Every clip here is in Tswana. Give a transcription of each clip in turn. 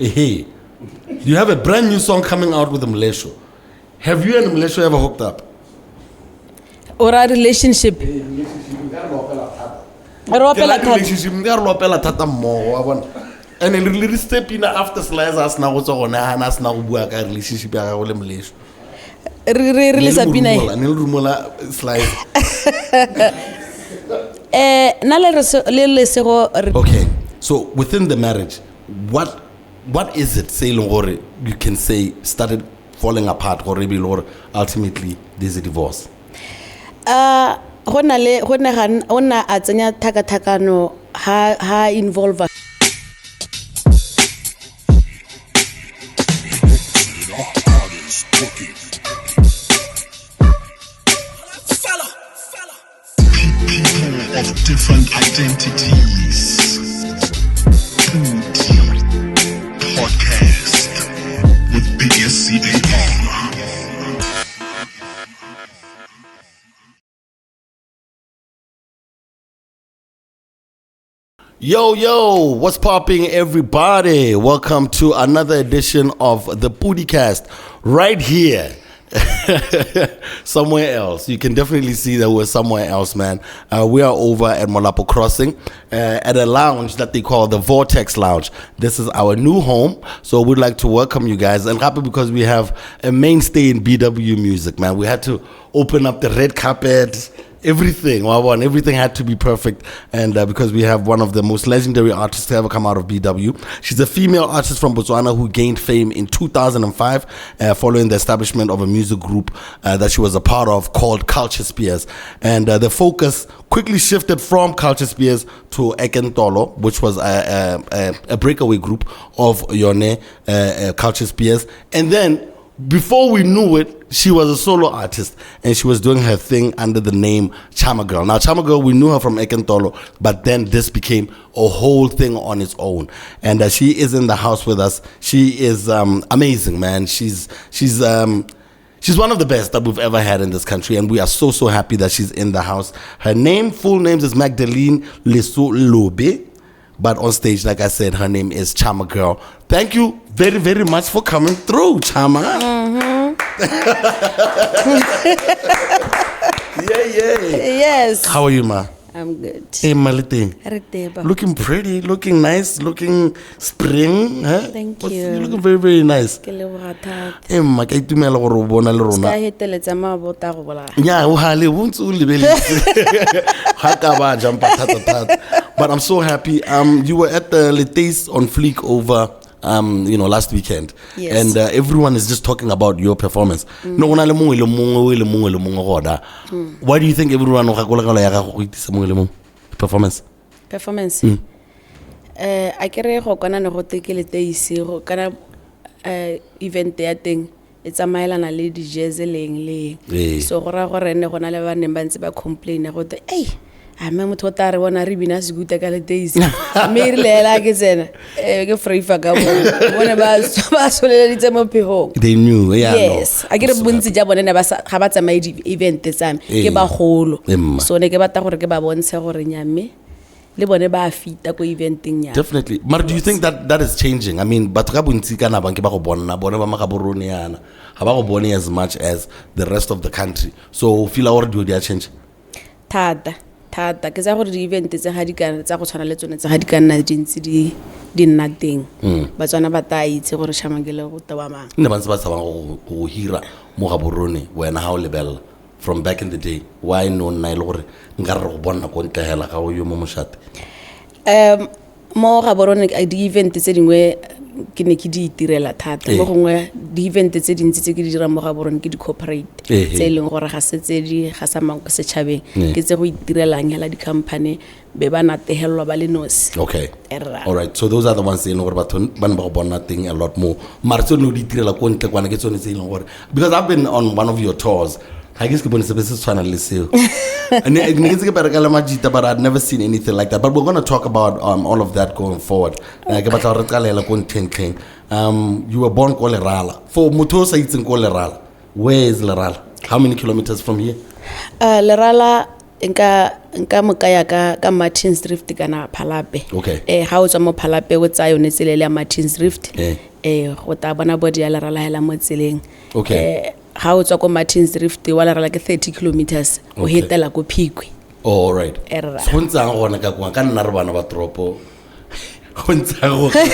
Hey, you have a brand new song coming out with Mlesho. Have you and Mlesho ever hooked up? O ra relationship? Re opela thata. Relationship nka re opela thata mmogo wa bona. And re liriste pina after Slicer a sena go tswa gone a na a sena go bua ka relationship ya gagwe le Mlesho. Re le sa pina e. Ne le rumola Slicer. Nna le Lesego re Okay. So within the marriage, what is it se e leng gore you can say started falling apart gore e be e le gore ultimately there's a divorce? Go na le, go ne ga o nna a tsenya thakathakano ha involve. People of different identities. Podcast with BSCAR. Yo, yo, what's popping, everybody? Welcome to another edition of the Pudicast right here. Somewhere else. You can definitely see that we're somewhere else, man. We are over at Molapo Crossing, at a lounge that they call the Vortex Lounge. This is our new home, so we'd like to welcome you guys. And happy because we have a mainstay in BW music, man. We had to open up the red carpet, everything. Well, everything had to be perfect. And because we have one of the most legendary artists to ever come out of BW. She's a female artist from Botswana who gained fame in 2005, following the establishment of a music group that she was a part of called Culture Spears. And the focus quickly shifted from Culture Spears to Ekentolo, which was a breakaway group of Yone Culture Spears. And then before we knew it, she was a solo artist and she was doing her thing under the name Charma Girl. Now, Charma Girl, we knew her from Ekentolo, but then this became a whole thing on its own. And she is in the house with us. She is amazing, man. She's one of the best that we've ever had in this country, and we are so, so happy that she's in the house. Her full name is Magdalene Leso Lobe. But on stage, like I said, her name is Charma Girl. Thank you very, very much for coming through, Charma. Yeah, yeah. Yes. How are you, ma? I'm good. Hey, Maliteng. Re teba. Looking pretty, looking nice, looking spring. Huh? Thank What's, you. You're looking very, very nice. Ke leboga thata. Hey, ma, ke itumela gore o bona le rona. Ska heteletsa mabota go bolaya. Nya, o hale, o ntse o lebeletse. Ha ka ba jumpa thata thata. But I'm so happy. You were at the Leteis on Fleek over last weekend. Yes. And everyone is just talking about your performance. No, go na le mongwe le mongwe, le mongwe le mongwe gona. Why do you think everyone o gakologelwa ya gago go itisa mongwe le mongwe? Performance. Performance. A ke re go kwana ne go te ke Leteisi, go kana, event ya teng e tsamaelana le di-jazz leng leng. So go raya gore ne go na le ba neng ba ntse ba complain go te, ei, a mme motho o tla re bona re bina sekuta ka Leteisi. Mme e rile hela ke tsena, ke freifa ka bone. Bone ba soleleditse mo phegong. They knew, yeah, no. Yes. A ke re So bontsi ja bone ne ba sa, ga ba tsamaye di-event tsa me, ke bagolo. Mma. So ne ke batla gore ke ba bontshe gore nya mme le bone ba fita ko eventeng ya. Definitely. Mara, do you think that that is changing? I mean, batho ka bontsi kana ba nke ba go bona, bone ba Magaborone yana, ga ba go bone as much as the rest of the country. So feel gore dilo di a change? Thata, thata. Ke tsa gore di-event tse ga di ka, tsa go tshwana le tsone tse ga di ka nna di ntse di nna teng. Batswana ba tla itse gore Charma Girl go tewa mang. Nne ba ntse ba tshabang go hira mo Gaborone wena ha o lebella from back in the day. Why no nna e le gore nka re go bona ko ntle hela ga o yo mo moshate? Mo Gaborone, di-event tse dingwe ke ne ke di itirela thata. Mo gongwe di-event tse dintsi tse ke di dirang mo Gaborone ke di-corporate tse e leng gore ga se tse di gasamang ko setšhabeng. Ke tse go itirelang hela di-company be ba natehelwa ba le nosi. Okay. Erra. All right. So those are the ones tse e leng gore batho ba ne ba go bona teng a lot more. Mara tse ne o di itirela ko ntle kwana ke tsone tse e leng gore, because I've been on one of your tours. Ga ke se ke bone sepe se tshwanang le seo. Ne ke ntse ke bereka le Majita, but I'd never seen anything like that. But we're going to talk about all of that going forward. Ke batla gore re qalela ko ntlheng-ntlheng. You were born ko Lerala. For motho o sa itseng ko Lerala, where is Lerala? How many kilometers from here? Lerala Nka mo kaya ka Martin's Drift kana Phalape. Okay. Ga o tswa mo Phalape o tsaya yone tsela e le ya Martin's Drift. Eh. Go ta bona body ya Lerala hela mo tseleng. Okay. Ga o tswa ko Martin's Drift wa Lerala ke 30 kilometers o Okay. hetela ko Phikwe. Oh, all right. Eh, rra. So go ntsang gone ka kwa ka nna re bana ba toropo. Go ntsang go ke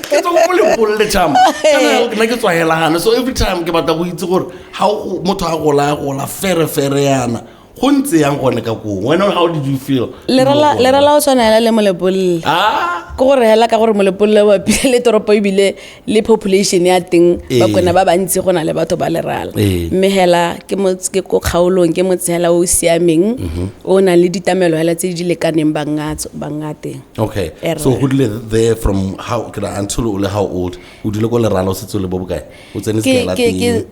tswa ko Molepolole chama. Kana nna ke tswa hela gana. So every time ke batla go itse gore ha motho a gola a gola fere fere yana. Go ntse yang gone ka koo. Wena, how did you feel? Lerala o tshwana hela le Molepolole. Ah. Ke gore hela ka gore Molepolole wa pile le toropo ebile le population ya teng Ee. Bakwena ba bantsi go na le batho ba Lerala. Ee. Mme hela ke motse ke ko kgaolong ke motse hela o o siameng o nang le ditamelo hela tse di lekaneng banga teng. Okay. Eh, So rra. go dile there from how until o le how old? O dule ko Lerala o setse o le bo bokae? O tsene sekela teng.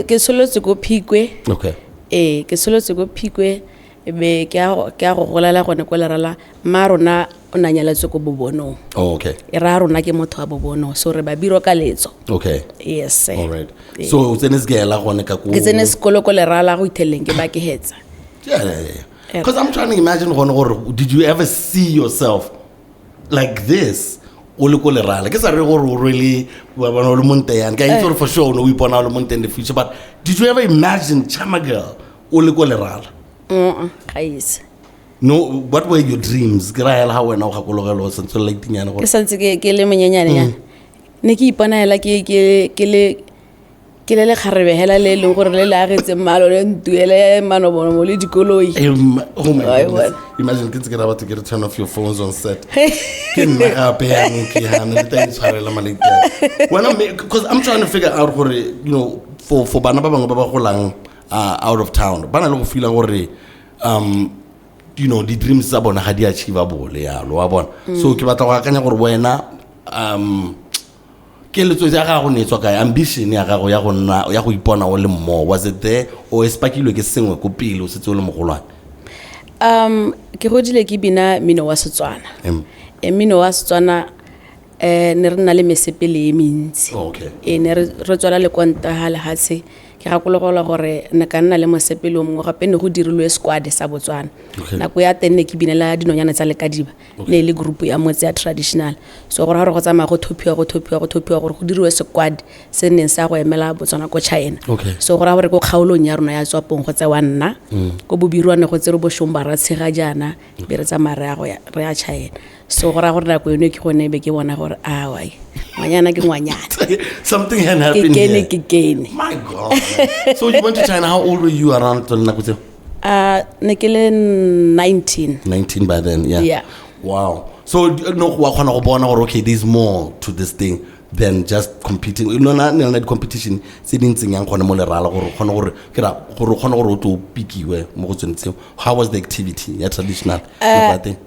Ke solotse ko Phikwe. Okay. Ee, ke solotse ko Phikwe e be ke a go golela gone ko Lerala. Mma rona o na nyaletswe ko Bobonong. Oh, okay. E raya rona ke motho wa Bobonong, so re ba biro ka letso. Okay. Yes. All right. So o tsene sekela gone ka ko Ke tsene sekolo ko Lerala go itheleng ke ba ke hetsa. Yeah. Because I'm trying to imagine gone gore did you ever see yourself like this? O le ko Lerala. Ke sa re gore o really wa bona o le monte yang. Ke a itse gore for sure o ne o ipona o le monte in the future, but did you ever imagine Charma Girl o le ko Lerala? Ga ise. No, what were your dreams? Ke ra hela ha wena o gakologelwa o santse o le laitinyana gore Ke santse ke le monyenyane nyana. Ne ke ipona hela ke le lekgarebe hela le e leng gore le le agetseng mmalo le ntuele manobonobo le dikoloi. Oh my Ai, goodness. bona. Imagine ke ntse ke ra batho ke re turn off your phones on set. Ke nna gape yanong ke hana le tla intshwarela maleti a. Wena because I'm trying to figure out gore, you know, for bana ba bangwe ba ba golang out of town, ba na le go feela gore you know, di dreams tsa bona ga di achievable yalo, wa bona. So ke batla go akanya gore wena keletso ya gago ne e tswa kae, ambition ya gago ya go nna ya go ipona o le mmo, was it there or e spakilwe ke sengwe ko pele o setse o le mogolwane? Ke godile ke bina mmino wa Setswana. E mmino wa Setswana ne re nna le mesepele e mentsi. Oh, okay. E ne re tswala le konta ha lehatshe. Ke gakologelwa gore ne ka nna le mosepele o mongwe gape ne go dirilwe squad sa Botswana. Okay. Nako ya teng ne ke binela dinonyane tsa Lekadiba. Okay. Ne e le group ya motse ya traditional. So gore ha re go tsamaya go thophiwa, go thophiwa, go thophiwa gore go diriwe squad se neng sa go emela Botswana ko China. Okay. So gore ha gore ko kgaolong ya rona ya Tswapong go tsewa nna, ko Bobirwane go tsere bo Shomba ra tshega jaana, be re tsamaya re ya go ya, re ya China. So gore ha gore nako eno ke gone be ke bona gore aowa, ngwanyana ke ngwanyana. Something had Ke happened kene, here. ke kene. My God. So you went to China. How old were you around nako tseo? Ne ke le 19. 19 by then, yeah. Yeah. Wow. So no, wa kgona go bona gore okay, there's more to this thing than just competing. No, na ne le competition tse di ntseng yang gone mo Lerala gore o kgone gore ke ra gore o kgone gore o tlo o pikiwe mo go tsone tseo. How was the activity ya traditional? Nako ya teng?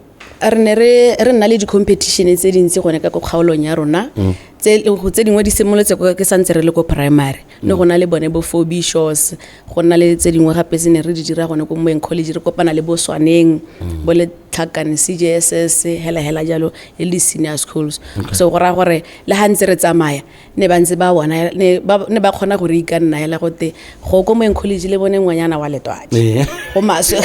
Re ne re nna le di-competition tse dintsi gone ka ko kgaolong ya rona. Tse dingwe di simolotse ke santse re le ko primary. Ne go na le bone bo Four Bishops, go nna le tse dingwe gape tse ne re di dira gone ko Moeng College, re kopana le bo Swaneng, bo Letlhakane, CJSS, hela hela jalo, le di senior schools. Okay. So go raya gore le ha ntse re tsamaya, ne ba ntse ba bona, ne ba kgona go re ikanna hela gote go ko Moeng College le bone ngwanyana wa Letwadi. Go maswe.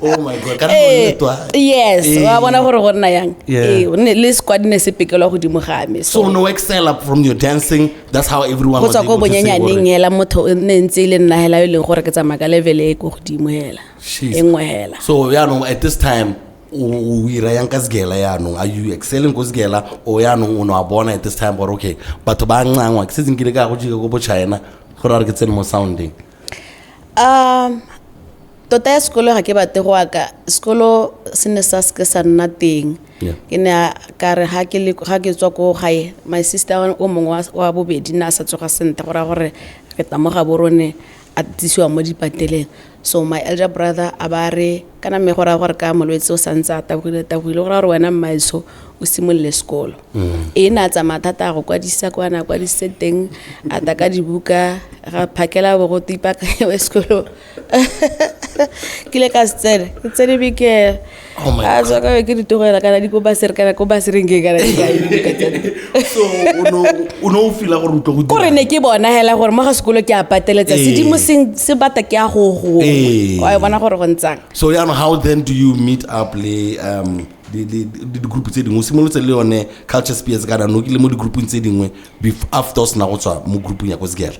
Oh my God, ka nako Eh, e Letwadi. yes, wa bona gore go nna yang. Yeah. Le squad ne se pekelwa godimo ga me. So no excel up from your dancing, that's how everyone Go was tswa ko able to say bonyenyaneng gore hela motho o ne ntse e le nna hela yo e leng gore ke tsamaya ka level e ko godimo hela. Jeez. E nngwe hela. So yaanong at this time o ira yang ka segela yaanong, are you excelling ko segela o yaanong o ne wa bona at this time gore okay batho ba nqangwa ke setse nkile ka go jika ko bo China gore a re ke tsene mo sounding? Tota ya sekolo ga ke batle go aka, sekolo se ne sa seke sa nna teng. Yeah. Ke ne ka re ha ke le, ha ke tswa ko gae, my sister o mongwe wa bobedi ne a sa tsoga sentle, go raya gore re tla mo Gaborone a tsisiwa mo dipateleng. So my elder brother a ba re kana mme go raya gore ka molwetse o santse a tabogile, tabogile, go raya gore wena mmaetsho o simolole sekolo. E ne a tsamaya thata a go kwadisa kwana, a kwadisitse teng, a ta ka dibuka, ga phakela bo go tipa ka sekolo. Ke ile ka se tsene, ke tsene beke. Oh my A tswa ka be ke di tlogela kana di ko basere kana ko basereng ke kana di kae dibuka tsa teng. So o no o feela gore o tlo go Kore dira. Ne ke bona hela gore mo ga sekolo ke a pateletsa. Ee. Sedimo se bata ke a go go. Ee. Wa e bona gore go ntsang. So yaanong how then do you meet up le di-group tse dingwe? O simolotse le yone Culture Spears kana no ke le mo di-groupong tse dingwe after o sena go tswa mo groupong ya ko Sekela?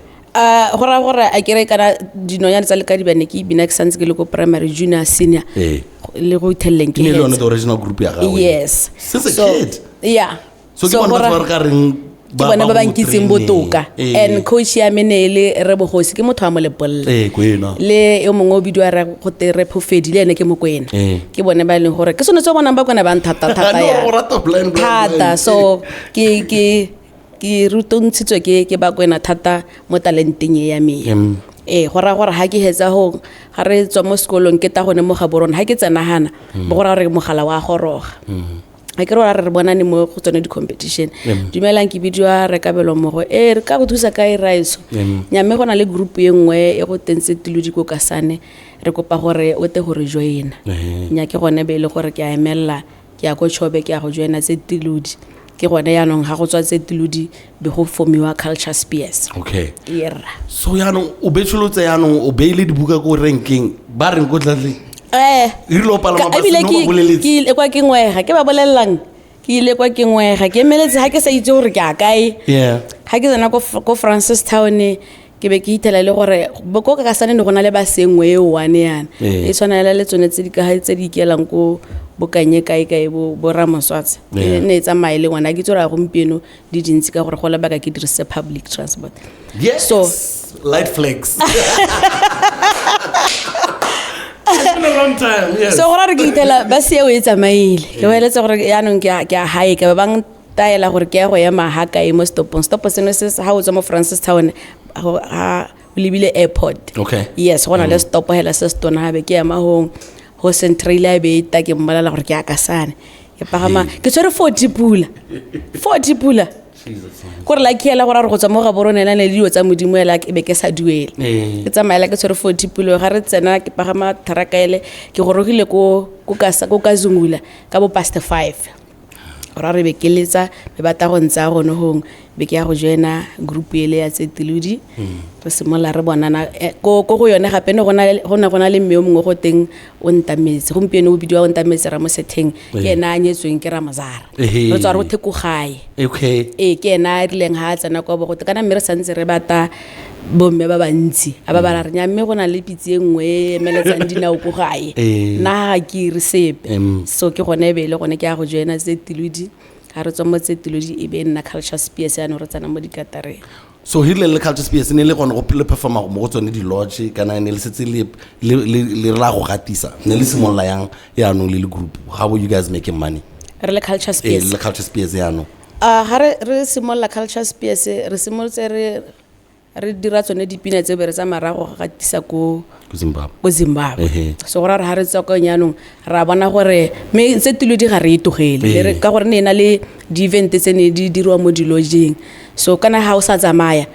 Go raya gore a kere kana dinonyane tsa lekadibane ke ebina ke santse ke le ko primary, junior, senior Ee. Le go itheleleng ke Ke ne le yone hetsa. the original group ya gago? Yes. Since a So, kid? Yeah. So ke bone batho ba re ka reng Ke bone ba ba nkitseng go botoka. training. And coach ya me ne e le Re Bogosi, ke motho wa Molepolole. Ee, kwena. Le yo mongwe o bidiwa re gote Re Phofedi, le ene ke Mokwena. Ee. Ke bone ba e leng gore ke sone tse o bonang ba kone ba nthata thata. No, Ya o rata blind, blind, thata. blind. So ke rutontshitswe ke Bakwena thata mo talenteng e ya me. Ee, go raya gore ga ke hetsa go ga re tswa mo sekolong ke ta gone mo Gaborone, ga ke tsena gana bo go raya gore mogala wa goroga. Ga ke re ora re bonane mo go tsone di-competition. Dumelang, ke bidiwa Rekabelo Mogo. Ee, re ka go thusa kae, raetso? Nya, mme go na le group e nngwe e go tentse Tilodi ko Kasane, re kopa gore o te gore joina. Nya, ke gone be e le gore ke a emelela, ke ya ko Chobe, ke ya go joina tse Tilodi. Ke gone yaanong ga go tswa tse Tilodi be go formiwa Culture Spears. Era. So yaanong o betšholotse, yaanong o beile dibuka ko renkeng, ba reng ko tlatleng? Erile o palama bus, Ebile no ba boleletse? Ke ile kwa ke ngwega, ke ba bolelelang, ke ile kwa ke ngwega, ke emeletse ga ke sa itse gore ke a kae. Ga ke tsena ko Francis Town, ke be ke ithela le gore ko ka Kasane ne go na le bus e nngwe e one yana. E tshwana le tsone tse di ka tse di ikelang ko bokanye kae kae bo Ramoswatse. E ne e tsamaye le ngwana ke itse gore a gompieno di dintsi ka gore go lebaka ke dirisitse public transport. Yes. So light flex. It's been a long time. Yes. So go ra re ke ithela bus eo e tsamaile, ke boeletse gore yaanong ke a hae ka ba bang taela gore ke ya go ema ha kae mo stopong. Stopo seno se ha o tswa mo Francis Town ha o lebile airport. Yes, go na le stop hela se se tona, ha be ke ema ho central a be e ta ke mmolela gore ke ya Kasane, ke pagama ke tshwere 40 pula, 40 pula. Jesus. Kore la ke ela gore a re go tswa mo Gaborone ela ne le dilo tsa Modimo ela ke be ke sa duele. Ke tsamaela ke tshwere 40 pula, ga re tsena ke pagama truck ele, ke gorogile ko Kazungula ka bo past 5. Gore a re be ke letsa be batla go ntsaya gone gong be ke ya go joina group ele ya tse Tilodi. Re simolola re bonana ko go yone gape ne go ne go na le mme yo mongwe go teng o Ntametse, gompieno o bidiwa o Ntametse Ramosetheng, ke ena a nyetsweng ke Ramazara. Re tswa re ko gae. Ee, ke ena a rileng ga a tsena kwa bogote kana mme re santse re bata bomme ba bantsi a ba ba ra re nya, mme go na le pitse e nngwe e emeletsang dinao ko gae. Nna ga ke ire sepe. So ke gone e be e le gone ke ya go joina tse Tilodi. Ga re tswa mo tse Tilodi e be e nna Culture Spears, yaanong re tsena mo dikatareng. So hirile le Culture Spears ne le gone go le performa mo go tsone di-lodge kana ne le setse le la go gatisa, ne le simolola yang yaanong le le group? How were you guys making money? Re le Culture Spears? Le Culture Spears yaanong. Ga re simolola Culture Spears, re simolotse re dira tsone dipina tse be re tsamaya ra go gatisa ko ko Zimbabwe. Ko Zimbabwe. So go ra gore ga re tswa ko jaanong ra bona gore mme tse Tilodi ga re e tlogele. Ka gore ne e na le di-event tse ne di dirwa mo di-lodgeng, so kana ga o sa tsamaya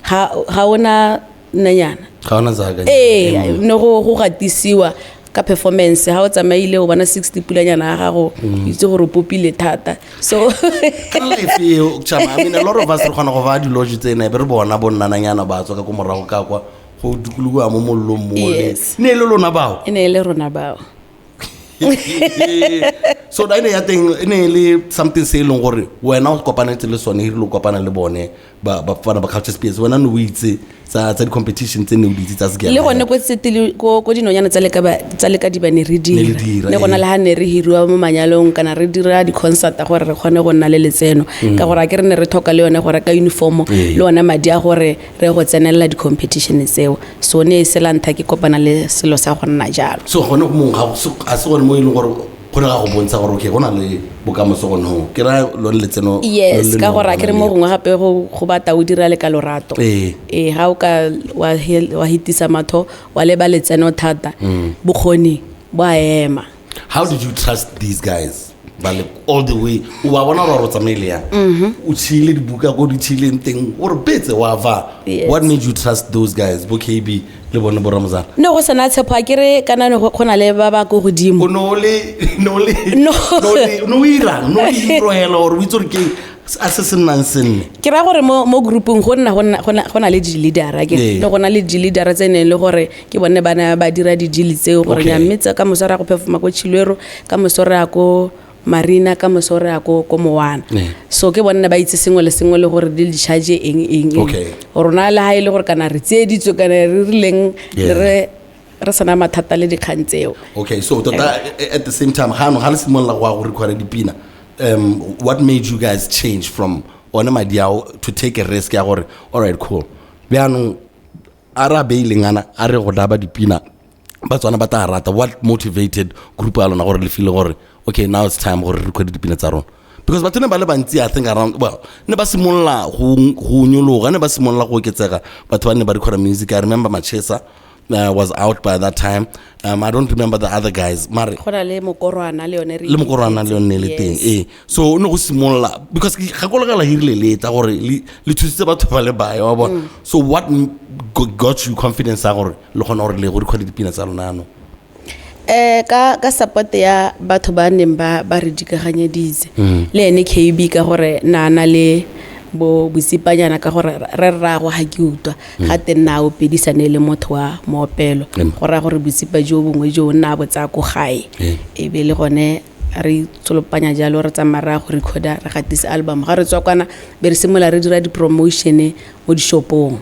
ga ona nnanyana. Ga ona tsaka. Ee, ne go gatisiwa ka performance. Ga o tsamaile o bona 60 pulanyana ya gago, itse gore o popile thata, so Ka life eo, chama, I mean, a lot of us re kgona go baya di-lodge tsena e be re bona bonnananyana ba tswa ka ko morago ka kwa go dikologiwa mo mollong mole. Ne e le lona bao? E ne e le rona bao. So da ene ya teng e ne e le something se e leng gore wena o kopanetse le sone erile o kopana le bone ba bafana ba Culture Spears, wena ne o itse tsa di-competition tse ne o di itse tsa sekela? Le gone ko tsetele ko dinonyane tsa lekadiba ne re Ne le dira. dira, Ne go na le ha ne re hiriwa mo manyalong kana re dira di-concert gore re kgone go nna le letseno, ka gore a ke re ne re tlhoka le yone go reka uniform le one madi a gore re go tsenelela di-competition tseo. So ne e se la ntlha ke kopana le selo sa go nna jalo. So gone mongwe ga se gone mo e leng gore go ne ga go bontsha gore okay, go na le bokamoso gone ho, ke raya lone letseno Yes, le ka le gore a ke re mo le. gongwe gape go batla o dira le ka lorato. Ee, ga o ka wa hitisa matho wa leba letseno thata, bokgoni bo a ema. How did you trust these guys? Ba le all the way o ba bona gore o tsamaile yang, o tšhile dibuka ko di tšhileng teng, o re betse wa va. What made you trust those guys, bo KB le bone bo Ramazana? Ne go sena tshepo, a kere kana ne go na le ba ba ko godimo. O ne o le no le No. No o irang, no o itlogela gore o itse gore ke a se se nnang se nne? Ke raya gore mo groupong go nna go na le di-leadera ke le go na le di-leadera tse neng le gore ke bone ba ne ba dira di-deal tseo gore nya, mme tse ka moso re ya go performa ko Chilwero, ka moso re ya ko Marina, ka moso re ya ko Mowana. So ke bone ba itse sengwe le sengwe le gore di di-charge eng eng eng. Rona le ha e le gore kana re tsieditswe kana re rileng, re sena mathata le dikgang tseo. Okay, so tota at the same time ga no ga le simolola go ya go recorda dipina, what made you guys change from one madi ao to take a risk ya gore, all right, cool, bjaanong a re a beileng ana a re go daba dipina, Batswana ba tla rata? What motivated group ya lona gore le feel gore, okay, now it's time gore re record dipina tsa rona? Because batho ne ba le bantsi, I think around, well, ne ba simolola go nyologa, ne ba simolola go oketsega batho ba ne ba recorda music. I remember Machesa was out by that time. I don't remember the other guys, mare Go na le Mokorwana le yone re le Mokorwana le yone le teng. Ee, so ne go simolola because ke gakologela hirile le tla gore le thusitse batho ba le bae wa bona. So what got you confidence ya gore le kgona gore le go record dipina tsa lona ano? Ka support ya batho ba neng ba re dikaganyeditse le ene KB, ka gore na na le bo bosipanyana, ka gore re rrago ga ke utlwa ga teng nna o pedisane le motho wa moopelo. Go raya gore bosipa jo bongwe jo nna bo tsaya ko gae. E be le gone re tsolopanya jalo, re tsamaya re ya go recorda, re gatise album. Ga re tswa kwana be re simolola re dira di-promotion mo dishopong.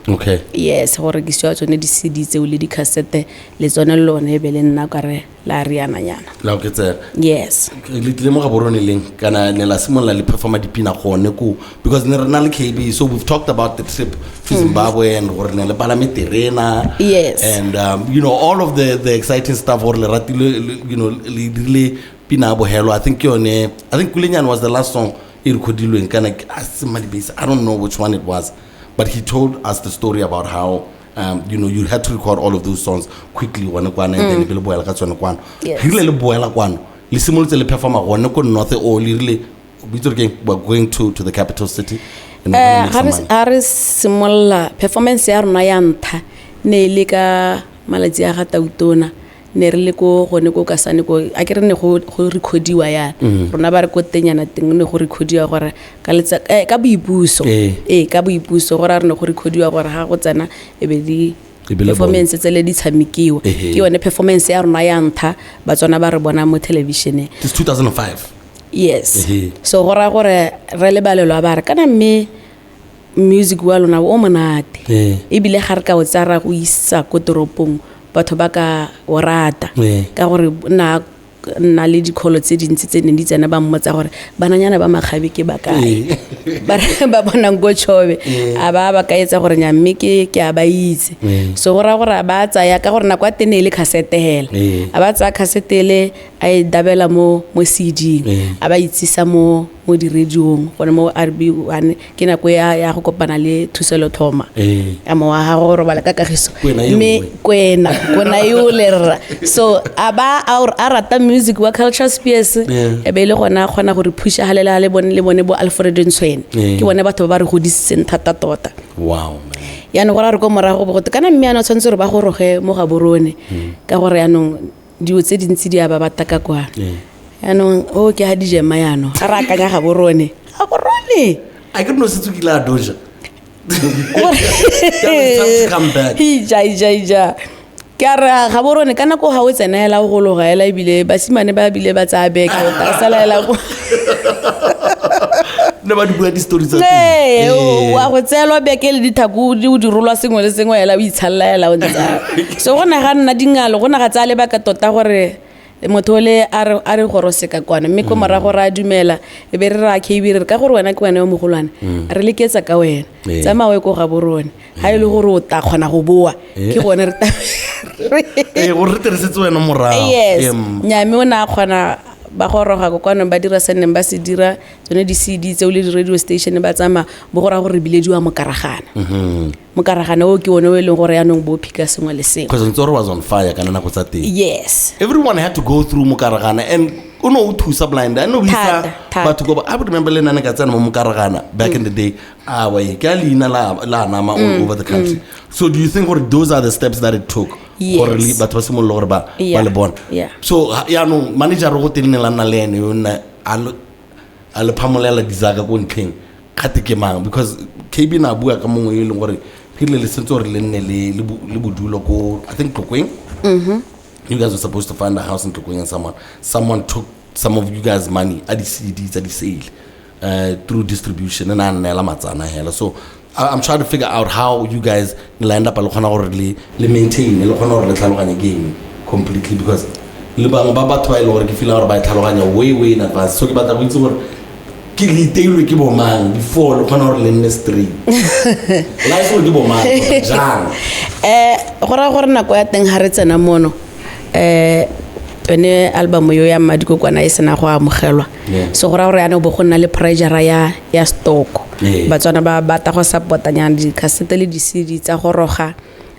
Yes, go rekisiwa tsone di-CD tseo le di-cassette le tsone, le lone e be le nna ka re la riananyana. La oketsega. Yes. Le tlile mo Gaborone leng, kana ne la simolola le performa dipina gone ko? Because ne re na le KB, so we've talked about the trip to Zimbabwe and gore ne le palame terena. And all of the exciting stuff gore le ratile, le dirile pina ya bohelo. I think yone, I think Kulenyane was the last song e recordilweng, kana a se Madibase, I don't know which one it was, but he told us the story about how you had to record all of those songs quickly gone kwana and then be le boela ka tsone kwano. Rile le boela kwano, le simolotse le performa gone ko north, o le rile bitse gore keng, we're going to the capital city and we're gonna make some money. Ga re simolola performance ya rona ya ntlha ne e le ka malatsi a ga Tautona, ne re le ko gone ko Kasane ko, a ke re ne go recordiwa yana. Rona ba re ko tenyana teng ne go recordiwa gore ka ka boipuso. Ee, ka boipuso, gore a re ne go recordiwa gore ga go tsena e be di E be le bone. performance tsele di tshamekiwa. Ke yone performance ya rona ya ntlha Batswana ba re bona mo televisioneng. It's 2005. Yes. So go raya gore re lebalelwa ba re kana mme music wa lona o monate. Ebile ga re ka o tsaya ra go isa ko toropong, batho ba ka o rata. Ka gore nna le dikholo tse dintsi tse neng di tsena, ba mmotsa gore bananyana ba makgabe ke ba kae. Ba re ba bonang ko Chobe. A ba ba ka etsa gore nya mme ke a ba itse. So go raya gore a ba tsaya ka gore nako ya teng ne e le cassette hela. A ba tsaya cassette ele a e dabela mo CD-ing. A ba itsisa mo di-radio-ong gone mo RB 1, ke nako ya go kopana le Thuselo Thoma. A mo wa gago go robala ka kagiso. Kwena e Mme nngwe. Kwena yo le rra. So a ba a rata music wa Culture Spears. E be e le gona a kgona go re pusha hale le hale bone le bone bo Alfred Ntshwene. Ke bone batho ba ba re godisitseng thata tota. Wow, man. Yaanong go raya re ko morago bo gote kana mme yana o tshwanetse gore ba goroge mo Gaborone. Ka gore yaanong dilo tse dintsi di a ba bata ka kwana. Yaanong o ke ha dijema yaanong ga re akanya Gaborone. Gaborone. A ke no setse kile a doja. It's time to come back. Ija, ija, ija. Ke a re Gaborone ka nako ga o tsena hela o gologa hela, ebile basimane ba bile ba tsaya beke o tla sala hela ko. Ne ba di bua di-story tsa Ne, teng. Wa go tseelwa beke le dithako di rolwa sengwe le sengwe hela, o itshalela hela o ntse. So go ne ga nna dingalo, go ne ga tsaya lebaka tota gore motho ole a re gorose ka kwana, mme ko morago re a dumela, e be re ra KB re re ka gore wena ke wena yo mogolwane, re leketsa ka wena. Tsamaya o ye ko Gaborone. Ha e le gore o tla kgona go boa, ke gone re Gore re tirisetse wena morago. Yes. Nnyaa, mme o ne a kgona Ba goroga ko kwanong, ba dira se neng ba se dira, tsone di-CD tseo le di-radio station, ba tsamaya bo go raya gore re bilediwa mokaragana. Mokaragana o ke one o e leng gore yaanong bo phika sengwe le sengwe. Because Ntsoro was on fire ka nako tsa teng. Yes. Everyone had to go through Mokaragana and o ne o thusa blind. I know isa Thata, thata. batho ko I would remember le nna ne ka tsena mo Mokaragana back in the day. Ah, wa ke a leina la nama all over the country. So do you think gore those are the steps that it took Yes. gore batho ba simolola gore ba le bona? Yeah. So yaanong manager go teng ne la nna le ene yo nna a le phamolela dizaka ko ntlheng, kgate ke mang? Because KB na bua ka mongwe yo e leng gore rile le sentse gore le nne le bodulo ko, I think, Tlokweng. You guys were supposed to find a house in Tlokweng and someone took some of you guys' money a di-CD tsa di-sale through distribution and a nneela matsana hela. So I'm trying to figure out how you guys land up le kgona gore le maintain, le kgona gore le tlhaloganye game completely, because le bangwe ba batho ba e leng gore ke feel gore ba e tlhaloganya way, way in advance. So ke batla go itse gore ke le iteilwe ke bomang before le kgona gore le nne straight, la itse gore ke bomang gore jang. Go raya gore nako ya teng ga re tsena mono, yone album yo ya Mmadikokwana e sena go amogelwa. So go raya gore yana bo go nna le pressure ya stock. Batswana ba batla go support-anyana di-cassette le di-CD tsa goroga,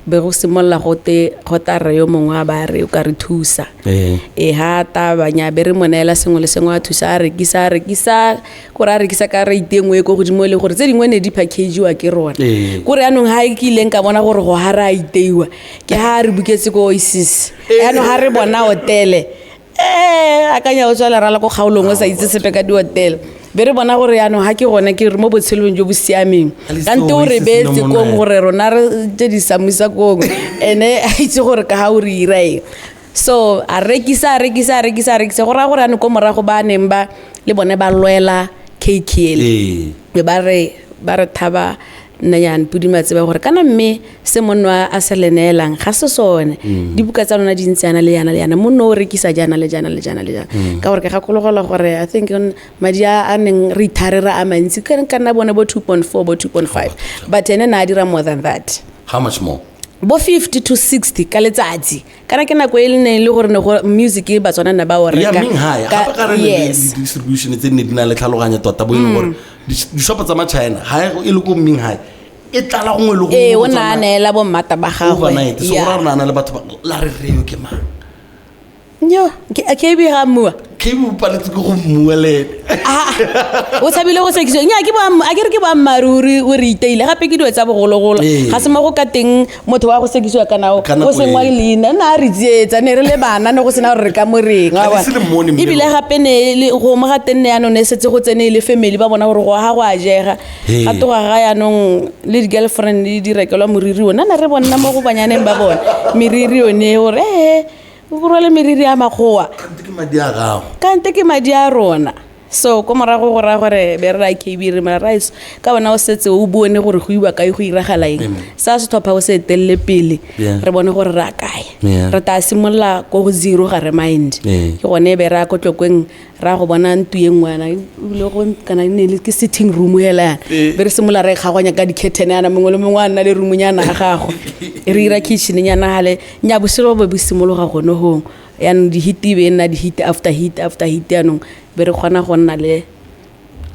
be go simolola go te go ta re yo mongwe a ba re o ka re thusa. E ha ta banya be re mo neela sengwe le sengwe, a thusa, a rekisa, a rekisa, kore a rekisa ka rate e nngwe e ko godimo, e le gore tse dingwe ne di packageiwa ke rona. Kore yaanong ga ke ileng ka bona gore go ga re a iteiwa ke ga re buketse ko Oasis. Yaanong ga re bona hotele, akanya o tswa lerala ko kgaolong, o sa itse sepe ka dihotele, be re bona gore yaanong ga ke gone ke re mo botshelong jo bo siameng. A le Kante o re Oasis beetse no kong mona. gore rona re tse di samisa kong, ene a itse gore ka ga o re ira eng. So a rekisa, a rekisa, a rekisa, a rekisa, go raya gore yanong ko morago ba neng ba le bone ba lwela KKL. Be ba re thaba nna podi matseba gore kana mme se monno a se le neelang ga se sone. Dibuka tsa lona di ntse yana le yana le yana, monno o rekisa jaana le jaana le jaana le jaana. Ka gore ke gakologelwa gore I think madi a neng re itharera a mantsi ka nna bone bo 2.4, bo 2.5, but ene na a dira more than that. How much more? Bo 50 to 60 ka letsatsi. Kana ke nako e le neng le gore ne go music e Batswana ne ba o Ya reka meng high gape ka re ne le di-distribution tse ne di na le tlhaloganyo tota, bo e leng gore di-shop tsa ma-China ga e le ko meng high e tlala gongwe le gongwe. Ee, o go ne a tsamaya neela bommata ba gagwe. Overnight. So go raya re na le batho ba la re reo ke mang? Yo, KB ga mmua. KB o paletse ke go mmua le ene. Ah, o tshabile go sekisiwa. Nnyaa, ke a ke re ke boammaaruri, o re iteile gape ke dilo tsa bogologolo. Ga se mo go ka teng motho wa go sekisiwa kana Ka nako o sengwa eo. leina, nna a re tsietsa, ne re le bana, ne go sena gore re ka mo reng, wa Ga le bona. se le mmone mme Ebile lona. gape ne le go mo ga teng ne yaanong ne setse go tsene e le family, ba bona gore go ga go a jega. Ga toga ga yaanong le di-girlfriend di rekelwa moriri one, nna re bonna mo go banyaneng ba bona meriri one gore ee, o rwale meriri ya makgowa. Kante ke madi a gago. Kante ke madi a rona. So ko morago go raya gore be re ra KB re mara rice ka bona o setse o bone gore go iwa kae, go iragala eng. Sa setlhopha o se etelele pele, re bone gore re a kae. Re tla simolola ko go zero, ga re mind. Ke gone be re ya ko Tlokweng, ra go bona ntlo e nngwe yana, ebile go kana e ne e le ke sitting room hela yana. Be re simolola re kgagwanya ka di-curtain yana, mongwe le mongwe a nna le roomnyana ya gagwe, re ira kitchen nyana gale. Nya botshelo bo bo simologa gone gong yaanong, di-hit e be e nna di-hit after hit after hit, yaanong be re kgona go nna le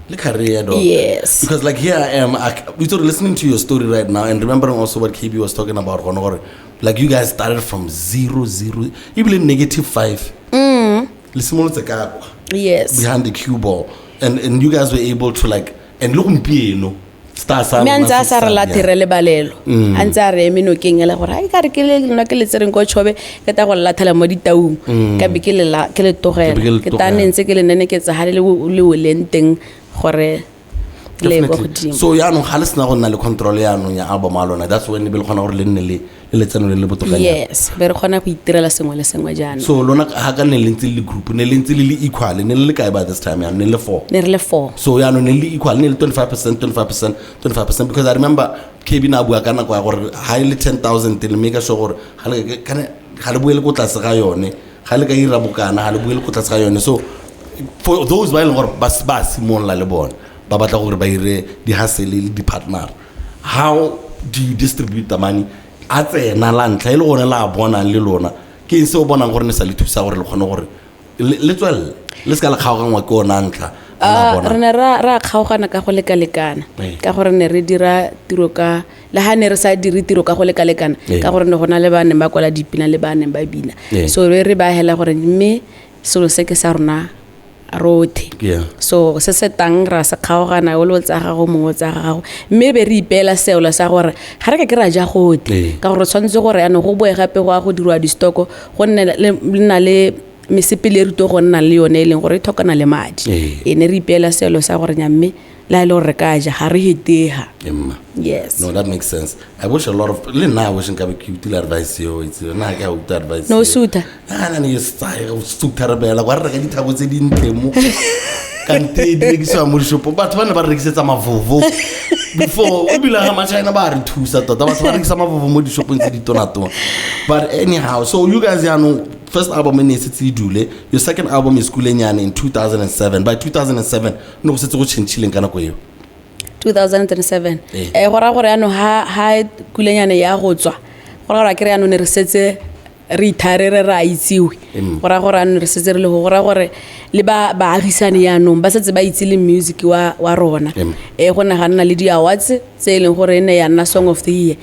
Le career, dog. Yes. Because like here I am, we sort of listening to your story right now and remembering also what KB was talking about, gone gore, like you guys started from 0, 0, even negative 5. Le simolotse ka kwa. Yes. Behind the cue ball. And you guys were able to like, and look gompieno, star sa Mme a lona ntse a se sa re sa- latlhere lebalelo, a ntse a re eme nokeng ele gore ga ke ka re ke le nna ke le tsereng ko Chobe, ke ta go le latlhela mo ditaung, ka be ke le Ke be ke le tlogela, ke ta ne tlogela. ntse ke le neneketsa ga le oleng teng gore le ye ko Definitely. godimo. So yaanong ga le sena go nna le control yaanong ya album a lona, that's when e be le kgona gore le nne le letseno le le botokanyana. Yes, be re kgona go itirela sengwe le sengwe jaanong. So lona ga ka ne le ntse le le group, ne le ntse le le equal, ne le le kae by this time yaanong? Ne le le four? Ne re le four. So yaanong ne le le equal, ne le 25%, 25%, 25%, because I remember KB na bua ka nako ya gore ga e le 10,000 le make sure gore ga le kana ga le buele ko tlase ga yone, ga le ka ira bokana ga le buele ko tlase ga yone. So for those ba e leng gore ba simolola le bone ba batla gore ba ire di-hustle le di-partner, how do you distribute the money a tsena la ntlha e le gone la bonang le lona? Ke eng se o bonang gore ne sa le thusa gore le kgone gore Le tswelele le se ka le kgaogangwa ke ona ntlha a la Ah, bona. re ne ra kgaogana ka go lekalekana Ee. ka gore ne re dira tiro ka le ha ne re sa dire tiro ka go lekalekana Ee. ka gore ne go na le ba neng ba kwala dipina le ba neng ba bina. Ee. So re ba hela gore mme selo se ke sa rona rothe. So se se tang ra se kgaogana, o le o tsa gago, mongwe o tsa gago, mme be re ipeela seolo sa gore ga re ka ke ra ja gote Ee. ka gore tshwanetse gore yaanong go boe gape go ya go dirwa di-stocko, go nne le na le mesepele e rute go nna le yone e leng gore e tlhokana le madi. Ee. E ne re ipeela seelo sa gore nya mme le ha e le gore re ka ja ga re hetega. Emma. Yes. No, that makes sense. I wish a lot of le nna I wish nkabe ke utlwile advice eo, itse nna ke a utlwa advice No eo. suta. Ah, nna ne ke sa go suta re bela kwa re reka dithabo tse dintle mo kante di rekisiwa mo dishopong. Batho ba ne ba re rekisetsa mavovo before, ebile ga machina ba re thusa tota, batho ba rekisa mavovo mo dishopong tse di tonatona. But anyhow, so you guys, yaanong first album e ne e setse e dule. Your second album is Kulenyane in 2007. By 2007 ne go setse go changileng ka nako eo? 2007. Ee. Go raya gore yaanong ha Kulenyane ya go tswa, go raya gore a kere yaanong ne re setse re itharere re a itsiwe. Go raya gore yaanong re setse re le go raya gore le ba baagisane yaanong ba setse ba itse le music wa rona. Go ne ga nna le di-awards tse e leng gore e ne ya nna song of the year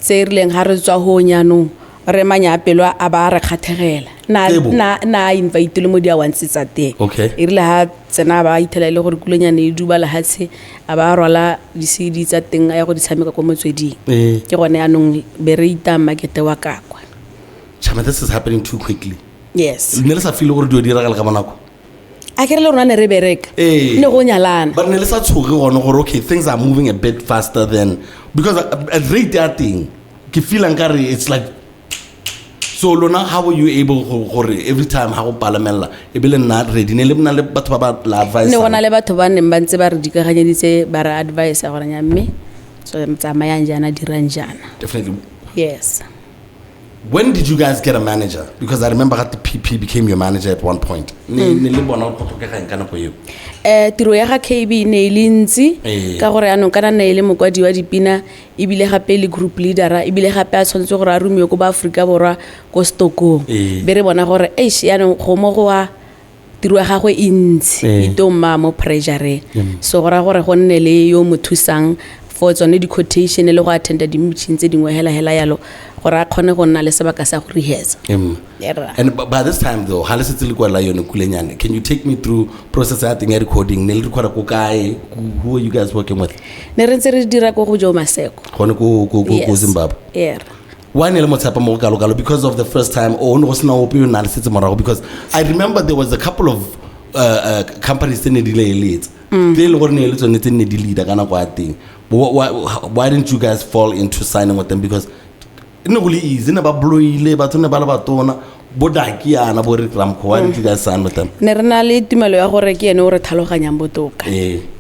tse e rileng ga re tswa gong yaanong re manyapelo a ba re kgathegela na Tebo. na a invite le mo di-awards tsa teng. E rile ha tsena ba ithela e le gore Kulenyane e duba lehatshe, a ba rwala di-CD tsa teng a ya go di tshameka ko Motsweding. Ke gone yaanong be re ita markete wa kakwa. Chama, this is happening too quickly. Yes. Ne le sa feel gore dio di diragala ka bonako? A kere le rona ne re bereka. Ee. Ne go nyalana. But ne le sa tshoge gone gore okay, things are moving a bit faster than, because at rate ya teng ke feel nkare it's like, so lona how were you able go gore every time ha go palamella e be le nna ready, ne le nna le batho ba ba la advice? Ne go na le batho ba neng ba ntse ba re dikaganyeditse, ba re advice gore nya mme so tsamayang jaana, dirang jaana. Definitely. Yes. When did you guys get a manager? Because I remember that the PP became your manager at one point. Ne le bona go tlhokega eng ka nako eo? Tiro ya ga KB ne e le ntsi ka gore yaanong kana ne e le mokwadi wa dipina, ebile gape le group leadera, ebile gape a tshwanetse gore a romiwe ko ba Aforika Borwa ko stokong. Be re bona gore eish, yaanong go mo go wa tiro ya gagwe e ntsi, e to mma mo pressureng. So go raya gore go nne le yo mo thusang for tsone di-quotation le go attenda di-meeting tse dingwe hela hela yalo, gore a kgone go nna le sebaka sa go rehearsa. Erra. And by this time though, ha le setse le kwala yone Kulenyane, can you take me through process ya teng ya recording? Ne le recorda ko kae? Who are you guys working with? Ne re ntse re dira ko go Joe Maseko. Gone ko Yes. Zimbabwe. Erra. Why ne le mo tshepa mo go kalo-kalo? Because of the first time, or ne go sena ope yo na le setse morago? Because I remember there was a couple of companies tse ne di le eletsa, tse e le gore ne e le tsone tse ne di leader ka nako ya teng. But why didn't you guys fall into signing with them? Because e ne go le easy, ne ba bloile batho, ne ba le batona bo Daki yana bo Rick Ramco. Why didn't you guys sign with them? Ne re na le tumelo ya gore ke ene o re tlhaloganyang botoka.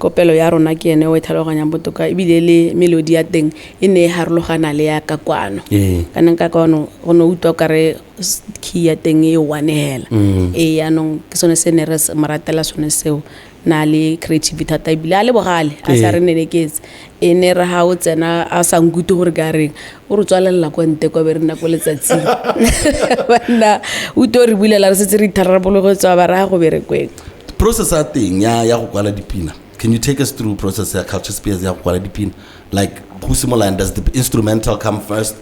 Kopelo ya rona ke ene o e tlhaloganyang botoka, ebile le melodi ya teng e ne e harologana le ya ka kwano. Ka neng ka kwano go ne utlwa kare key ya teng e one hela. Ee, yaanong ke sone se ne re mo ratela sone seo, na le creativity thata ebile a le bogale, a sa re neneketse. E ne re ha o tsena a sa nkute gore ka reng, o re tswalelela kwa nte kwa be re nna ko letsatsing. Banna, o tlo re bulela re setse re itharabologo tswa ba raya go berekweng. Process ya teng ya go kwala dipina, can you take us through process ya Culture Spears ya go kwala dipina? Like go simolola, does the instrumental come first?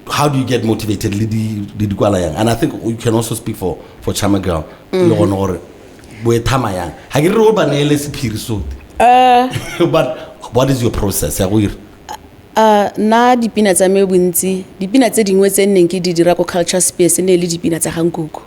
How do you get motivated le di kwala yang? And I think you can also speak for Charmer Girl le gone gore bo e thama yang. Ha ke re o ba neele sephiri sote. But what is your process ya go ira? Nna dipina tsa me bontsi, dipina tse dingwe tse nneng ke di dira ko Culture Space ne le dipina tsa ga Nkuku.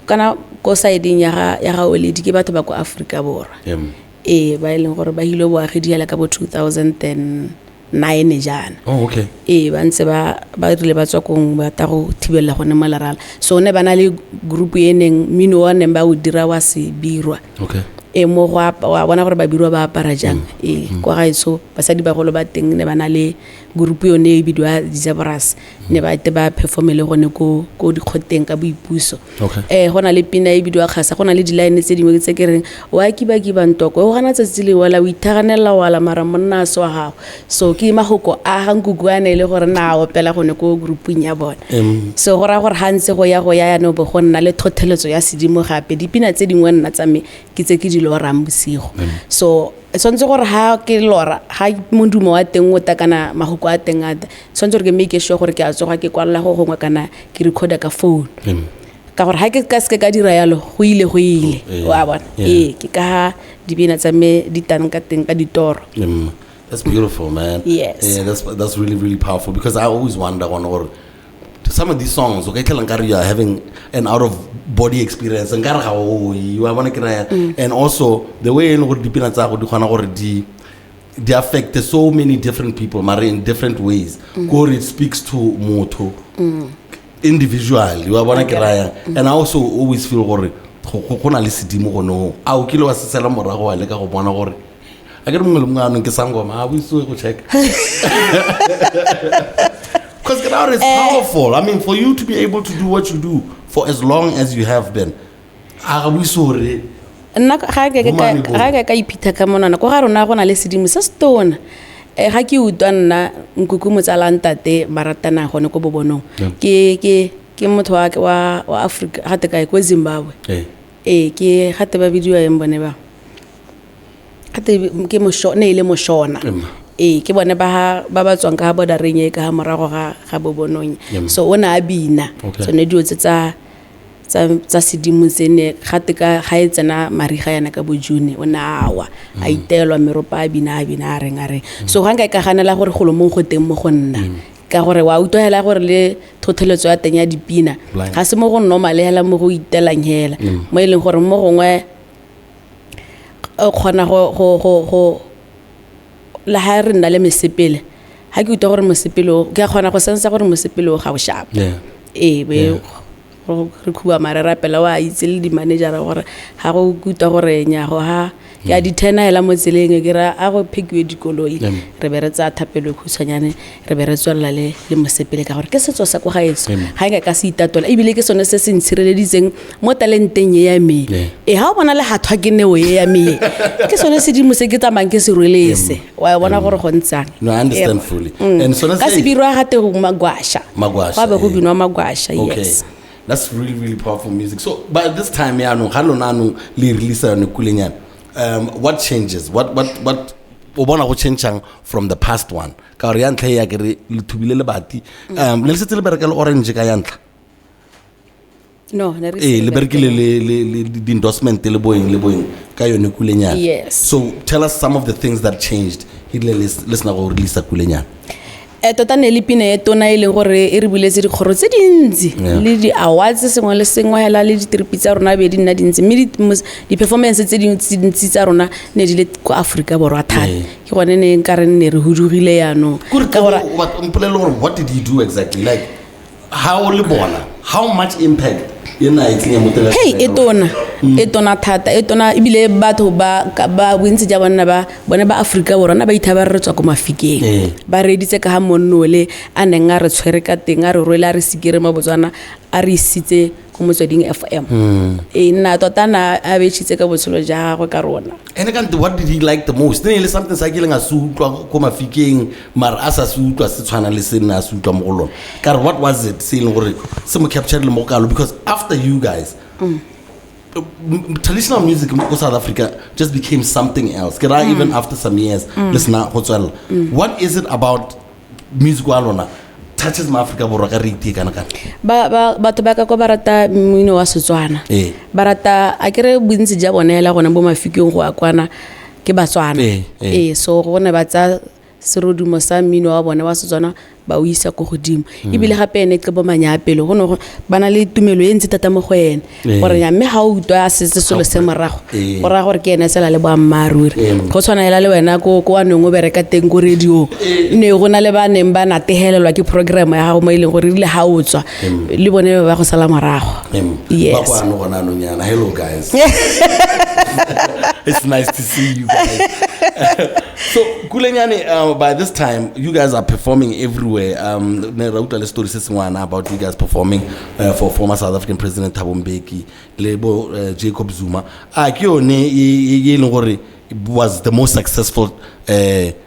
Kana ko sideng ya ga Oledi ke batho ba ko Aforika Borwa. Ba e leng gore ba hile boagedi hela ka bo 2009 jaana. Oh, okay. Ee, ba ntse ba rile ba tswa kong ba ta go thibella gone mo Lerala. So ne ba na le group e neng mmino wa neng ba o dira wa sebirwa. E mo go wa bona gore babirwa ba apara jang. Ee, kwa gaetsho basadi bagolo ba teng ne ba na le group yone e bidiwa di-zebras, ne ba ete ba performe le gone ko dikgoteng ka boipuso. Go na le pina e bidiwa kgasa, go na le di-line tse dingwe tse ke reng wa kibakiba ntoko o gana tsatsi le wela o ithaganela wala mara monna a se wa gago. So ke magoko a ga nkuku a ne e le gore na a opela gone ko groupung ya bone. So go raya gore ga ntse go ya go ya yanong bo go nna le tlhotlheletso ya sedimo gape. Dipina tse dingwe nna tsa me ke tse ke di lorang bosigo. So tshwanetse gore ha ke lora, ha modumo wa teng o ta kana magoko a teng a ta, tshwanetse gore ke make sure gore ke a tsoga ke kwalela go gongwe kana ke recorda ka phone. Ka gore ha ke ka seke ka dira yalo, go ile go ile, wa bona. Ee, ke ka ha dipina tsa me di tang ka teng ka ditoro. That's beautiful, man. Yes. Yeah, that's really, really powerful, because I always wonder gore some of these songs, okay, nkare you are having an out of body experience, nkare ga o ye, wa bona ke raya. And also the way e leng gore dipina tsa go di kgona gore di affect so many different people, mara in different ways. Gore it speaks to motho individually, wa bona ke raya. And I also always feel gore go na le sedimo gone ho. A o kile wa se sala morago wa leka go bona gore a ke re mongwe le mongwe anong ke sangoma, a boisiwe go check. Because now it's powerful. I mean, for you to be able to do what you do for as long as you have been. A ga boise gore Nna ga ke Bomane bo. ga ke ka iphitha ka monwana, ko ga rona go na le sedimo se se tona. Ga ke utlwa nna nkuku motsala ntate ba ratana gone ko Bobonong. Ke motho wa Afrika, ga te kae, ko Zimbabwe. Ke ga te ba bidiwa eng bone ba? Ga te ke ne e le Moshona. Ke bone ba ba tswang ka bordereng e ka ha morago ga Bobonong. So o ne a bina. Tsone dilo tse tsa sedimo tse ne ga te ka ga e tsena mariga yana ka bo June, o ne a wa, a itelwa meropa, a bina, a bina, a reng, a reng. So ga nka e ka ganela gore golo mong go teng mo go nna. Ka gore wa utlwa hela gore le tlhotlheletso ya teng ya dipina, Blind. ga se mo go normal hela mo go itelang hela. Mo e leng gore mo gongwe o kgona go le ha re nna le mesepele, ha ke utlwa gore mosepele o, ke a kgona go sensa gore mosepele o ga o sharp. Ee, be re khuba mare rapela, wa itse le di-manager-a gore ga go utlwa gore nyago ha ke a di turn-a hela mo tseleng, ke ra a go phekiwe dikoloi, re be re tsaya thapelo e khutshwanyane, re be re tswelela le mosepele, ka gore ke setso sa kwa gaetsho. Ga nka ka se itatola, ebile ke sone se se ntshireleditseng mo talenteng e ya me. Ee, ga o bona le hathwa ke neo e ya me, ke sone sedimo se ke tsamayang ke se rwelese. Wa bona gore go ntsang. No, I understand fully. And sone Ka se sebirwa ga te magwasha. Magwasha, Gwa be go binwa magwasha, yes. That's really, really powerful music. So, by this time, ya no, ga lona no le release yone kulenyana. What changes? What o bona go changeang from the past one? Ka gore ya ntlha e ya ke re le thubile lebati. Le setse le bereka le Orange ka ya ntlha? No, ne re Ee, se le berekile bereke. le di-endorsement le boeng le boeng ka yone kulenyana. Yes. So tell us some of the things that changed erile le sena go release kulenyana. Tota ne le pina e tona e leng gore e re buletse dikgoro tse dintsi le di-awards sengwe le sengwe hela, le di-trip tsa rona be di nna dintsi, mme di-performance tse dintsi dintsi tsa rona ne di le kwa Aforika Borwa thata. Ke gone ne nka re ne re hudugile jaanong. Kore Ka gore mpolelle gore what did he do exactly? Like, how le bona, how much impact e na e tsenya mo teng ga Hey, e Afrika Borwa? tona, e tona thata, e tona ebile batho ba, ka, ba bontsi ja bonna ba, bone ba Aforika Borwa na ba ithaba re tswa ko Mafikeng. Ba reeditse ka ha monnole a neng a re tshwere ka teng, a re rwele, a re sikere mo Botswana, a re isitse ko Motsweding FM. Ee, nna tota na a betšhitse ka botshelo ja gagwe ka rona. Ene kante what did he like the most? Ne e le something sa kileng a se utlwa ko Mafikeng, mara a sa se utlwa se tshwana le se nne a se utlwa mo go lona. Ka re what was it se e leng gore se mo capture-ile mo go kalo? Because after you guys, traditional music ko South Africa just became something else. Ke ra even after some years, le sena go tswelela. What is it about music wa lona touches ma Afrika Borwa ka rate e kana kana? Batho ba ka kwa ba rata mmino wa Setswana. Ba rata, a kere bontsi ja bone hela gone bo Mafikeng go a kwana ke Batswana. So go ne ba tsa serodumo sa mmino wa bone wa Setswana ba o isa ko godimo. Ebile gape ene Cebo Manyaapelo, go ne go ba na le tumelo e ntsi thata mo go ene. Gore nya, mme ga o utlwa a setse selo se morago, go raya gore ke ene sela le boammaaruri. Go tshwana hela le wena ko wa neng o bereka teng ko radio. Ne go na le ba neng ba natehelelwa ke program ya gago mo e leng gore erile ga o tswa, le bone ba go sala morago. Yes. Ba kwano gona anong yana. Hello guys. It's nice to see you guys. So Kulenyane, by this time you guys are performing everywhere. Ne ra utlwa le story se sengwana about you guys performing for former South African President Thabo Mbeki le bo Jacob Zuma. A ke yone e leng gore was the most successful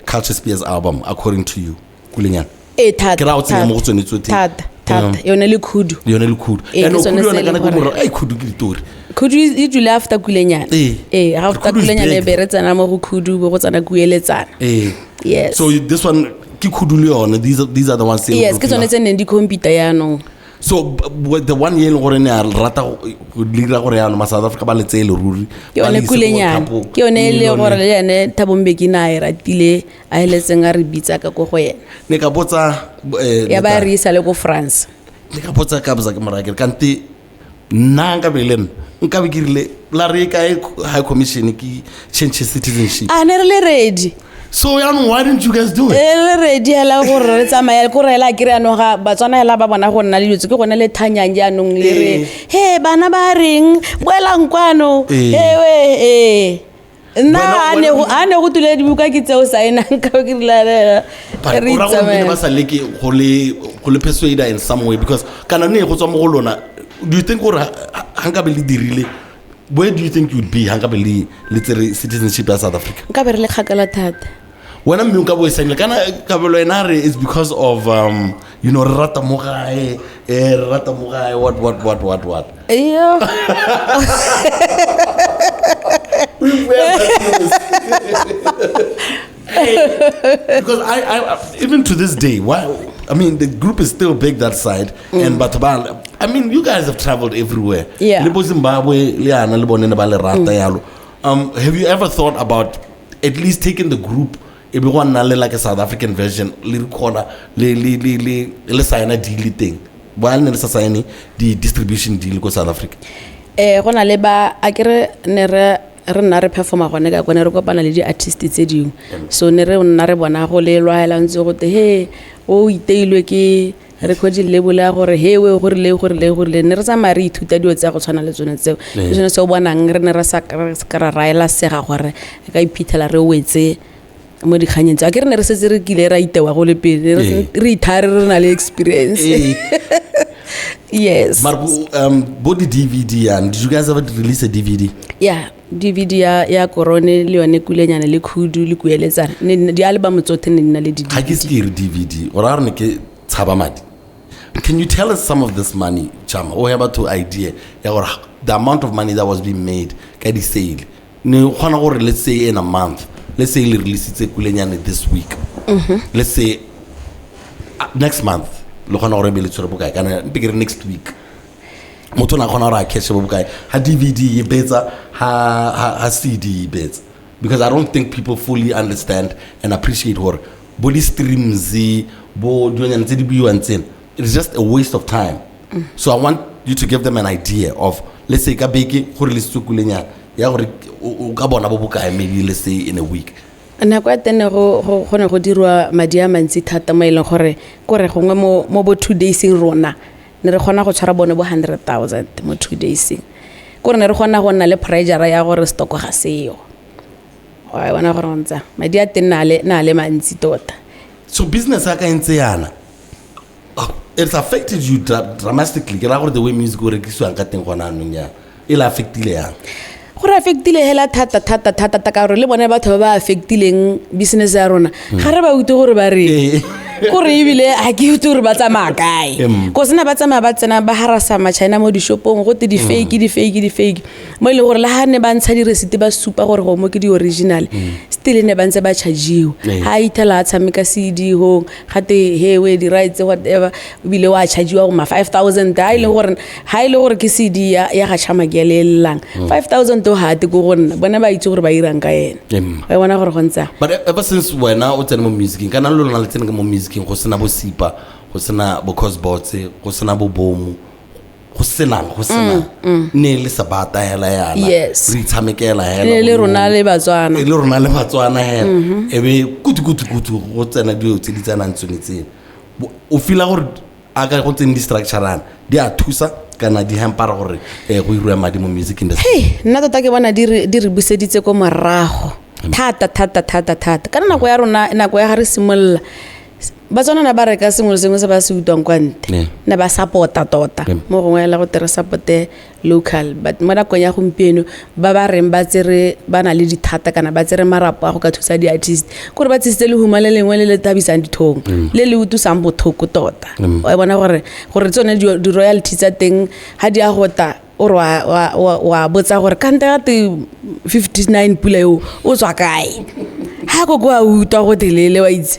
Culture Spears album according to you, Kulenyane? Ee, thata. Ke ra o tsenya mo go tsone tsotlhe. Thata thata, yone le Khudu. Yone le Khudu. Ee, And ke sone Khudu se yone e kana leng ke gore- morao, ai, Khudu ke ditori. Khudu e dule after Kulenyane. Ee. Ee, ga after Khudu is Kulenyane big. be re tsena mo go Khudu, bo go tsena Kueletsana. Ee. Yes. So this one ke Khudu le yone. These are the ones tse e leng Yes, ke gore tsone tse neng di compete yaanong. So the one ye e leng gore ne a rata go dira gore yaanong ma South Africa ba le tseye leruri, Ke ba le yone ise ko Kulenyane. World Cup-ong. Ke yone e le Yone. gore le ene Thabo Mbeki na e ratile, a heletseng a re bitsa ka ko go ena. Ne ka botsa Ya ba re isa le ko France. Ne ka botsa ka botsa ke moraya ke re, kante nna nka be le nna nka be ke rile la re kae high commission ke change citizenship? A ne re le ready. So yaanong why didn't you guys do it? E le ready hela gore re tsamaye ko re hela kry yanong ga Batswana hela ba bona go nna le dilo tse ke gone le thanyang jaanong le re he bana ba reng boelang kwano. Hewe ee nna a ne go tule dibuka ke tseo saenang ka ke rile But re o raya gore mme ne ba itsamaya. sa leke go le persuade in some way, because kana ne go tswa mo go lona, do you think gore ha nka be le dirile, where do you think you'd be ha nka be le tsere citizenship ya South Africa? Nka be re le kgakala thata. Wena mme o ka bo e saenile kana Kabelo ena a re it's because of re rata mo gae, re rata mo gae, what what what what what. Iyo. Because I even to this day, why, I mean, the group is still big that side, and batho ba, I mean, you guys have traveled everywhere. Yeah. Le bo Zimbabwe le yana le bone ne ba le rata yalo. Have you ever thought about at least taking the group e be go nna le like a South African version le recorder le signa deal teng, ba ne le sa sign di distribution deal ko South Africa? Go na le ba a kere ne re nna re performa gone ka kone re kopana le di-artist tse dingwe, so ne re nna re bona go lelwa hela ntse go te he o iteilwe ke recording label ya gore he we go rile go rile go rile, ne re tsamaya re ithuta dilo tsa go tshwana le tsone tseo. Ke sone se o bonang re ne re sa re se ka ra raela sega gore re ka iphitlhela re wetse mo dikganyeng tseo. A ke re ne re setse re kile ra itewa go le pele, re ithare re na le experience. Yes. But bo di DVD and did you guys ever release a DVD? Yeah, DVD ya Korone le yone Kulenyane le Khudu le Kueletsana. Di-album tsotlhe ne di na le Ha ke di-DVD. se ke re DVD o raya gore ne ke tshaba madi. Can you tell us some of this money, Chama, o ya batho idea ya gore the amount of money that was being made ka di-sale ne o kgona gore, let's say in a month, let's say le releasitse Kulenyane this week, let's say next month le kgona gore e be le tshwere bokae, kana mpe ke re next week motho o ne a kgona gore a cashe bo bokae ha DVD e betsa, ha CD e betsa? Because I don't think people fully understand and appreciate gore bo di-streams, bo dilonyana tse di buiwang tsena, it's just a waste of time. So I want you to give them an idea of, let's say, ka beke go releasitswe Kulenyana ya gore o ka bona bo bokae, maybe let's say in a week. Nako ya teng ne go ne go dirwa madi a mantsi thata mo e leng gore kore gongwe mo bo 2 dayseng rona ne re kgona go tshwara bone bo 100 000 mo 2 dayseng, kore ne re kgona go nna le pressure ya gore stock ga seo wa e bona gore go ntsa madi a teng na le mantsi tota. So business ya ka e ntse yana, oh, it's affected you dramatically. Ke raya gore the way music o rekisiwang ka teng gona anong yana e le affectile yang? Gore affectile hela thata thata thata thata, ka gore le bone batho ba ba affectileng business ya rona ga re ba utlwe gore ba reng, kore ebile ga ke utlwe gore ba tsamaya kae, ko sena ba tsamaya ba tsena ba harasa maChina mo dishopong go te di-fake, di-fake, di-fake, mo e leng gore le ga ne ba ntsha di-receipt ba supa gore go mo ke di-original, still ne ba ntse ba chargiwa. Ga a ithela a tshameka CD gong gate hewe di-rights whatever, ebile wa chargiwa go ma 5000, ga e leng gore ga e le gore ke CD ya ga Chama ke le lelang 5000 o ga ate ko go nna bone ba itse gore ba irang ka ene. Ba bona gore go ntse. But ever since wena o tsene mo musicing, kana le lona le tsene mo musicing, go sena bo Sipa, go sena bo Cosbots, go sena bo Bomo, go senang go senang, ne le sa bata hela yana? Yes. Re itshamekela hela. Ne le rona le Batswana. E le rona le Batswana hela, e be kutu kutu kutu go tsena dilo tse di tsenang tsone tsena. O feela gore a ka go tsene di-structurana di a thusa Kana di hampera gore go iriwe madi mo music industry? Hei, nna tota ke bona di re buseditse ko morago thata thata thata thata. Ka nako ya rona, nako ya ga re simolola, Batswana ne ba reka sengwe le sengwe se ba se utlwang kwa ntle, ne ba support-a tota. Mo gongwe la go tere support-e local, but mo nakong ya gompieno ba ba reng ba tsere, ba na le dithata kana ba tsere marapo a go ka thusa di-artist, kore ba tsisitse lehuma le lengwe le le thabisang dithong, le le utlwisang botlhoko tota. Wa bona gore tsone di-royalty tsa teng ga di a gota, o re wa botsa gore kante ga te 59 pula eo o tswa kae, ga koko a utlwa go telele wa itse.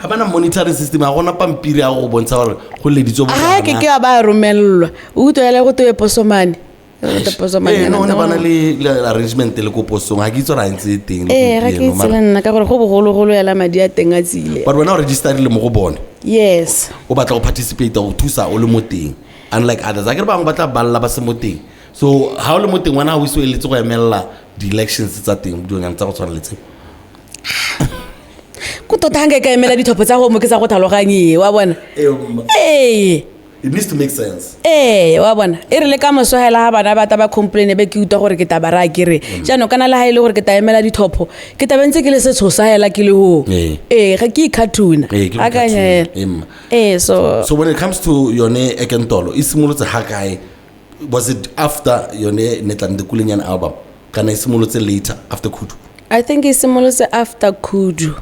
Ga bana monitoring system, ga gona pampiri ya go bontsha gore go leditswe. Ga ke a ba romelelwa, o utlwa ele go toe posomane. Ee, no, ne ba na le arrangement le ko posong, ga ke itse gore a ntse e teng le Ee, ga ke gompieno, itse le nna ka gore go bogologolo ela madi a teng a tsile. But wena o registerile mo go bone? Yes. O batla go participate, go thusa o le mo teng, unlike others. A kere bangwe ba tla balla ba se mo teng. So ga o le mo teng, wena ga o ise o eletse go emelela di-elections tsa teng, dilonyana tsa go tshwana le tse? Ko tota ga nka ka emela ditlhopho tsa gomo ke sa go tlhaloganye, wa bona. Ee. It needs to make sense. Ee, wa bona, e re le ka moso hela ga bana ba ta ba complain, be ke utlwa gore ke taba raya ke re jaanong kana le ga e le gore ke ta emela ditlhopho, ke taba ntse ke le setshosa hela ke le ho. Ee, ga ke i-cartoona. Ee, ke go Akanya cartoon. hela. Ee, mma. Ee, so So when it comes to yone Ekentolo, e simolotse ga kae? Was it after yone Netlande Kulenyana album, kana e simolotse later after Khudu? I think e simolotse after Khudu.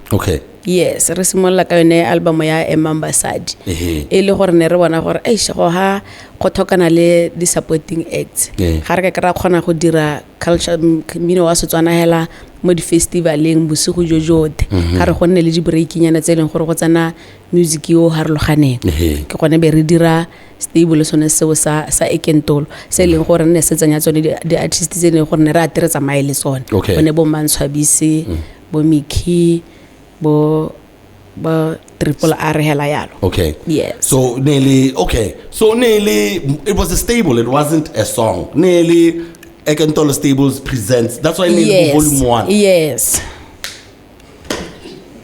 Yes, re simolola ka yone album ya Emang Basadi. E le gore ne re bona gore eish, go ha go tlhokana le di-supporting acts. Ga re ka ke ra kgona go dira culture, mmino wa Setswana hela mo di-festivaleng bosigo jo jotlhe, ga re go nne le di-breaknyana tse e leng gore go tsena music yo o harologaneng. Ke gone be re dira stable sone seo sa Ekentolo, se e leng gore nne se tsenya tsone di-artist tse e leng gore ne re ate re tsamaye le tsone. Bone bo Mantshwabisi, bo Mickey, bo Triple R hela yalo. Yes. So nearly, okay, so nearly it was a stable, it wasn't a song. Nearly Ekentolo Stables presents, that's why nearly volume 1. Yes.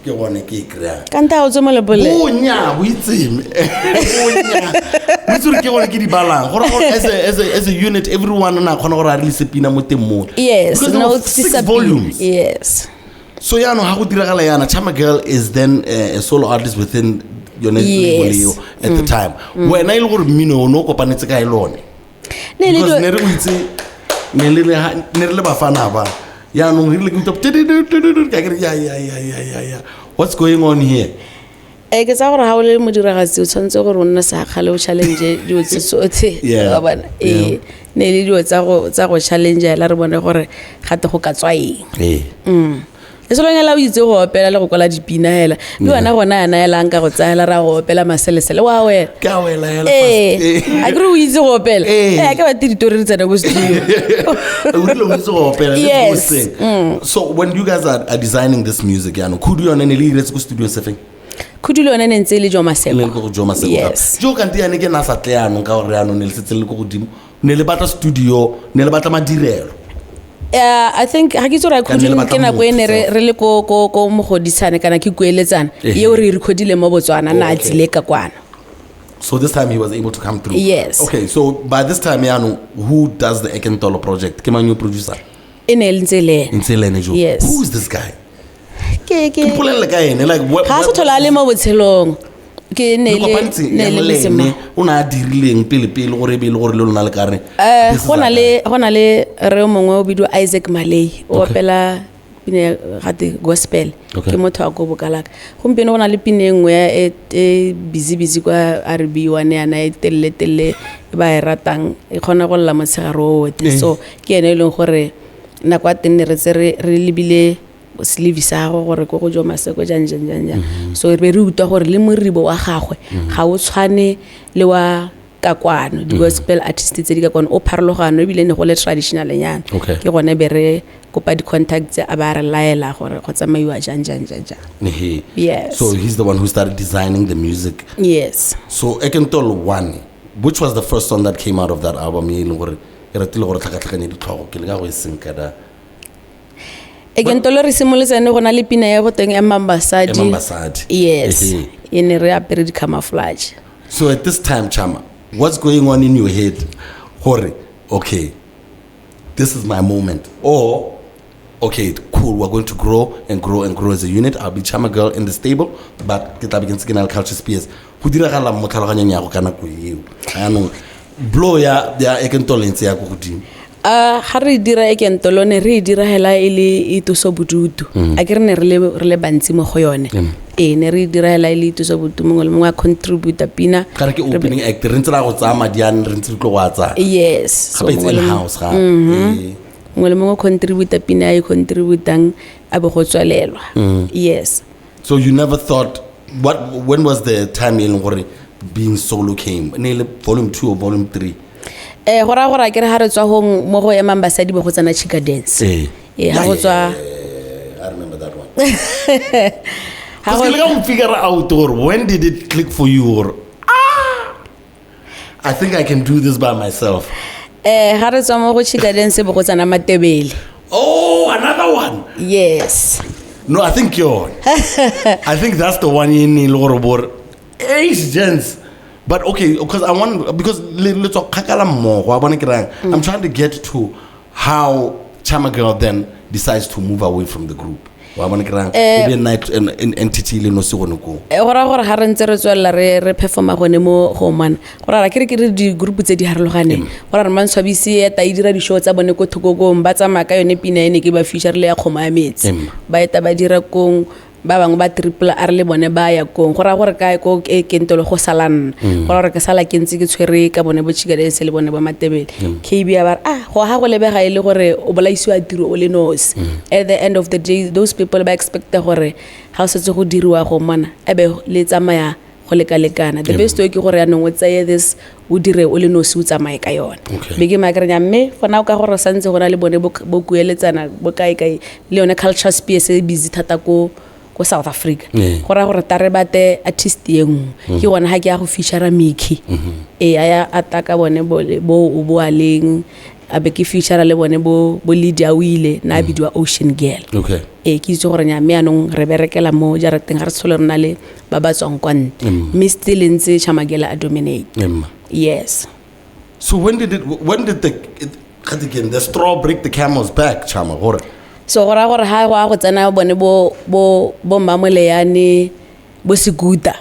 Ke gone ke e kry-ang. Ka ntlha o tswe mo lebole. Bonya, bo itseme. Bonya. O itse gore ke gone ke di balang. Gore as a unit, everyone o ne a kgona gore a release pina mo teng mo. Yes, Because there no, were it's 6 disappear. volumes. Yes. So yaanong ga go diragala yana, Charmer Girl is then a solo artist within yone label eo at the time. Wena e le gore mmino o ne o kopanetse kae le one? Ne le Because dilo ne re o itse, ne le le ha, ne re le bafana ba. Yaanong re ile ke utlwa tudududududu, ka ke re, ya, ya, ya, ya, ya, ya. What's going on here? Ke tsa gore ha o le modiragatsi o tshwanetse gore o nne sekgale o challenge dilo tse tsotlhe. Wa bona? Ne le dilo tsa go challenge hela re bone gore gate go ka tswa eng. E solong hela o itse go opela le go kwala dipina hela. Le wena gona yana hela nka go tsaya hela ra go opela maselesele. Wa wela. Ke a wela hela fast. A ke re o itse go opela? A ke batle ditori re tsena ko studio. O rile o itse go opela, let's go Yes. sing. So when you guys are designing this music, yaanong, Khudu yone ne le iretse ko studio se feng? Khudu le yone ne ntse e le Joe Maseko. Le le ko go Joe Maseko. Yes. Joe kante yane ke na sa tle yaanong ka gore yaanong ne le setse le ko godimo. Ne le batla studio, ne le batla madirelo. I think ga ke itse gore Ka nne le Khudu batla ke nako e ne motho. re le ko Mogoditshane kana ke kueletsana. Eo re e recordile mo Botswana, na a tsile ka kwano. So this time he was able to come through. Yes. Okay, so by this time yaanong, who does the Ekentolo project? Ke mang yo producer? E ne le ntse le ene. Ntse le ene, Joe. Yes. Who is this guy? Ke, ke. Ke mpolelle ka ene, like, what, Ga a se what tlhole a le mo botshelong. Ke ne Le le, kopantse ne yang le le Mosima. ene, o ne a dirileng pele pele gore e be e le gore le lona le ka re, this is our guy. Go na le re o mongwe o bidiwa Isaac Malay, o opela pina ya gate gospel. Ke motho wa ko Bokalaka. Gompieno go na le pina e nngwe ya e busy busy kwa R B one yana e telele telele e ba e ratang, e kgona go lla motshegare o otlhe. So ke ene e leng gore nako ya teng ne re tse re lebile sleeve sa gagwe gore ko go Joe Maseko jang, jang, jang, jang. So re be re utlwa gore le moribo wa gagwe ga o tshwane le wa ka kwano, di-gospel artist tse di ka kwano, o pharologano ebile ne go le traditional nyana. Ke gone be re kopa di-contact tse a ba re laela gore go tsamaiwa jang, jang, jang, jang. Yes. So he's the one who started designing the music. Yes. So Ekentolo 1, which was the first song that came out of that album, e leng gore e ratile gore tlhakatlhakanye ditlhogo, ke leka go e senka da. Ekentolo re simolotse ne go na le pina ya boteng ya Mambasadi. Mambasadi. Yes. E ne re apere di-camouflage. So at this time, Chama, What's going on in your head gore okay, this is my moment, or okay, cool, we're going to grow and grow and grow as a unit. I'll be Charma Girl in the stable, but ke tla be ke ntse ke na le Culture Spears. Go diragalang mo tlhaloganyong ya go ka nako eo? Jaanong blow ya Ekentolo e ntse ya ko godimo. Ga re dira Ekentolo ne re e dira hela e le itoso bodutu. A ke re ne re le bantsi mo go yone. Ee, ne re e dira hela e le itoso bodutu, mongwe le mongwe a contributa pina. Ka re ke opening act, re ntse ra go tsaya madi a re ntse re tlo go a tsaya. Yes. Gape it's mongwe le in mongwe- house gape. Ee. Mongwe le mongwe contributa pina e contributang a be go tswelelwa. Yes. So you never thought, what, when was the time e leng gore being solo came? Ne e le volume 2 or volume 3? Go raya gore a ke re ga re tswa gong mo go emang basadi bo go tsena Chika Dance. Ee. Ee, ga go tswa I remember that one. Ga Because go ke leka go figure out gore when did it click for you or I think I can do this by myself. Ga re tswa mo go Chika Dance bo go tsena Matebele. Oh, another one. Yes. No, I think you're. I think that's the one in le gore bore. Eish, gents. But okay, because I want, because le tswa kgakala mmogo, wa bona ke rang. I'm trying to get to how Charma Girl then decides to move away from the group. Wa bona ke rang. E be night an entity le nosi gone koo. Go raya gore ga re ntse re tswelela re performa gone mo go mana, go raya ke re ke re di-group tse di harologaneng. Go raya gore Mantshwabisi eta e dira di-show tsa bone ko thokokong, ba tsamaya ka yone pina e ne ke ba feature le ya kgomo ya metsi. Ba eta ba dira kong, ba bangwe ba triple R le bone ba ya kong. Go raya gore kae ko e Kentolo go sala nna. Go raya gore ke sala ke ntse ke tshwere ka bone bo Chika Dance le bone bo Matebele. KB a ba re, go ga go lebega e le gore o bolaisiwa tiro o le nosi. At the end of the day, those people ba expecta gore ga o setse go diriwa go mona, e be le tsamaya go lekalekana. The best way ke gore yaanong o tseye this, o dire o le nosi, o tsamaye ka yone. Be ke maakrenya, mme for now ka gore santse go na le bone bo kueletsana, bo kae kae, le yone Culture Spears e busy thata ko South Africa. Go raya gore ta re bate artist e nngwe. Ke gona ga ke ya go feature Mickey. Ee, a ya ataka bone bo o boa leng, a be ke feature le bone bo Lydia Wile, na a bidiwa Ocean Girl. Ee, ke itse gore nya, mme yaanong re berekela mo jarateng, ga re tlhole re na le ba ba tswang kwa ntle. Mme still ntse Charma Girl a dominate. Yes. So when did it, when did the, it, again, the straw break the camel's back, Charma? Gore? So go raya gore ga go a go tsena bone bo Mmamoleyane, bo Sekuta.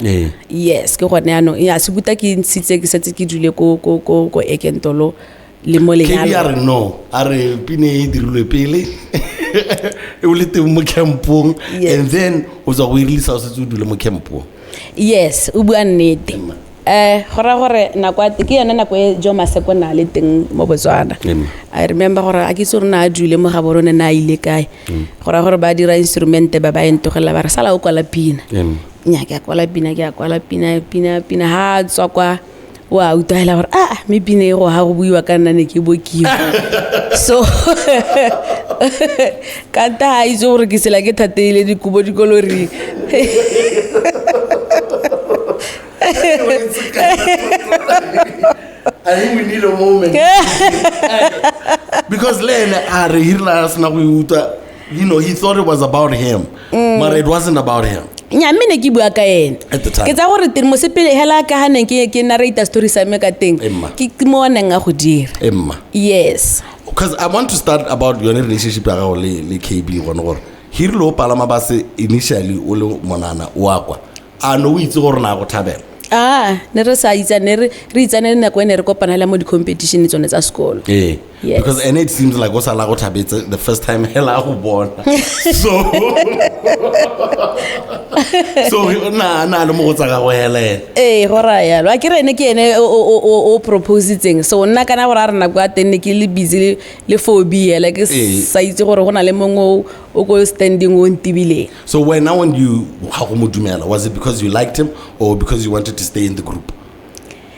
Yes, ke gone yaanong. Ya, Sekuta ke ntshitse ke setse ke dule ko Ekentolo le mo KB a lenyalong. re no, a re pine e dirilwe pele. E o le teng mo campong. Yes. And then o tswa go e release o setse o dule mo campong. Yes, o bua nnete. Emma. Go raya gore nako ya ke yone nako e Joe Maseko na le teng mo Botswana. Emma. I remember gore a ke itse gore na a dule mo Gaborone na a ile kae. Go raya gore ba dira instrumente ba ba e ntogela ba re sala o kwala pina. Emma. Nnyaa, ke a kwala pina, ke a kwala pina, pina, pina. Ha a tswa kwa, o a utlwa hela gore, mme pina e go ha go buiwa ka nna ne ke bokiwa. So, ka nta ha itse gore ke sela ke thateile dikobo dikoloring. I think we need a moment. Because le ene a re hirile a sena go e utlwa, he thought it was about him. But it wasn't about him. Nnyaa, mme ne ke bua ka ene. At the time. Ke tsaya gore teng mosepele hela ka ha ne ke narrate story sa me ka teng. Emma. Ke mo a neng a go dira. Emma. Yes. Because I want to start about your relationship ya gago le KB gone gore hirile o palama base initially o le monana o a kwa. A no o itse gore na go thabela? Ne re sa itsane, ne re itsane le nako e ne re kopana le mo di-competition tsone tsa sekolo. Ee. Yes. Because ene it seems like o sala go thabetse the first time hela a go bona. So, so na le mo go tsa gagwe hela ene. Ee, go raya yalo. A ke re ene ke ene o propositseng. So nna kana gore a re nako ya teng ne ke le busy le phobia, like ke Ee. sa itse gore go na le mongwe o ko standing o ntibileng. So when now when you ga go mo dumela, was it because you liked him or because you wanted to stay in the group?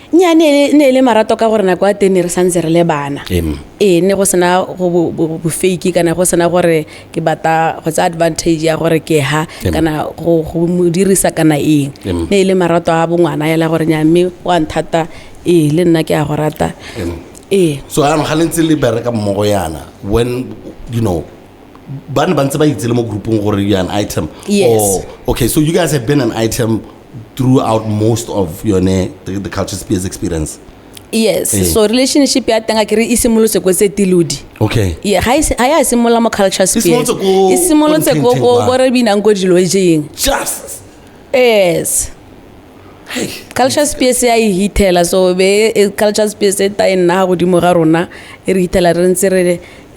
Nnyaa, ne e le marato ka gore nako ya teng ne re santse re le bana. Em. Ee, ne go sena go bo fake kana go sena gore ke batla go tsaya advantage ya gore ke ha Em. kana go mo dirisa kana eng. Em. Ne e le marato a bongwana hela gore nnyaa, mme o a nthata, ee, le nna ke a go rata. Em. Ee. So yaanong ga le ntse le bereka mmogo yana, when, you know, ba ne ba ntse ba itse le mo groupong gore you are an item. Yes. Or, okay, so you guys have been an item throughout most of yone the Culture Spears experience. Yes. Eh. So relationship ya teng a kere e simolotse ko Tsetilodi. Okay. Yeah, ga e ga ya simolola mo Culture E Space. simolotse ko- E simolotse ko ko ntlheng ko kwa. ko re binang ko dilojeng. Just. Yes. Hey. Culture Space ya e hithela, so be Culture Space e ta e nna godimo ga rona e re hithela re ntse re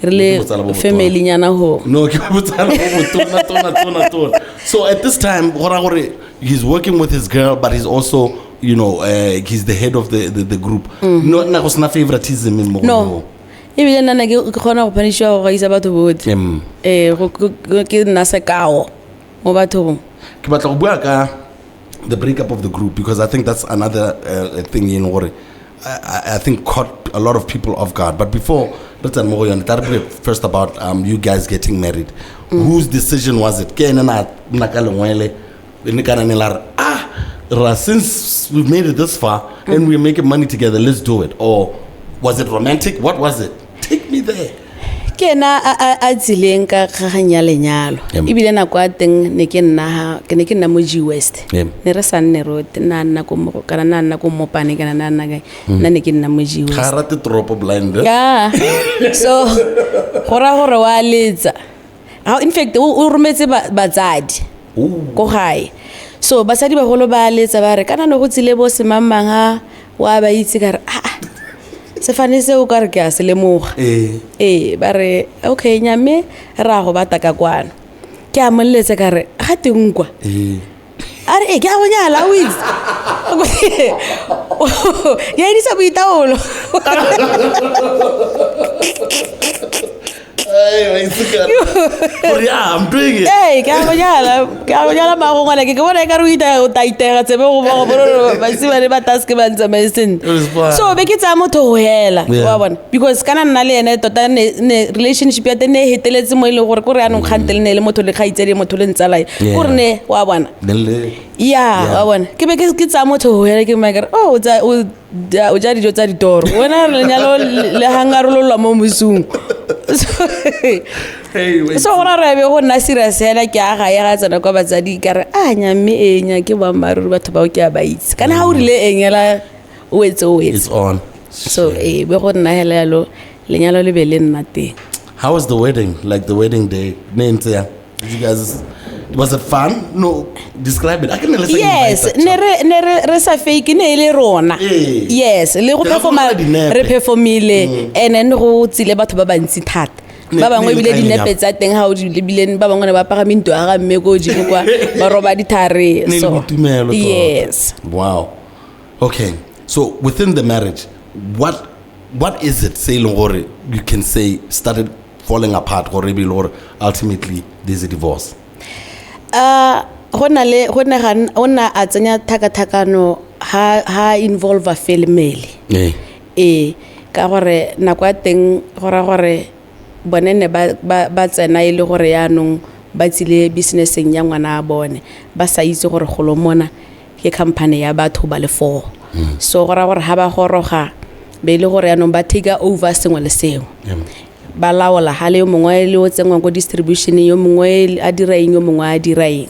re le Ke botsala bo botona. family nyana ho. No, ke botsala bo botona, tona, tona, tona. So at this time, go raya gore he's working with his girl, but he's also, he's the head of the group. No, na go sena favoritism in mo go No. moo. Ebile nna ne ke kgona go phanishiwa go gaisa batho botlhe. Ee, ke nna sekao mo bathong. Ke batla go bua ka the breakup of the group, because I think that's another thing in gore I think caught a lot of people off guard. But before re tsena mo go yone, tla re bue first about you guys getting married. Whose decision was it? Ke ene na nna ka lengwele, e ne kana ne la re, ra, since we've made it this far and we're making money together, let's do it. Or was it romantic? What was it? Take me there. Ke ena a tsileng ka kgagang ya lenyalo. Ebile nako ya teng ne ke nna ke ne ke nna mo G West. Ne re sa nne rote, nna nna ko kana nna nna ko Mopane, kana nna nna kae. Nna ne ke nna mo G Ga West. rate toropo blind, eh? Ya. So go raya gore wa letsa. In fact, o rometse batsadi ko gae. So basadi bagolo ba letsa ba re kana ne go tsile bo semangmang a wa ba itse, ka re ah, sefane seo ka re ke a se lemoga. Ee, ba re okay nyame re a go bata ka kwano. Ke a molletse ka re ga teng kwa. A re ee, ke a go nyala o itse. Ya edisa boitaolo. Hey, wa itse ka gore, yeah, I'm doing it. Ee, ke a go nyala, ke a go nyala maago ngwana ke bona ekare o tla itega tsebe go ba go bona gore basimane ba task ba ntsamaye sentle. It was fine. So be ke tsaya motho go hela, wa bona, because kana nna le ene tota ne relationship ya teng ne e heteletse mo e leng gore kore yanong kgante le ne le motho le kgaitsedi, motho le ntsalae. Kore ne wa bona. Ya, wa bona, ke be ke tsaya motho go hela, ke mma kere oh, o ja dijo tsa ditoro wena, re lenyalo le hangarololwa mo mosung. Hey, wait. So gora re be go nna serious hela, ke a gae ga tsena kwa batsadi ka re a nya, mme e nya ke boammaaruri batho bao ke a ba itse, kana ga o rile eng hela o etse o etse. It's on. So ee, be go nna hela yalo, lenyalo le be le nna teng. How was the wedding? Like the wedding day? Ne ntse yang? Did you guys, was it fun? No, describe it. I can listen. Yes, ne re sa fake, ne e le rona. Ee. Yes, le go Ke a performa gopola dinepe. re performile, and then go tsile batho ba bantsi thata. Ba bangwe Ne le ebile kae dinepe lenyalo? tsa teng ga o di lebileng, ba bangwe ne ba pagame ntlo ya ga mme ko godimo kwa, ba roba dithare. Ne le So boitumelo tota. yes. Wow. Okay. So within the marriage, what is it say leng gore you can say started falling apart gore e be le gore ultimately there's a divorce? Go na le go ne ga o nna a tsenya thakathakano ha involve family. Ee, ka gore nako ya teng go raya gore bone ne ba tsena e le gore yaanong ba tsile businesseng ya ngwana a bone, ba sa itse gore golo mona ke company ya batho ba le four. So go raya gore ha ba goroga be e le gore yaanong ba take over sengwe le sengwe. Ba laola ha le yo mongwe le o tsenngwang ko distribution, yo mongwe a dira eng, yo mongwe a dira eng.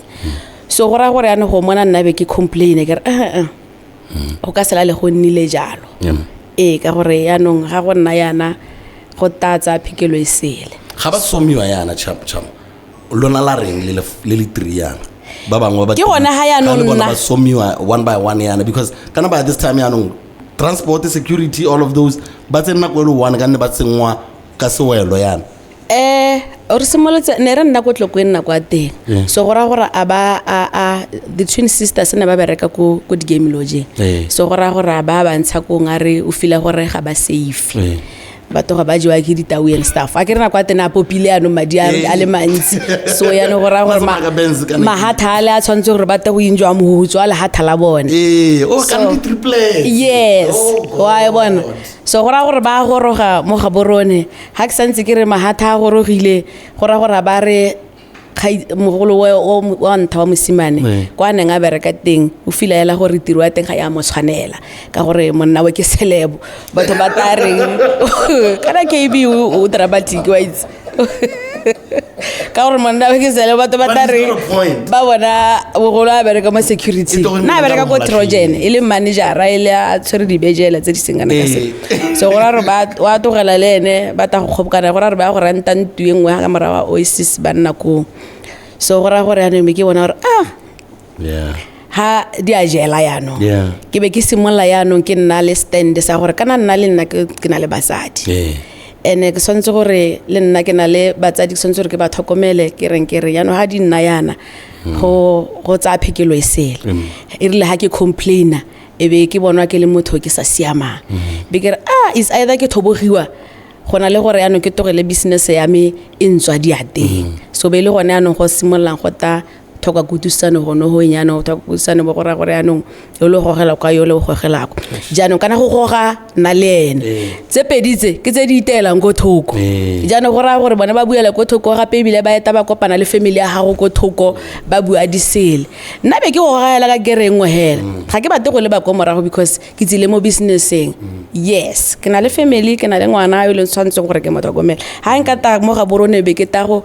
So go raya gore yaanong go mona nna be ke complain ke re eh, eh, go ka sela le go nnile jalo. Ee, ka gore yaanong ga go nna yana go tla tsaya phikelo e sele. Ga ba somiwa yana chap chap. Lona la reng le three yana? Ba bangwe ba Ke gone ha yaanong Ga le bona nna- ba somiwa one by one yana, because kana by this time yaanong transport, security, all of those ba tsene nako e le one, ka nne ba tsenngwa ka sewelo yana. Re simolotse ne re nna ko Tlokweng nako ya teng. Yeah. So go raya gore a ba a the twin sisters ne ba bereka ko di-game lodgeng. Yeah. So go raya gore a ba ntsha kong, a re o feela gore ga ba safe. Yeah. Batho ga ba jewa ke ditau and stuff. A ke re nako ya teng a popile yanong madi a le mantsi. So yanong go raya gore Ba tsamaya ka Benz ka nako. mahatha ale a tshwanetse gore ba tle go enjoy mohutso a lehatha la bone. Ee, oh, ka di-triplex. Yes. Oh, God. Wa e bona. So go raya gore ba goroga mo Gaborone, ga ke santse ke re mahatha a gorogile, go raya gore ba re mogolo wa ntha wa mosimane Ee. kwa a neng a bereka teng, o fila ela gore tiro ya teng ga ya mo tshwanela, ka gore monna we ke celebo, batho ba tla reng, kana KB o dramatic wa itse. Ka gore monna ke sele batho ba But tla he's re got a point. ba bona bogolo a bereka mo security. E tlo go Nna a bereka ko nna Trojan, e le managera, e le a tshwere dibejela tse di seng kana ka sepe. So go raya gore wa tlogela le ene, ba ta go kgobokana, go raya gore ba ya go renta ntlo e nngwe ka morago ga Oasis, ba nna koo. So go raya gore yaanong be ke bona gore ah, ha di a jela yaanong. Ke be ke simolola yaanong ke nna le stand sa gore kana nna le nna ke na le basadi. And-e ke tshwanetse gore le nna ke na le batsadi, ke tshwanetse gore ke ba tlhokomele, ke reng ke re yaanong ha di nna yana, go tsaya phekelo e sele. E rile ha ke complaina, e be ke bonwa ke le motho ke sa siamang. Be ke re, ah, is either ke thobogiwa, go na le gore yaanong ke tlogele business ya me e ntswa diateng. So be e le gone yaanong go simololang go ta tlhoka kutlwisisano gone go yaanong, go tlhoka kutlwisisano bo go raya gore yaanong yo le gogela kwa, yo le gogela kwa. Jaanong kana go goga nna le ene. Tse pedi tse ke tse di iteelang ko thoko. Jaanong go raya gore bone ba buela ko thoko gape, ebile ba eta ba kopana le family ya gago ko thoko, ba bua disele. Nna be ke gogela ka kere nngwe hela. Ga ke batle go leba ko morago because ke tsile mo business-eng. Yes, ke na le family, ke na le ngwana yo e leng tshwanetseng gore ke mo tlhokomele. Ha nka ta mo Gaborone be ke ta go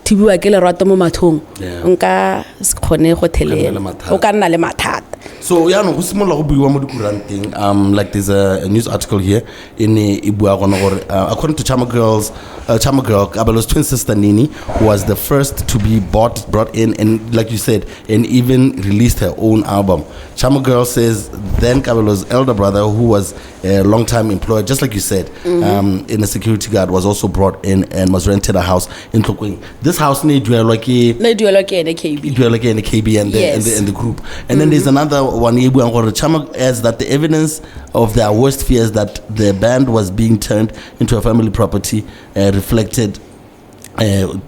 thibiwa ke lerato mo mathong, nka se kgone go O ka nna le thelela. mathata. O ka nna le mathata. So yaanong go simolola go buiwa mo dikuranteng, like there's a news article here e ne e bua gone gore, according to Chama Girls, Chama Girl, Kabelo's twin sister Nini was the first to be brought in, and like you said, and even released her own album. Chama Girl says then Kabelo's elder brother, who was a long-time employed, just like you said, in a security guard, was also brought in and was rented a house in Tlokweng. This house ne duelwa ke Ne duelwa ke ene KB. duelwa ke ene KB and the group. And then there's another one, e buang gore Chama adds that the evidence of their worst fears that the band was being turned into a family property, reflected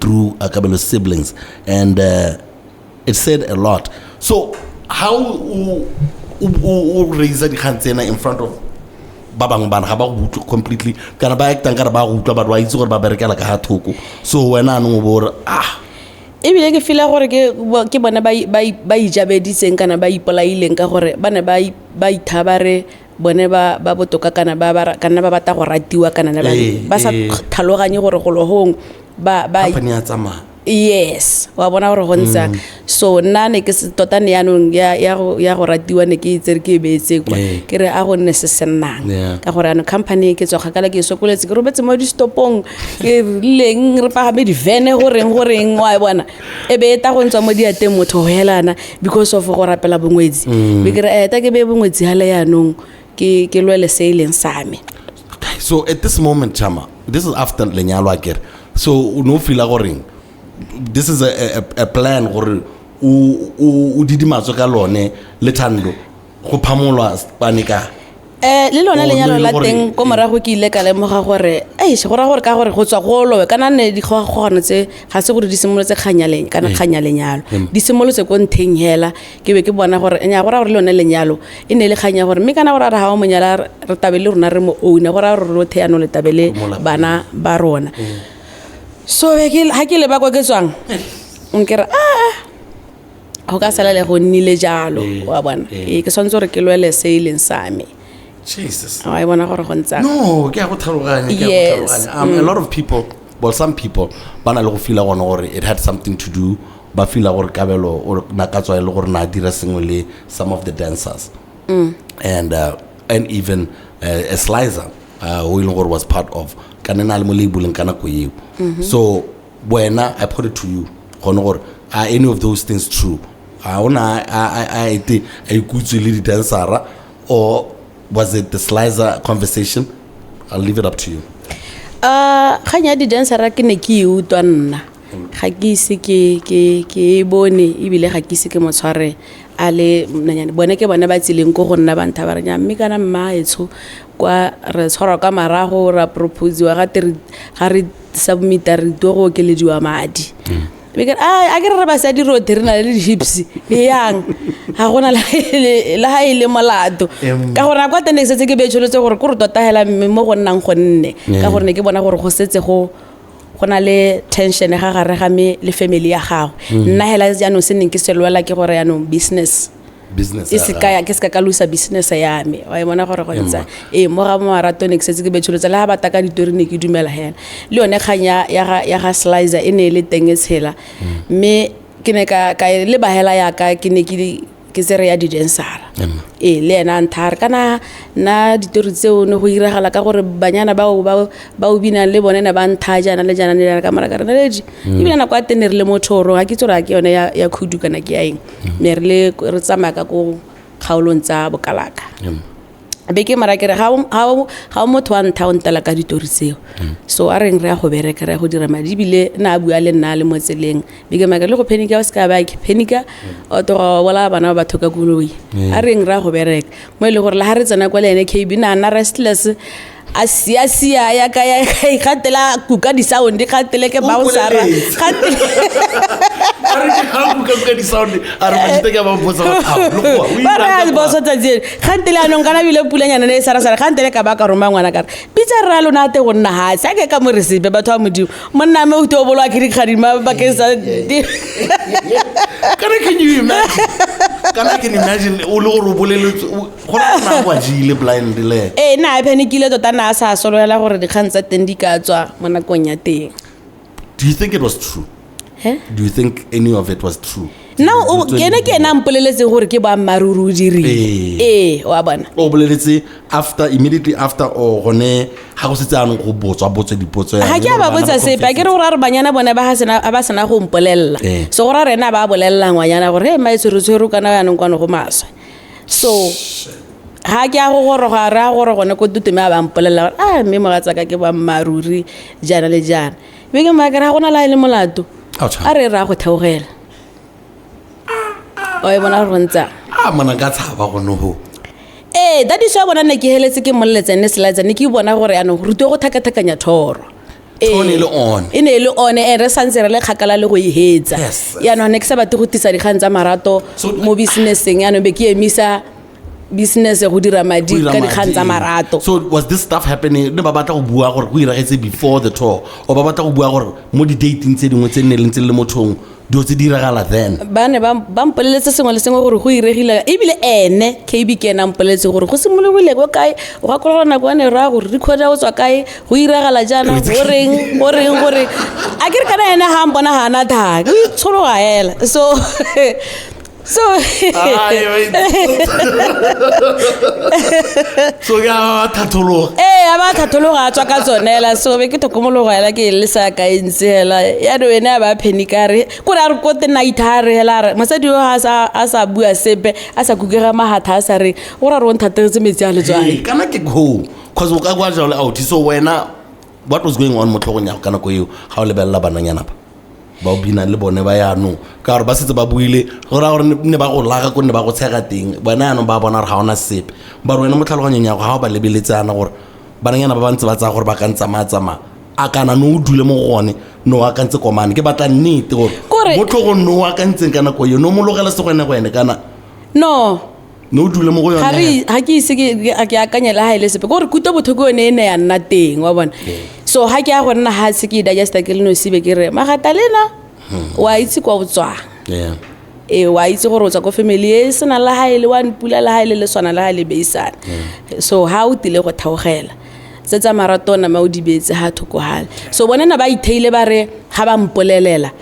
through Kabelo's siblings, and it said a lot. So how o raise dikgang tsena in front of ba bangwe bana, ga ba go utlwe completely, kana ba actang ka re ba go utlwa, but wa itse gore ba berekela ka ga thoko. So wena anong o bo re, ah. Ebile ke feela gore ke bone ba ijabeditseng kana ba ipolaileng, ka gore ba ne ba ithaba re bone ba botoka kana ba kana ba batla go ratiwa kana ne ba sa tlhaloganye gore golo gongwe ba Company ya tsamaya. Yes, wa bona gore go ntse jang. So nna ne ke tota ne yaanong ya go ratiwa ne ke itse re ke e beetse kwa. Ke re a go nne se se nnang. Ka gore yaanong company ke tswa kgakala, ke e sokoletse, ke robetse mo di-stopong, ke rileng, re pagame di-van-e, goreng goreng, wa e bona. E be e ta go ntswa mo diateng motho go helana because of go rapela bongwetsi. Be ke re, ta ke beye bongwetsi hale yaanong, ke lwele se e leng sa me. Okay, so at this moment, Chama, this is after lenyalo akere. So o no feel goreng this is a plan gore o didimatswe ka lone le Thando go phamolwa pane ka. Le lone Oh, lenyalo no, e la le gore teng ko morago ke ile ka lemoga gore eish, go raya gore ka gore go tswa go lowe kana ne dikgogakgogano tse ga se gore di simolotse kganya kana kganya lenyalo. Di simolotse ko ntheng hela, ke be ke bona gore nya go raya gore le lone lenyalo e ne e le kganya gore mme kana gore a re ha o monyala re tabe le rona re mo owner, go raya gore rothe yaanong le tabe le Mo lapeng. bana ba rona. So be ke ha ke leba kwa ke tswang, nke re, ah, go ka sala le go nnile jalo, wa bona. Ee, ke tshwanetse gore ke lwele se e leng sa me. Jesus. Wa e bona gore go ntse jang? No, ke a go tlhaloganya, ke a go tlhaloganya. A lot of people, well, some people ba na le go feela gone gore it had something to do, ba feela gore Kabelo o na ka tswa e le gore na dira sengwe le some of the dancers. And even a slicer, o e leng gore was part of kana na le mo labeleng ka nako eo. So wena, I put it to you gone gore are any of those things true? A ona a ete a ikutswe le di-dancera, or was it the slicer conversation? I'll leave it up to you. Kgang ya di-dancera ke ne ke e utlwa nna. Ga ke ise ke e bone, ebile ga ke ise ke mo tshware a le nanyane. Bone ke bone ba tsileng ko go nna ba ntha ba re, nya, mme kana mma etsho kwa re tshwarwa ka marago, ra proposiwa ga te ga re submit-a re tlo go okelediwa madi. Be ke re, a ke re re basadi rotlhe re na le di-hips, e yang ga gona le ha e le molato. Ka gore nako ya teng ne ke setse ke beetsholotse gore ke gore tota hela mme mo go nnang go nne. Ka gore ne ke bona gore go setse go na le tension ga gare ga me le family ya gagwe. Nna hela jaanong se neng ke se lwela ke gore jaanong business Business e ya se ka ya ke se ka ka losa business ya me. Wa e bona gore go ntse. Ee, mo ga marato ne ke setse ke betsholotse le ga ba taka ditori ne ke dumela hela. Le yone kgang ya ga Slicer e ne e le teng e tshela. Mme ke ne ka e leba hela yaka ke ne ke tsere ya di-dancera. Ee, le ena a ntha a re kana nna ditori tseo ne go iragala ka gore banyana bao ba o binang le bone ne ba ntha jaana le jaana le jaana ka mora ka re naledi. Ebile nako ya teng ne re le mo thorong, ga ke itse gore a ke yone ya khudu kana ke ya eng. Ne re le re tsamaya ka ko kgaolong tsa Bokalaka. Be ke mara ke re ga o motho wa ntha o ntela ka ditori tseo. So a reng re ya go bereka, re ya go dira madi, ebile nna a bua le nna a le mo tseleng. Be ke maka le go panic-a, o se ka ba ke panic-a, o tloga wa bolaya bana ba batho ka koloi. A reng re ya go bereka mo e le gore le ga re tsena kwa le ene KB na nna restless, a sia-sia ya ka ya gatela kuka di-sound, gatele ke bouncer-a gatele. A re ke ga kuka kuka di-sound, a re majite ke a ba mpotsa gore, "Ao, le goa, o Ba re irang a ka kwa?" boso tsatsi ele gantele anong kana bile pulanyana ne e sarasara gantele ka ba ka roma ngwana kare pitsa rra lona a te go nna ga sa ke ka mo re sepe batho ba Modimo monna me o te o boloa ke dikgadima bakeng sa Kana can you imagine? Kana can imagine o le gore o boleletse go na go jile blind le. Ee, nna a panic-ile tota, na a sa sologela gore dikgang tsa teng di ka tswa mo nakong ya teng. Do you think it was true? He? Do you think any of it was true? Nna ke ene ke ena a mpoleletseng gore ke boammaaruri o dirile. Ee. Ee, wa bona. O boleletse after, immediately after, or gone ga go setse anong go botswa botswe dipotso? Ga ke a ba botsa sepe, a ke re gore a re banyana bone ba ba sena go mpolelela. So gore a rena ba bolelela ngwanyana gore he mae tshwere kana yaanong kwano go maswe. So ga ke a go goroga, re a gore gone ko tuteme a ba mpolelela gore a mme mogatsaka ke boammaaruri jaana le jaana, be ke maakere ga gona la e le molato. Aotjha. A re re a go theogela, o e bona gore go ntse. A mona ka tshaba gone go. Ee, dadiso ya bona ne ke heletse ke mmoleletse ne selaetsa ne ke bona gore yaanong go rutiwe go tlhakatlhakanya thoro. Thoro e ne e le on. E ne e le one and re santse re le kgakala le go e hetsa. Yaanong ne ke sa batle go tisa dikgang tsa marato mo businesseng, yaanong be ke emisa business go dira madi Go dira ka dikgang tsa madi. marato. So was this stuff happening, ne ba batla go bua gore go iragetse before the tour, or ba batla go bua gore mo di-dating tse dingwe tse nne le ntse le le mothong dilo tse di iragala then? Ba ne ba mpoleletse sengwe le sengwe gore go iregile, ebile ene KB ke ene a mpoleletse gore go simologile ko kae. O gakologelwa nako ya ne re ya gore recorda o tswa kae, go iragala jaana, goreng goreng goreng, a ke re kana ene ga mpona ga ana thaka o itshologa hela, so So ke a thathologa. Ee, a ba thathologa a tswa ka tsone hela, so be ke thokomologa hela ke le sa ka e ntse hela, yaanong ene a ba panic a re kore a re ko te night a re hela a re mosadi yo ga a sa bua sepe, a sa kukega magatha, a sa reng gore a re o nthategetse metsi a letswai. Hey, kana ke go cause o ka kwa jalo authi. So wena, what was going on mo tlhogong ya go ka nako eo ga o lebelela bananyana ba ba o binang le bone ba yaanong, ka gore ba setse ba buile go raya gore ne ba go laga ko ne ba go tshega teng, bona yaanong ba bona gore ga ona sepe, ba re wena mo tlhaloganyong ya go ga o ba lebeletse yana gore bananyana ba ba ntse ba tsaya gore ba ka ntsamaya-tsamaya, a kana no o dule mo go gone no o akantse komane? Ke batla nnete gore mo tlhogong no o akantseng ka nako eo, no mo logela segwene go ene kana No. No o dule mo go Ga yone? re ga ke ise ke akanye le ga e le sepe, ke gore kuto botlhoko yone e ne ya nna teng, wa bona. So ga ke ya go nna ga se ke e digesta ke le nosi, be ke re magata lena wa itse kwa o tswang. Ee, wa itse gore o tswa ko family e sena le ga e le one pula le ga e le leswana le ga e le beisane, so ga o tile go theogela tse tsa marato nama o di beetse ga thoko gale. So bone na ba itheile ba re ga ba mpolelela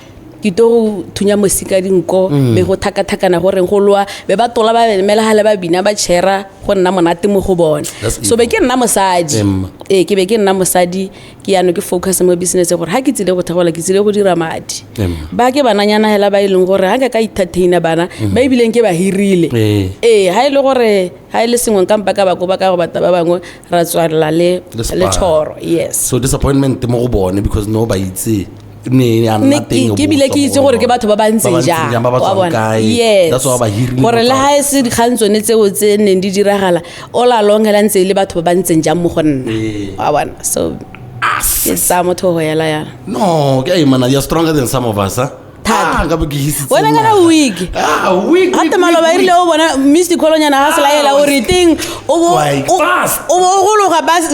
ke to go thunya mosika dinko, be go thakathakana goreng go loa, be ba tola ba emela gale ba bina ba chera go nna monate mo go bone. That's So be ke nna mosadi. Emma. Ee, ke be ke nna mosadi, ke yano ke focus mo business gore ga ke tsile go thegola ke tsile go dira madi. Emma. Ba ke bananyana hela ba e leng gore ga nka ka entertaina bana ba ebileng ke ba hirile. Ee, ga e le gore ga e le sengwe nka mpa ka ba koba ka go batho ba bangwe ra tswalela le Le le spar. thoro, yes. So disappointment mo go bone because no ba itse ne ya nna Ne teng ke bile ke itse gore ke batho ba ba ntseng jang, ba ba wa tswang bona? kae. Yes. That's why ba hirile Gore le motho. ga e se dikgang tsone tseo tse neng di diragala all along hela ntse e le batho ba ba ntseng jang mo go nna. Ee. Wa bona, so ke tsaya motho go hela yana. No, ke a imana, you're stronger than some of us, huh? Thata. Ah, nka be ke hisitse Wena kana naga. week. Ah, week. Gape maloba e rile o bona missed call-nyana ga selaela o re teng o bo Like, fast. o bo o gologa bus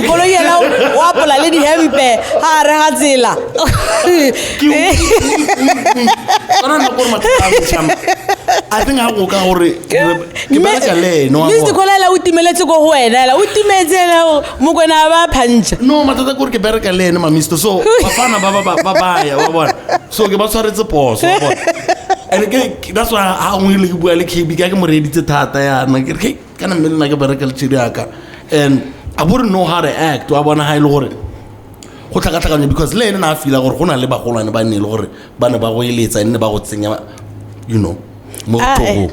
koloi ela o apola le dihempe ga re ga tsela. Kana nna gore mathata a motšhama. I think ga go ka gore ke bereka le ene wa Mr bona. Kolela o timeletse ko go wena ela o timetse ela Mokwena a ba phantšha. No, mathata ke gore ke bereka le ene, mamisto. So bafana ba ba ya wa bona, so ke ba tshwaretse poso, wa bona. And that's why ga nngwe le ke bua le KB ka ke mo reeditse thata yana, ke re, "Hey, kana mme le nna ke bereka le tšhedi yaka and I wouldn't know how to act," wa bona, ga e le gore go tlhakatlhakanya, because le ene na a feela gore go na le bagolwane ba nne e le gore ba ne ba go eletsa, nne ba go tsenya mo Ah, tlhogong.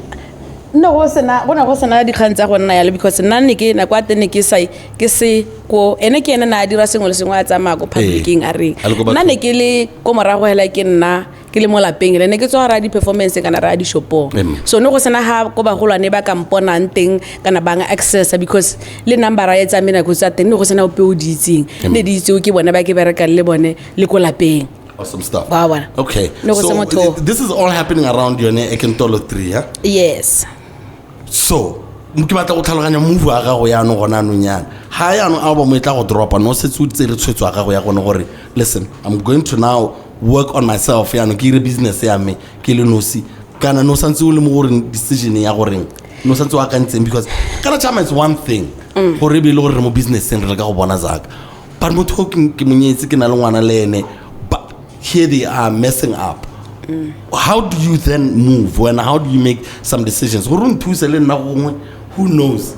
Ne go sena, go ne go sena dikgang tsa go nna yalo, because nna ne ke nako ya teng ne ke sa ke se ko ene, ke ene na a dira sengwe le sengwe, a tsamaya ko publicing a reng. A le ko Nna bathong. ne ke le ko morago hela, ke nna ke le mo lapeng, le ne ke tswa ra di-performance kana ra di-shopong. So ne go sena ga ko bagolwane ba ka mponang teng kana bang accessa, because le number ya tsa me nako tsa teng ne go sena ope o di itseng. Ne di itsewe ke bone ba ke berekang le bone le ko lapeng. Awesome stuff. Wa bona. Okay. Ne go se So motho. this is all happening around yone Ekentolo 3, yeah? Yes. So ke batla go tlhaloganya move wa gago yaanong gona anong yana ga yaanong album e tla go dropa, no setse o tsere tshwetso ya gago ya gone gore, listen, I'm going to now work on myself, yaanong ke ire business ya me ke le nosi, kana no santse o le mo goreng decision ya goreng no santse o akantseng? Because kana chama, it's one thing gore e be e le gore re mo businesseng, re leka go bona zaka, but motho o ke monyetse, ke na le ngwana le ene, but here they are messing up. How do you then move when, how do you make some decisions gore o nthuse le nna gongwe, who knows,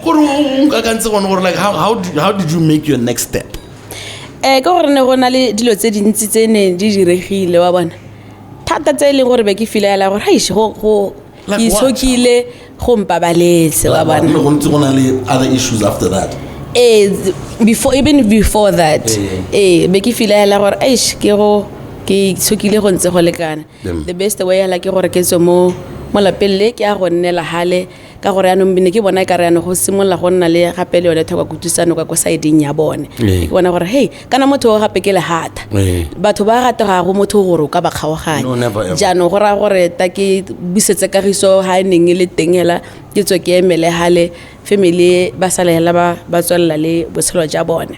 gore o nkakantse gone gore, like, how did you make your next step? Ke gore ne go na le dilo tse dintsi tse ne di diregile, wa bona, thata tse e leng gore be ke feela gore haish go Like ke what? itshokile go mpabaletse, wa bona. Go ntse go na le other issues after that? Before, even before that, be ke feela gore aish, ke go ke itshokile go ntse go lekana. The best way hela ke gore ke tswe mo lapeng le ke ya go nnela hale, ka gore yaanong ne ke bona e ka re yaanong go simolola go nna le gape le yone tlhoka kutlwisano ka ko sideng ya bone. Ke bona gore, hey, kana motho o gape ke lehata. Batho ba rata, ga go motho gore o ka ba kgaoganya. No, never ever. Jaanong go raya gore ta ke busetse kagiso ga e neng e le teng hela, ke tswe ke emele hale, family ba sale hela ba tswelela le botshelo ja bone.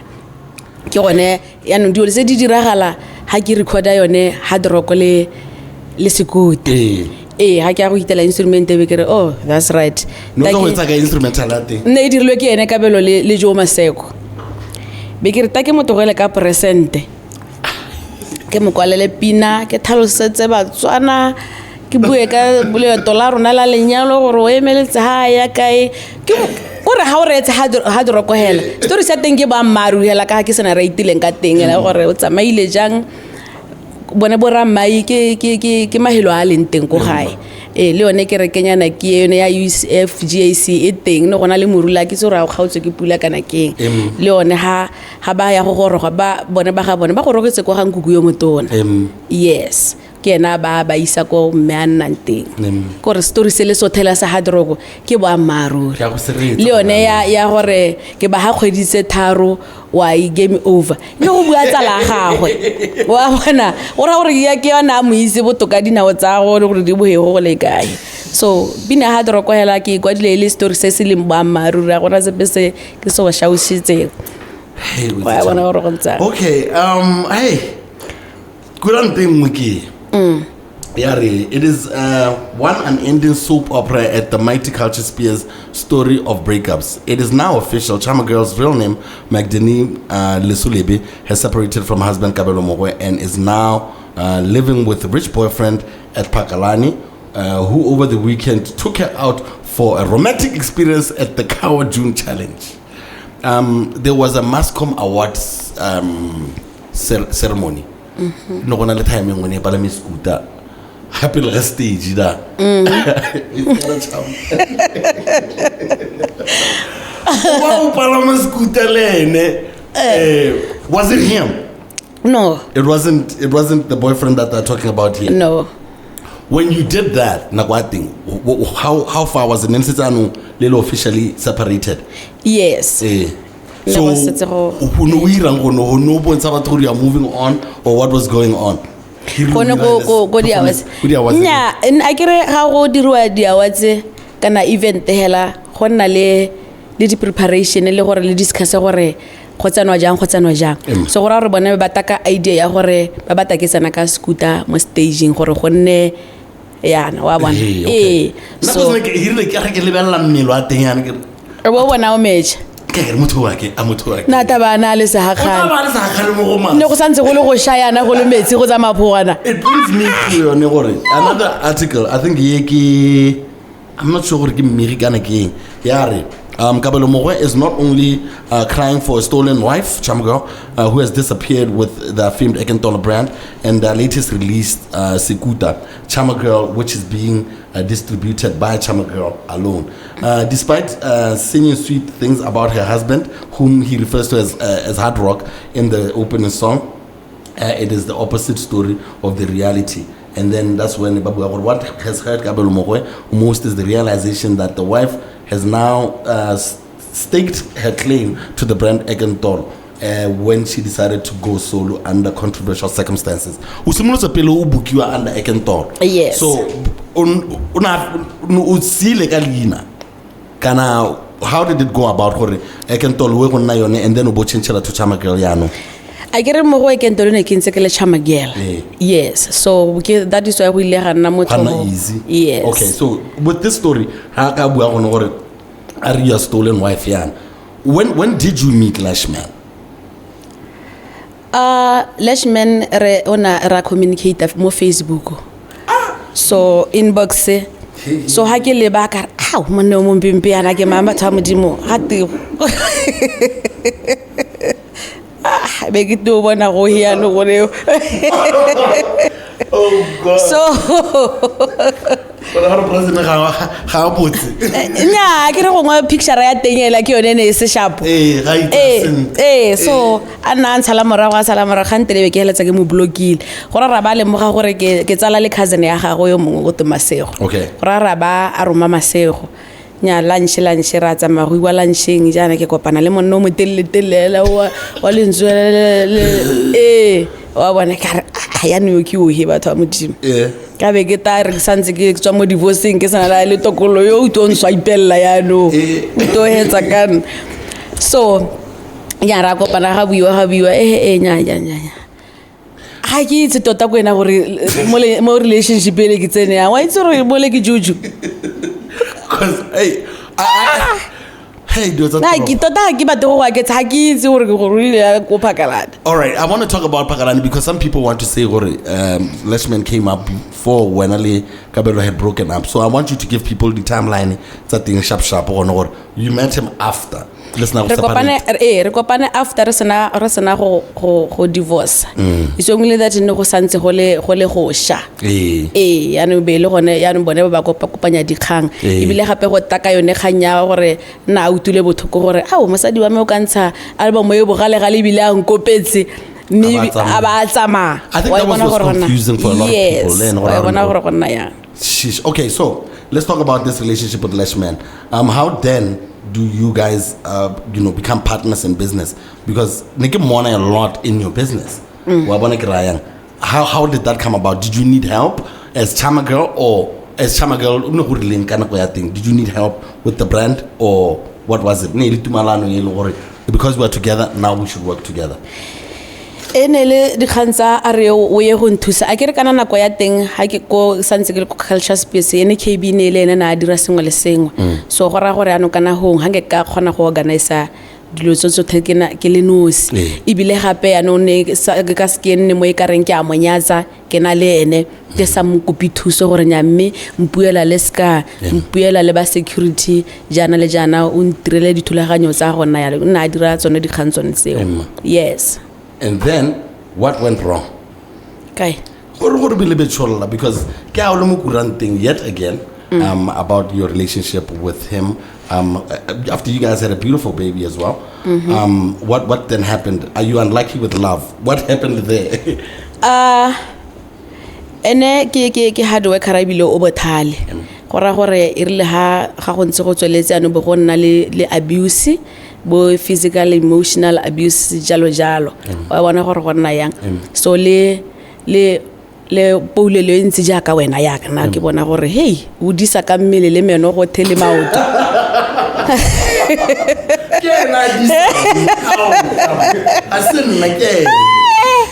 Ke gone yaanong dilo tse di diragala ga ke recorda yone hard rock le sekuta. Ee, ga ke ya go itela instrument e be ke re, oh, that's right. No tla go etsa ka instrumental ya teng? Nne e dirilwe ke ene Kabelo le Joe Maseko. Be ke re ta ke mo tlogele ka presente, ke mo kwalele pina, ke tlhalosetse Batswana, ke bue ka leeto la rona la lenyalo gore o emeletse ha a ya kae. Ke kore ga o reetse hard rock hela, story sa teng ke boammaaruri hela, ka ga ke sena re itileng ka teng hela gore o tsamaile jang. Bone bo rammai ke mahelo a leng teng ko gae. Ee, le yone ke rekenyana ke yone ya UFGAC e teng, ne gona le morula, ke tse gore a o kgaotswe ke pula kana keng. Le yone ha ba ya go goroga, ba bone ba ga bone ba gorogetse kwa ga nkuku yo motona. Yes, ke ena ba isa ko mme a nnang teng. Kore story se le sothela sa hard rock ke boammaaruri. Ke a go se reetsa. Le yone ya gore ke ba ga kgwedi tse tharo wa i game over, ke go bua tsala ya gagwe, wa bona, go raya gore ya ke yona a mo itse botoka dinao tsa go le gore di bohego go le kae. So pina hard rock hela ke kwadile e le story se se leng boammaaruri, a gona sepe se ke se go shaositseng. Hey, o Wa itse bona jang? gore go ntse jang. Okay, hey, kurante nngwe ke ya re it is one unending soap opera at the Mighty Culture Spears story of breakups. It is now official. Chama Girl's real name, Magdalene Lesulebe, has separated from husband Kabelo Mogwe and is now living with rich boyfriend at Pakalani, who over the weekend took her out for a romantic experience at the Kawa June Challenge. There was a Mascom Awards ceremony. No go na le time e nngwe ne e palame scooter ga pele ga stage da. It's kinda charm. Wa o palama scooter le ene. Was it him? No. It wasn't the boyfriend that they're talking about here? No. When you did that, nako ya teng, how far was it? Ne le setse anong le le officially separated? Yes. Ne So go setse go- o ne o irang go ne o bontsha batho gore you are moving on, or what was going on? Gone ko di-awards? Ko di-awards. Nnyaa, a kere ga go diriwa di-awards kana event hela, go nna le di-preparation le gore le discuss gore Go tsenwa jang, go tsenwa jang. So go raya gore bone ba taka idea ya gore ba batla ke tsena ka scooter mo stageng gore go nne yana, wa bona. Ee, Ee, so so ke hirile ke re ke lebelela mmele wa teng yana ke re bo bona o metšha. Ke re motho wa ke a motho wa ke. Nna taba na le O tla segakgale. ba le segakgale mo go Ne maswe. go santse go le go sha yana, go le metsi, go tsamaya phogwana. It brings me to yone gore another article, I think ye ke, I'm not sure gore ke mmegi kana ke eng, ya re Kabelo Mogwe is not only crying for a stolen wife, Charmagirl, who has disappeared with the famed Ekentolo brand and the latest released Sekuta, Charmagirl, which is being distributed by Charmagirl alone. Despite singing sweet things about her husband, whom he refers to as Hard Rock in the opening song, it is the opposite story of the reality. And then that's when ba bua gore what has hurt Kabelo Mogwe most is the realization that the wife has now staked her claim to the brand Ekentolo when she decided to go solo under controversial circumstances. O simolotse pele o bookiwa under Ekentolo. Yes. So o siile ka leina. Kana how did it go about gore Ekentolo we go nna yone and then o bo changela to Charmagirl jaanong? A ke re mo go Ekentolo ne ke ntse ke le Charmagirl. Ee. Yes, so ke that is why go ile ga nna Ga nna motlhofo. easy. Yes. Okay, so with this story, ha ka bua gone gore a re your stolen wife yana. When did you meet Lashman? Lashman re ona ra communicate mo Facebook. So inbox, so ha ke leba ka re, ao monna o mompimpi yana ke mang, batho ba Modimo, ga tego. Ah, be ke tlo bona go hiano gore. Oh God. So Gore ga re president ga a botse. Nnyaa, ke re gongwe picture ya teng ela ke yone e ne e se sharp. Ee, ga itse Ee, sentle. ee, so a nna a ntshala morago, a tshala morago, ga ntelebe ke heletsa ke mo blockile. Gore ra ba lemoga gore ke tsala le cousin ya gagwe yo mongwe go te Masego. Okay. Gore ra ba a roma Masego. Nya lunch, lunch, ra tsamaya go iwa luncheng jaana, ke kopana le monna o motelele-telele hela wa lentswe le, ee, wa bona ka re, ah, ya no ke ohe batho ba Modimo. Ee. Ka be ke ta re ke santse ke tswa mo divorceng, ke sana le tokololo yo o tlo nswipelela jaanong. Ee. O tlo hetsa ka nna. So nya ra kopana, ga buiwa, ga buiwa, eh, eh, nya, nya, nya, nya. Ga ke itse tota ko ena gore mo relationship ele ke tsene yang. Wa itse gore mo le ke juju. Because, hey, hey, dilo tsa Na toropo. ke tota ga ke batle go aketsa, ga ke itse gore ke go rile ya ko Phakalane. All right, I want to talk about Phakalane because some people want to say gore Lashman came up before when le Kabelo had broken up. So I want you to give people the timeline tsa teng sharp sharp gore you met him after. Le sena go Re kopane, separate. ee, re kopane after re sena go divorce. It's only that ne go santse go le go sha. Ee. Ee, yaanong be le gone yaanong bone ba ba kopanya dikgang. Ee. Ebile gape go taka yone kgang ya gore nna a utlwile botlhoko gore ao mosadi wa me o ka ntsha album e bogalegale ebile a nkopetse, mme A ba tsamaya. a ba a tsamaya. I think Wa that e bona was gore go nna- confusing for a lot of Yes, people, le ene gore wa e a bona re- gore go nna yang. Sheesh. Okay, so let's talk about this relationship with Lashman. How then do you guys, become partners in business? Because ne ke mmona a lot in your business. Wa bona ke rayang. How did that come about? Did you need help as Charmagirl or as Charmagirl? O ne go rileng ka nako ya teng? Did you need help with the brand or what was it? Ne e le tumalano e le gore because we are together now we should work together. E ne le dikgang tsa a re o ye go nthusa. A ke re kana nako ya teng ha ke ko santse ke le ko culture space, ene KB ne le ene na a dira sengwe le sengwe. So go raya gore yaanong kana gong ga nke ka kgona go organisa dilo tse tsotlhe ke na ke le nosi. Ee. Ebile gape yaanong ne ke sa, ke ka se ke nne mo e ka reng ke a mo nyatsa ke na le ene, ke sa mo kope thuso gore nya mme mpuela le ska, mpuela le ba security jaana le jaana, o ntirele dithulaganyo tsa gona yalo. O nna a dira tsone dikgang tsone tseo. Emma. Yes. And then what went wrong? Kae? Gore be le betsholla because ke a o le mo kuranteng yet again about your relationship with him after you guys had a beautiful baby as well. What then happened? Are you unlucky with love? What happened there? Ene ke hard worker ebile o bothale. Go raya gore e rile ha ga go ntse go tsweletse ano bo go nna le abuse, bo physical, emotional abuse jalo jalo. Wa bona gore go nna yang. So le poulelo e ntse jaaka wena yaka nna ke bona gore hey o disa ka mmele le meno go the le maoto. Ke ena a disang. Ao, a se nna ke ena.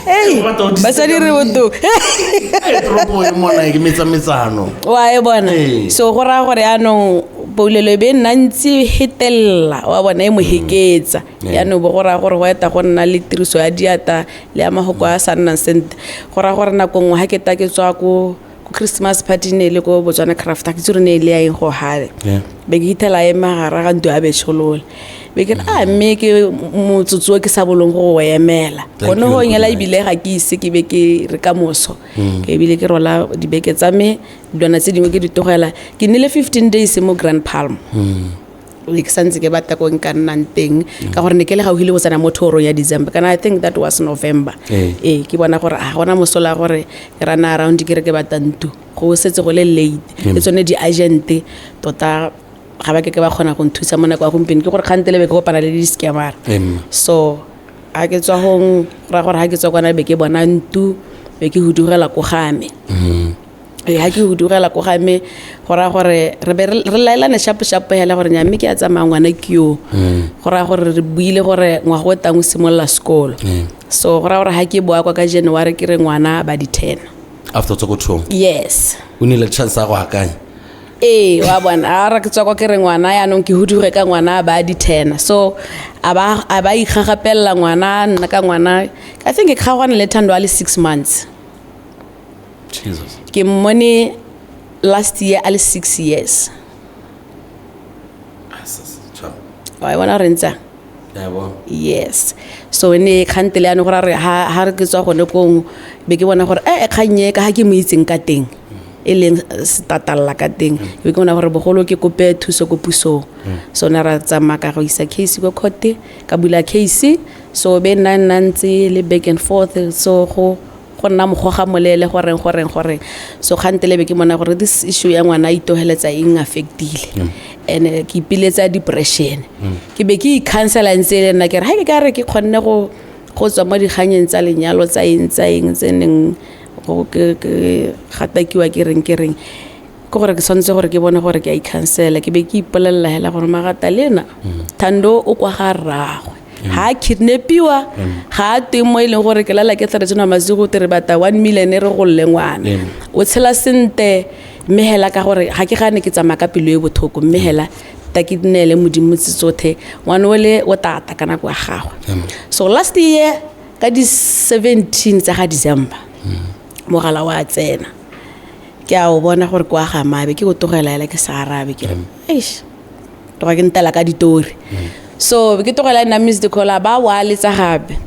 O batla ho disturb Basadi re botoka. Eh, toropo e mona ke metsametsano. Wa e bona. Ee. So go raya gore yaanong poulelo e be e nna ntse e hetelela, wa bona, e mo heketsa. Yaanong bo go raya gore go eta go nna le tiriso ya diata le ya mahoko a sa nnang sentle. Go raya gore nako nngwe ga ke ta ke tswa ko Christmas party, ne e le ko Botswana Craft, ga ke itse gore ne e le ya eng go gale. Be ke ithela ema gare ga ntlo ya betšholola, be ke re a mme ke motsotso o ke sa bolong go o emela. Thank Gone you go and good nyela night. ebile ga ke ise ke be ke re ka moso, ke ebile ke rola dibeke tsa me, dilwana tse dingwe ke di tlogela. Ke nnile 15 days mo Grand Palm. Ke santse ke batla ko nka nnang teng, ka gore ne ke le gaufi le go tsena mo thorong ya December, kana I think that was November. Ee, ke bona gore a gona mosola gore ke rana around ke re ke batla ntlo, go setse go le late. Le tsone di-agente tota ga ba ke ke ba kgona go nthusa mo nako ya gompieno, ke gore kgante le be ke kopana le di-scammer. So ga ke tswa gong, go raya gore ga ke tswa kwana be ke bona ntu, be ke hudugela ko game. Ee, ga ke hudugela ko game, go raya gore re be re laelane sharp sharp hela gore nya mme ke a tsamaya, ngwana ke yo. Go raya gore re buile gore ngwaga o tang o simolola sekolo. So go raya gore ga ke boa kwa ka January, ke re ngwana ba di-10. After tswa ko thong? Yes. O nnile chance ya go akanya. Ee, wa bona, a re ke tswa kwa ke re ngwana, yaanong ke huduge ka ngwana ba di-10. So a ba ikgagapelela ngwana, nna ka ngwana, I think ke kgaogane le Thando a le 6 months. Jesus. Ke mmone last year a le 6 years. Ah, tjha. Wa e bona gore ntsang? Ke a bona. Yes, so ne kgante le yane go ra re ha re ke tswa gone kong, be ke bona gore e kgannye ka ga ke mo itseng ka teng, e leng setatalla ka teng, be ke bona gore bogolo ke kope thuso ko pusong. So ne ra tsamaya ka go isa case ko court, ka bula case. So be nna ntse le back and forth, so go nna mogoga molele goreng goreng goreng. So kgante le be ke bona gore this issue ya ngwana a itogeletsa eng affectile, and ke ipiletsa depression. Ke be ke i-counsela ntse le nna, ke re ga ke ka re ke kgonne go tswa mo dikganyeng tsa lenyalo, tsa eng tsa eng tse neng go ke gatakiwa, ke reng ke reng, ke gore ke tshwanetse gore ke bone gore ke a i-counsela. Ke be ke ipolelela hela gore magata le ena Thando o kwa ga rragwe, ga a kidnapiwa, ga a teng mo e leng gore ke lala ke tlharetse masigo te re bata 1 million re golle ngwana. O tshela sente, mme hela ka gore ga ke gane ke tsamaya ka pelo e botlhoko, mme hela ta ke neele Modimo tse tsotlhe, ngwane ole o tata ka nako ya gagwe. So last year ka di-17 tsa ga December, mogala wa tsena, ke a o bona gore kwa ga mabe, ke go tlogela hela ke sa arabe, ke re eish, toga ke ntela ka ditori. So ke tlogela nna missed call, a ba wa letsa gape,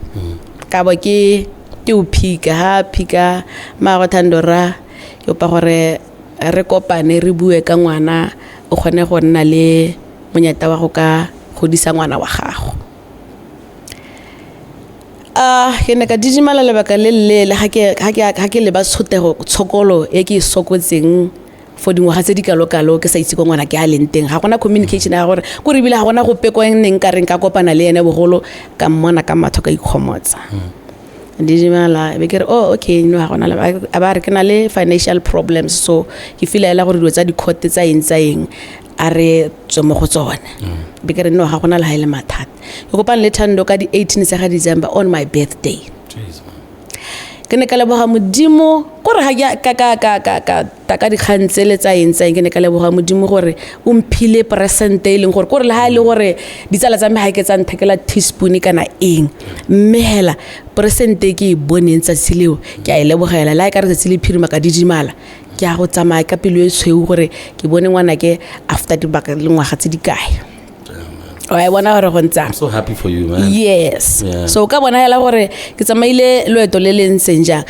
ka bo ke o phika, ha phika maago Thando ra ke opa gore re kopane re bue ka ngwana, o kgone go nna le monyetla wa go ka godisa ngwana wa gago. A ke ne ka didimala lebaka le leleele ga ke leba tshotego tshokolo e ke e sokotseng for dingwaga tse di kalo-kalo, ke sa itse ko ngwana ke a leng teng, ga gona communication ya gore ko re ebile ga gona gope ko neng ka reng ka kopana le ene bogolo, ka mmona ka matho, ka ikgomotsa. Didimala, be ke re oh okay, no, ga gona a ba re ke na le financial problems, so ke feel ela gore dilo tsa di-court tsa eng tsa eng a re tswe mo go tsone. Be ke re no, ga gona le ga e le mathata. Ke kopane le Thando ka di-18 tsa ga December, on my birthday. Jeez, man. Ke ne ka leboga Modimo kore ga ke a- ka ka ka ka ka ta ka dikgang tsele tsa eng tsa eng, ke ne ka leboga Modimo gore o mphile present e leng gore kore le ha e le gore ditsala tsa me ga ke tsa nthekela teaspoon kana eng, mme hela present e ke e boneng tsatsi leo ke a e lebogela. Le ha e ka re tsatsi le phirima ka didimala, ke a go tsamaya ka pelo e tshweu gore ke bone ngwanake after dibaka le ngwaga tse di kae. Wa e bona gore go ntsang? I'm so happy for you, man. Yes. Yeah. So o ka bona hela gore ke tsamaile loeto le le ntseng jang,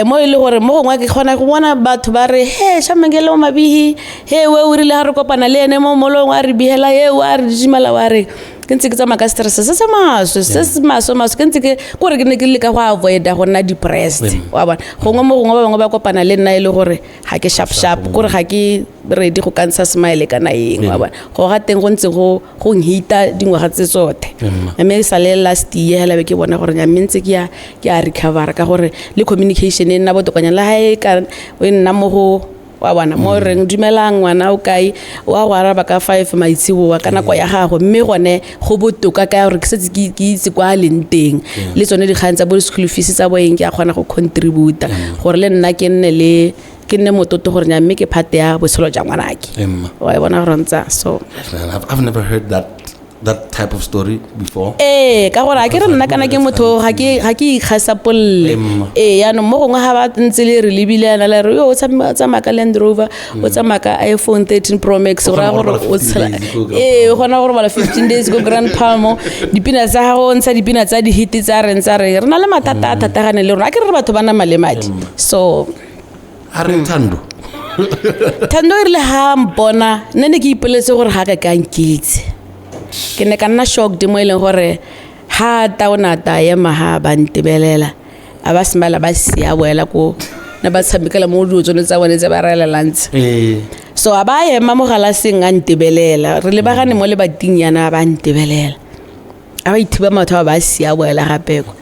mo e le gore mo gongwe ke kgona go bona batho ba re he shamangele o mabihi, he we o rile ga re kopana le ene mo molong a re bihela e wa re didimala wa re ke ntse ke tsamaya ka stress se se maswe, se se maswe maswe, ke ntse ke kore ke ne ke leka go avoida go nna depressed. Wa bona, gongwe mo gongwe ba bangwe ba kopana le nna e le gore ga ke sharp sharp, kore ga ke ready go ka ntsha smile kana eng. Wa bona, go ga teng go ntse go nhita dingwaga tse tsotlhe, mme e sa le last year hela be ke bona gore nya mme ntse ke a recover, ka gore le communication e nna botokanyana le ga e ka e nna mo go. Wa bona mo reng dumelang ngwana o kae, o a go araba ka 5 maitsiboa ka nako ya gagwe, mme gone go botoka ka gore ke setse ke itse kwa a leng teng. Le tsone dikgang tsa bo di-school fees tsa boeng ke a kgona go contributa gore le nna ke nne le ke nne mototo gore nya mme ke phate ya botshelo jwa ngwanake. Wa e bona gore ntsa so. Man, I've never heard that type of story before. Ee, ka gore a ke re nna kana ke motho ga ke ikgasapolle. Ee, yaanong mo gongwe ga ba ntse le re lebile yana le re yo o tsamaya ka Land Rover, o tsamaya ka iPhone 13 Pro Max, O go raya kgona go gore robala o 15 tshela days ko Grand ee, o Palm. kgona go robala 15 days ko Grand Palm. Dipina tsa gago, o ntsha dipina tsa di-hit tsa reng tsa re re na le mathata a thatagane le rona, a ke re re batho ba nama le madi. So A re Thando. Thando e rile ha mpona, nne ne ke ipoletse gore ga ka ka nkitse. Ke ne ka nna shocked mo e leng gore ha ta o na ta ema ha ba ntebelela, a ba smile ba sia boela ko ne ba tshamekela mo dilo tsone tsa bone tse ba relelang tse. So a ba ema mo galaseng a ntebelela, re lebagane mo lebating yana ba ntebelela, a ba ithiba matlho a ba sia boela gape kwa.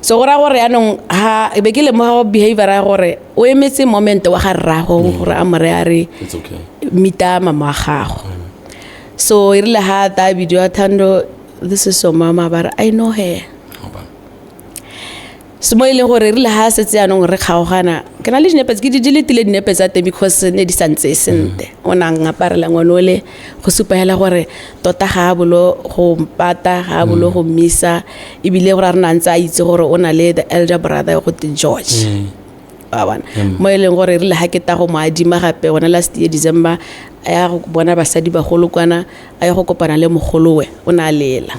So go raya gore yaanong ha be ke lemoga behavior ya gore o emetse moment wa ga rrago gore a mo reye a re It's okay. mita mama wa gago. So e rile ha ta video ya Thando, this is so mama, ba re I know her. So mo e leng gore e rile ha setse yaanong re kgaogana, ke na le dinepe ke di letile dinepe tsa teng because ne di sa ntse sentle. O ne a ngaparela ngwane ole go supa hela gore tota ga a bolo go mpata, ga a bolo go mmisa, ebile gore a re na ntse a itse gore o na le the elder brother go te George. Wa bona? Mo e leng gore e rile ha ke ta go mo adima gape gona last year December, a ya go bona basadi bagolo kwana, a ya go kopana le mogolowe, o ne a lela.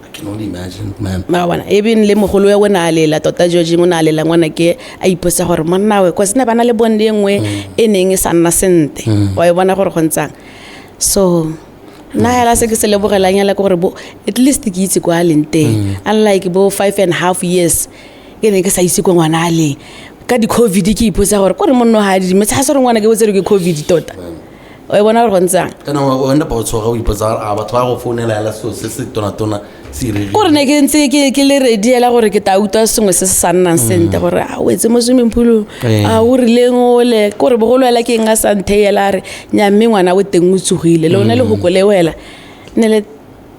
I can only imagine, man. Wa bona? Even le mogolowe o ne a lela tota, George o ne a lela ngwana ke a ipotsa gore monna we, cause ne ba na le bond e nngwe e neng e sa nna sentle. Wa e bona gore go ntsang. So nna hela se ke se lebogelang hela ke gore bo at least ke itse kwa a leng teng. Unlike bo 5.5 years ke ne ke sa itse ko ngwana a leng. Ka di-COVID ke ipotsa gore kore monno ga a didimetse, ga se gore ngwana ke botse ke COVID tota. O e bona gore go ntsang. Kana o enda pa o tshoga o ipotsa gore a batho ba go founela hela selo se se tona-tona se iregile. Kore ne ke ntse ke le ready hela gore ke tla utlwa sengwe se se sa nnang sentle gore a o etse mo swimming pool-ong, a o rileng ole, kore bogolo hela ke eng a sa ntheye hela a re nya mme ngwana o teng o tsogile, le lone lehoko leo hela ne le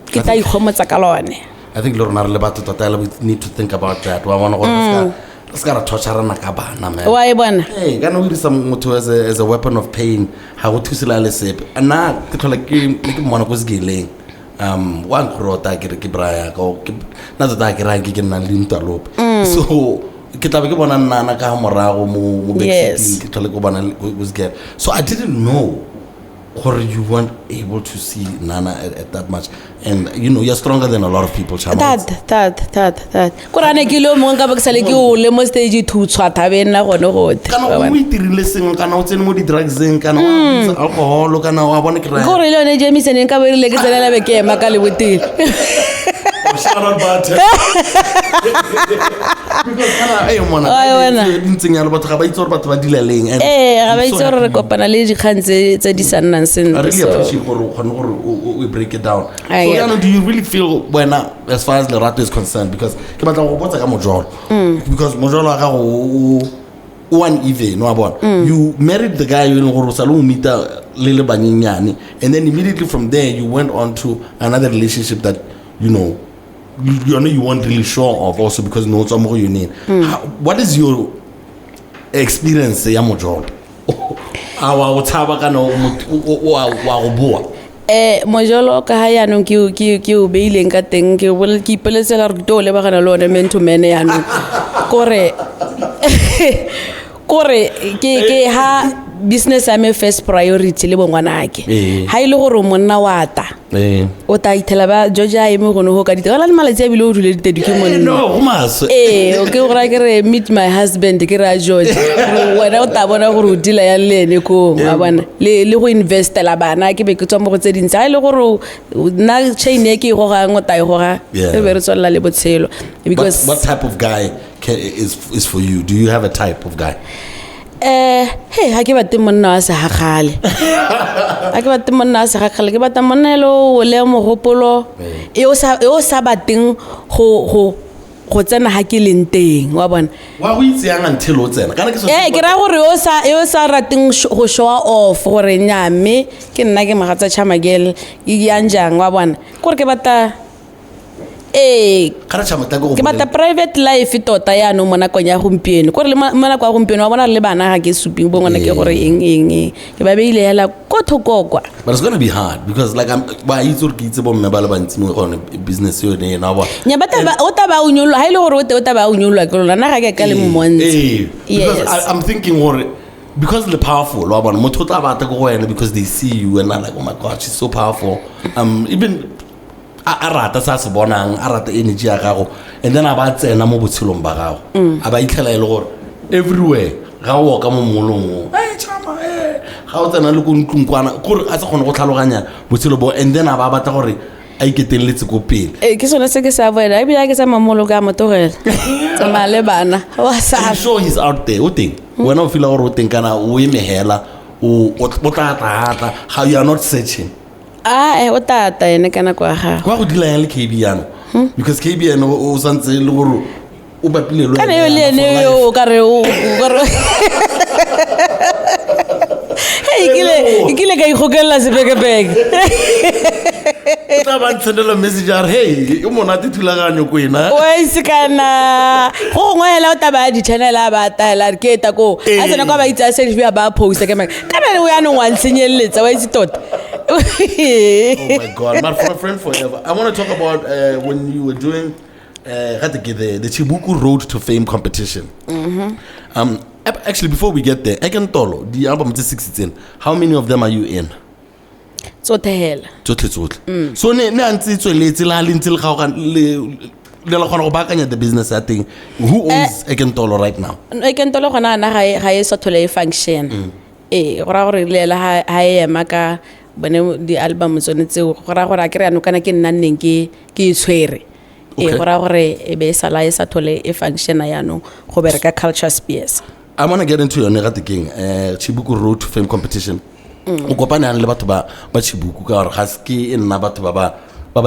ke tla ikgomotsa ka lone. I think le rona re le batho tota hela we need to think about that. Wa bona gore re ska ra torturana ka bana, man. Wa e bona? Ee, kana o dirisa motho as a weapon of pain, ga go thuse le a le sepe. Nna ke tlhola ke mmona ko sekeleng. Wa nkrota ke re ke bra ya ka, ke nna tota ke raya ke nnang le ntwa lope. So ke tla be ke bona nnana ka morago mo backseat-ing, ke tlhola ke bona ko sekele. So I didn't know gore you weren't able to see Nana at that much, and you know you're stronger than a lot of people, Chama. That, that, that, that. Kore a ne ke le o mongwe ka bo ke sale ke o le mo stage thutshwa thabe nna gone gotlhe. Kana o itirile sengwe, kana o tsene mo di-drugseng, kana o abuse alcohol, kana wa bona ke raya. Gore le yone Jameson nka bo e rile ke tsenela be ke ema ka leboteng. Shout out Bartek. Because kana, eh, mona, Wa e bona? di ntseng yalo, batho ga ba itse gore batho ba dila leng, and Ee, ga ba I'm so itse gore re happy. kopana le dikgang tse di sa nnang sentle, I really so. appreciate gore o kgone gore o break it down. I So, get jaanong, do you really feel wena, as far as Lerato is concerned, because ke batla go botsa ka mojolo. Because mojolo wa gago o uneven, wa bona. You married the guy you leng gore o sale o meet-a le le banyenyane, and then immediately from there you went on to another relationship that, you know, you know you weren't really sure of also because no tswa mo go yoneng. What is your experience ya mojolo? A wa o tshaba kana o motho, o wa go boa? Mojolo ka ha yaanong ke o beileng ka teng, ke ipoletse gore ke tlo o lebagana le one man to man yaanong. Kore ke ha business ya me first priority le bongwanake. Ha e le gore monna wa ta, o tla ithela ba George a eme gone go ka ditaba. Go na le malatsi a bile o dule ditedu ke monna. No, go maswe. Ee, ke go raya ke re meet my husband, ke re a George. Wena o tla bona gore o deal-a yang le ene koo, wa bona. Le go investela bana, ke be ke tswa mo go tse dintsi. Ha e le gore nna chain e ke e gogang, o tla e goga, e be re tswelela le botshelo. Because What type of guy is for you? Do you have a type of guy? Hey, ha ke batle monna wa segagale. Ha ke batle monna wa segagale, ke batla monna e le o le mogopolo, e o sa, e o sa batleng go Go tsena ga ke leng teng, wa bona. Wa go itse yang until o tsena kana ke Ee, ke raya gore yo sa rateng go showa off gore nnyaa, mme ke nna ke mogatsa Charma Girl ke yang jang, wa bona, kore ke batla, ee. Kana Chama, tla ke go Ke batla private life tota yaanong mo nakong ya gompieno, kore le mo nako ya gompieno, wa bona, re le bana ga ke suping bo ngwana ke gore eng eng eng, ke ba beile hela ko thoko kwa. But it's gonna be hard because like I'm wa itse gore ke itse bomme ba le bantsi mo gone business yone ena wa Nya ba taba o taba o nyoloha ha ile gore o te o taba o nyoloha ke lona, nna ga ke ka le mmontshe. Ee, because Yes. I'm thinking gore because le powerful, wa bona, motho o tla batla ko go wena because they see you and are like, "Oh my God, she's so powerful." Even a rata sa se bonang, a rata energy ya gago, and then a ba tsena mo botshelong ba gago, a ba itlhela e le gore everywhere ga o oka mo molong o, "Hey, Chama, eh," ga o tsena le ko ntlong kwana, kore a sa kgone go tlhaloganya botshelo bo, and then a ba batla gore a iketeletse ko pele. Ee, ke sone se ke sa avoida, ebile ga ke tsamaya molo ka motogela tsamaya le bana wa I'm sa. sure he's out there, o teng. Wena o feela gore o teng kana o eme hela, o tla tla ga you are not searching? A o tata ene ka nako ya gagwe. Kwa go dila yang le KB yana, because KB ene o santse e le gore o bapile le Kana wena yo le yana ene for life. yo o kare o kare. Hey, ekile ka ikgokelela sebekebeke. O tla ba ntshendela message a re, "Hey, o monate thulaganyo kwena." O itse kana go gongwe hela o taba ya di-channel a ba taela re ke eta koo a tsena kwa ba itse a selfie a ba posta ke mang kana o yanong wa ntshenyeletsa, wa itse tota. Oh my God, my friend forever. I want to talk about when you were doing gate ke the Chibuku Road to Fame competition. Actually, before we get there, Ekentolo, the album tse six tsena, how many of them are you in? Tsotlhe hela. Tsotlhe tsotlhe. So ne a ntse e tsweletse le ha le ntse le kgaogana, le la kgona go baakanya the business ya teng. Who owns Ekentolo right now? Ekentolo gona ana ga e sa tlhole e function. Ee, go raya gore le ela ha e ema ka bone di-album tsone tseo, go raya gore a kere yanong kana ke nna nneng ke e tshwere. Ee, go raya gore e be e sala e sa tlhole e functiona yaanong go bereka Culture Spears. I want to get into yone gate keng, Chibuku Road to Fame competition. O kopane yang le batho ba Chibuku, ka gore ga se ke e nna batho ba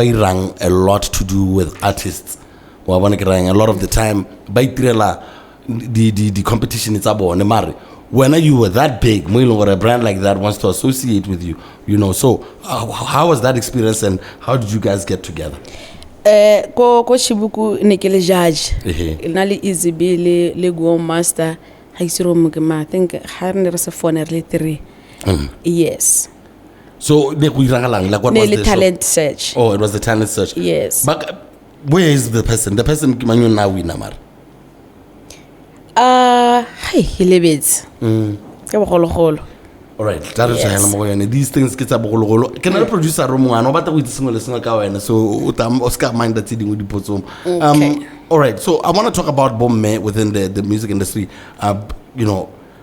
irang a lot to do with artists. Wa bona ke rang, a lot of the time ba itirela di competition tsa bone, mare wena you were that big mo e leng gore a brand like that wants to associate with you, you know. So how was that experience and how did you guys get together? Ko Chibuku ne ke le judge. Ehe. Na le Easy B le Go Master, ga itse gore mo ke ma, I think ga re ne re se fone re le three. Yes. So ne go iragalang, like what Ne was le the show? Talent search. Oh, it was the talent search. Yes. But where is the person? The person ke mang yo na wina mara? Hai, ke lebetse. Ke bogologolo. Alright, tla re tshwaela mo go yone. These things ke tsa bogologolo. Ke na le producer o mongwana o batla go itse sengwe le sengwe ka wena, so o tla o ska minda tse dingwe dipotsong. All right, so I want to talk about bomme within the music industry.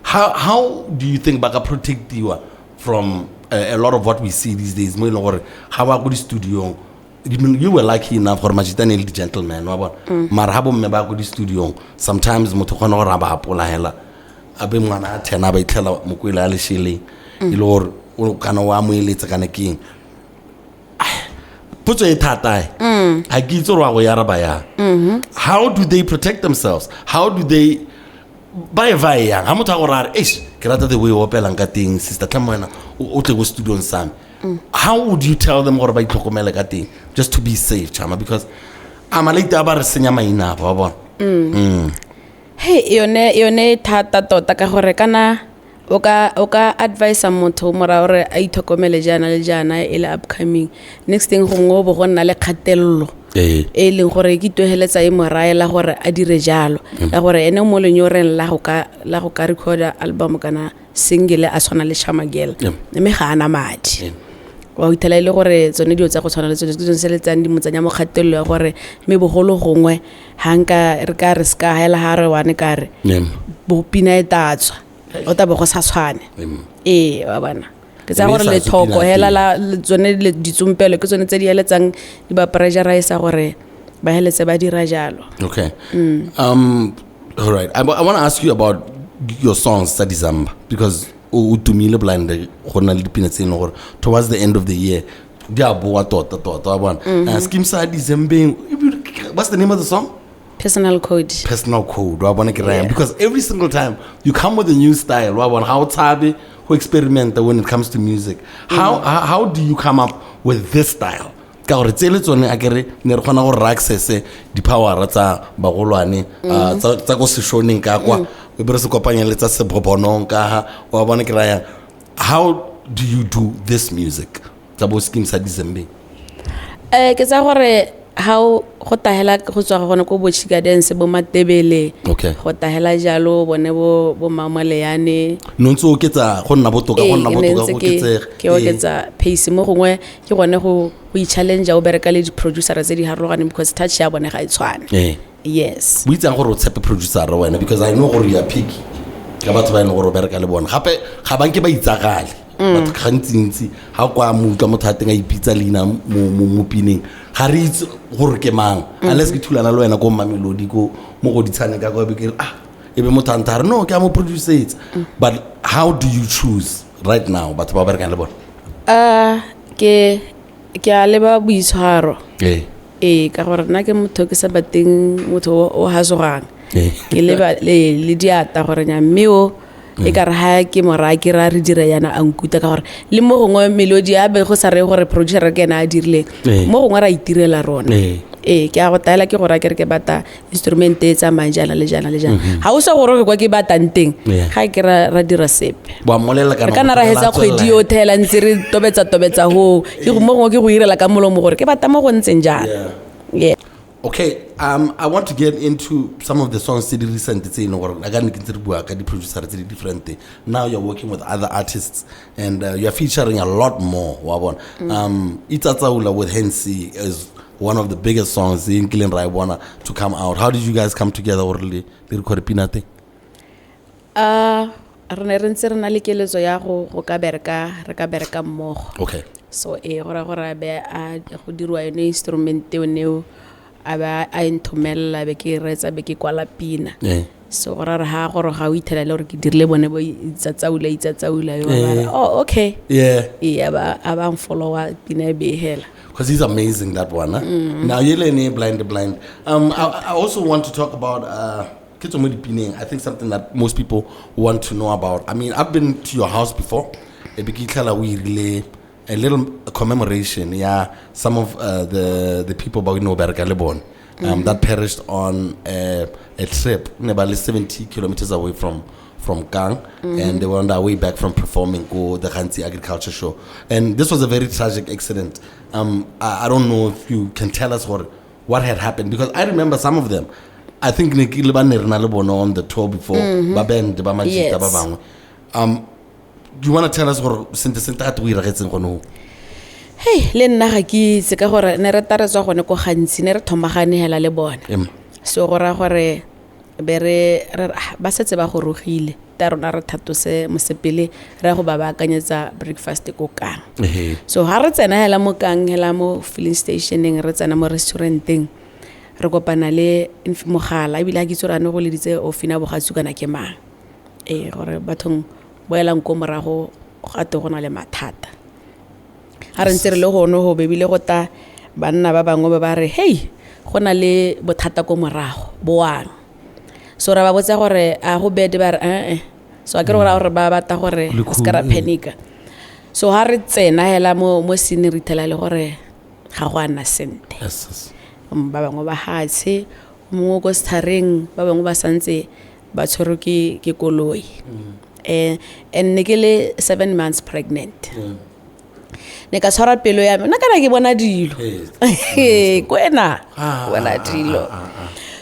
How do you think ba ka protectiwa from a lot of what we see these days, mo e leng gore ga ba ko di-studiong? You were lucky enough gore majitane le di-gentleman, wa bona, mara ha bomme ba ko di-studiong, sometimes motho o kgona gore a ba apola hela, a be ngwana a 10 a ba itlhela mokwele a lešeleng, e le gore o kana o a mo eletsa kana ke eng. Potso e thata e ga ke itse gore wa go e araba yang. How do they protect themselves? How do they ba e va e yang ga motho a gore a re, "Eish, ke rata the way o opelang ka teng, sister, tlhamo wena o tle ko studiong sa me"? How would you tell them gore ba itlhokomele ka teng just to be safe, Chama? Because a malate a ba re senya maina a ba bona. Hey, yone e thata tota ka gore kana o ka advisa motho mora gore a itlhokomele jaana le jaana e le upcoming, next thing gongwe o bo go nna le kgatelelo e leng gore ke itoheletsa e mo raela gore a dire jalo, ka gore ene mo lenyoreng la go ka recorda album kana single a tshwana le Charma Girl, mme ga ana madi. Wa ithela e le gore tsone dilo tsa go tshwana le tsone ke tsone seletsang di mo tsenya mo kgatelelo ya gore mme bogolo gongwe ga nka re ka re ska hela ga re one ka re bo pina e tatswa o tla bo go sa tshwane. Ee, wa bona, ke tsa Mme e gore sa tswe lethoko pina hela teng. La tsone ditsompelo ke tsone tse di heletsang di ba pressurisa gore ba heletse ba dira jalo. Okay. All right. I want to ask you about your songs tsa December, because o tumile blind go na le dipina tse e leng gore towards the end of the year di a boa tota tota, wa bona. Skeem sa December, what's the name of the song? Personal code. Personal code, wa bona ke rayang? Because every single time you come with a new style, wa bona, ga o tshabe go experiment when it comes to music. How do you come up with this style? Ka gore tse le tsone a kere ne re kgona gore re accesse di-powera tsa bagolwane, tsa ko sešoneng ka kwa, e be re se kopanya le tsa sebobonong ka ha, wa bona ke rayang? How do you do this music tsa bo Skeem sa December? Ke tsa gore how go tahela go tswa gone ko bo Chika Dance, bo Matebele. Go tahela jalo bone bo Mamaleane. No ntse o oketsa go nna botoka, go nna Ee, ne botoka, ntse go oketsega. Ke oketsa pace mo gongwe, ke gone go i-challenge o bereka le di-producer tse di harologaneng, because touch ya bone ga e tshwane. Yes. O itsang gore o tshepe producer wena, because I know gore you are picky ka batho ba e leng gore o bereka le bone. Gape ga banke ba itsagale batho gantsintsi, ga kwa mo utlwa motho a teng a ipitsa leina mo pineng, ga re itse gore ke mang, unless ke thulana le wena ko Mamelodi, ko mo go ditshane ka kwa, be ke re, ah, e be motho a ntha a re, no, ke a mo producer. But how do you choose right now batho ba berekang le bone? Ke a leba boitshwaro. Ee, ka gore nna ke motho ke sa bateng motho o hasogang. Ke leba le diata gore nya, mme o e ka re ha ke mo raya ke ra re dira yana, a nkuta, ka gore le mo gongwe melodi a be go sa reye gore producer ke ena a dirileng. Mo gongwe ra itirela rona. Ee, ke a go taela, ke go raya ke re ke bata instrument e tsamayang jaana le jaana le jaana, ga o sa gore ke kwa ke batang teng. Ga ke ra dira sepe. Wa mmolelela kana Re ka nna ra o hetsa tlogelela a kgwedi tswelela? yotlhe hela ntse re tobetsa tobetsa hoo, ke go mo gongwe ke go irela ka molomo gore ke batla mo go ntseng jaana. Yeah. Okay, I want to get into some of the songs tse di recent tse e leng gore a ka ne ke ntse re bua ka di-producer tse di different. Now you're working with other artists and you're featuring a lot more, wa bona. Itsatsaula with Hensi is one of the biggest songs e nkileng ra e bona to come out. How did you guys come together gore le record pina teng? Re ne re ntse re na le keletso ya go ka bereka, re ka bereka mmogo. So ee, go raya gore a be a go diriwa yone instrument eo neo, a ba a e nthomelela, be ke e reetsa, be ke kwala pina. So go raya gore ha gore ga o ithela le gore ke dirile bone bo itsatsaula itsatsaula yo, ba re, oh, okay. Ee, a ba nfollowa, pina e be e hela. Because he's amazing, that one. Huh? Now, Yelene, Blind, Blind. I also want to talk about ke tswa mo dipineng. I think something that most people want to know about. I mean, I've been to your house before. E be ke itlhela o irile a little commemoration, yeah, some of the people ba no bereka le bone, that perished on a trip, ne ba le 70 kilometers away from Kang, and they were on their way back from performing go the Gantsi Agriculture Show. And this was a very tragic accident. I don't know if you can tell us what had happened, because I remember some of them. I think ne ke le ba ne re na le bona on the tour before, ba band, ba Majita, ba bangwe. Do you want to tell us gore sente sente gate go iragetseng gone ho? Hey, le nna ga ke itse, ka gore ne re ta re tswa gone ko gantsi, ne re thomagane hela le bone. So go raya gore be re re, ah, ba setse ba gorogile, ta rona re thatose mosepele, re ya go ba baakanyetsa breakfast ko Kang. So ha re tsena hela mo Kang, hela mo filling stationeng, re tsena mo restauranteng, re kopana le mogala, ebile ha ke itse gore a ne go leditse ofina bogatsu kana ke mang. Ee, gore bathong boelang ko morago, gate go na le mathata. Ha re ntse re le gone go bebile go ta banna ba bangwe ba ba re, hey, go na le bothata ko morago, boang. So ra ba botsa gore a go bede, ba re, eh, eh. So a ke re go raya gore ba batla gore Le re se ka ra cool, ee. panic-a. So ha re tsena hela mo scene, re ithela le gore ga go a nna sentle. Yes, yes. Ba bangwe ba hatshe, o mongwe ko sethareng, ba bangwe ba santse ba tshwerwe ke koloi. And ne ke le 7 months pregnant. Ne ka tshwara pelo ya me, nna kana ke bona dilo. Kwena, bona dilo.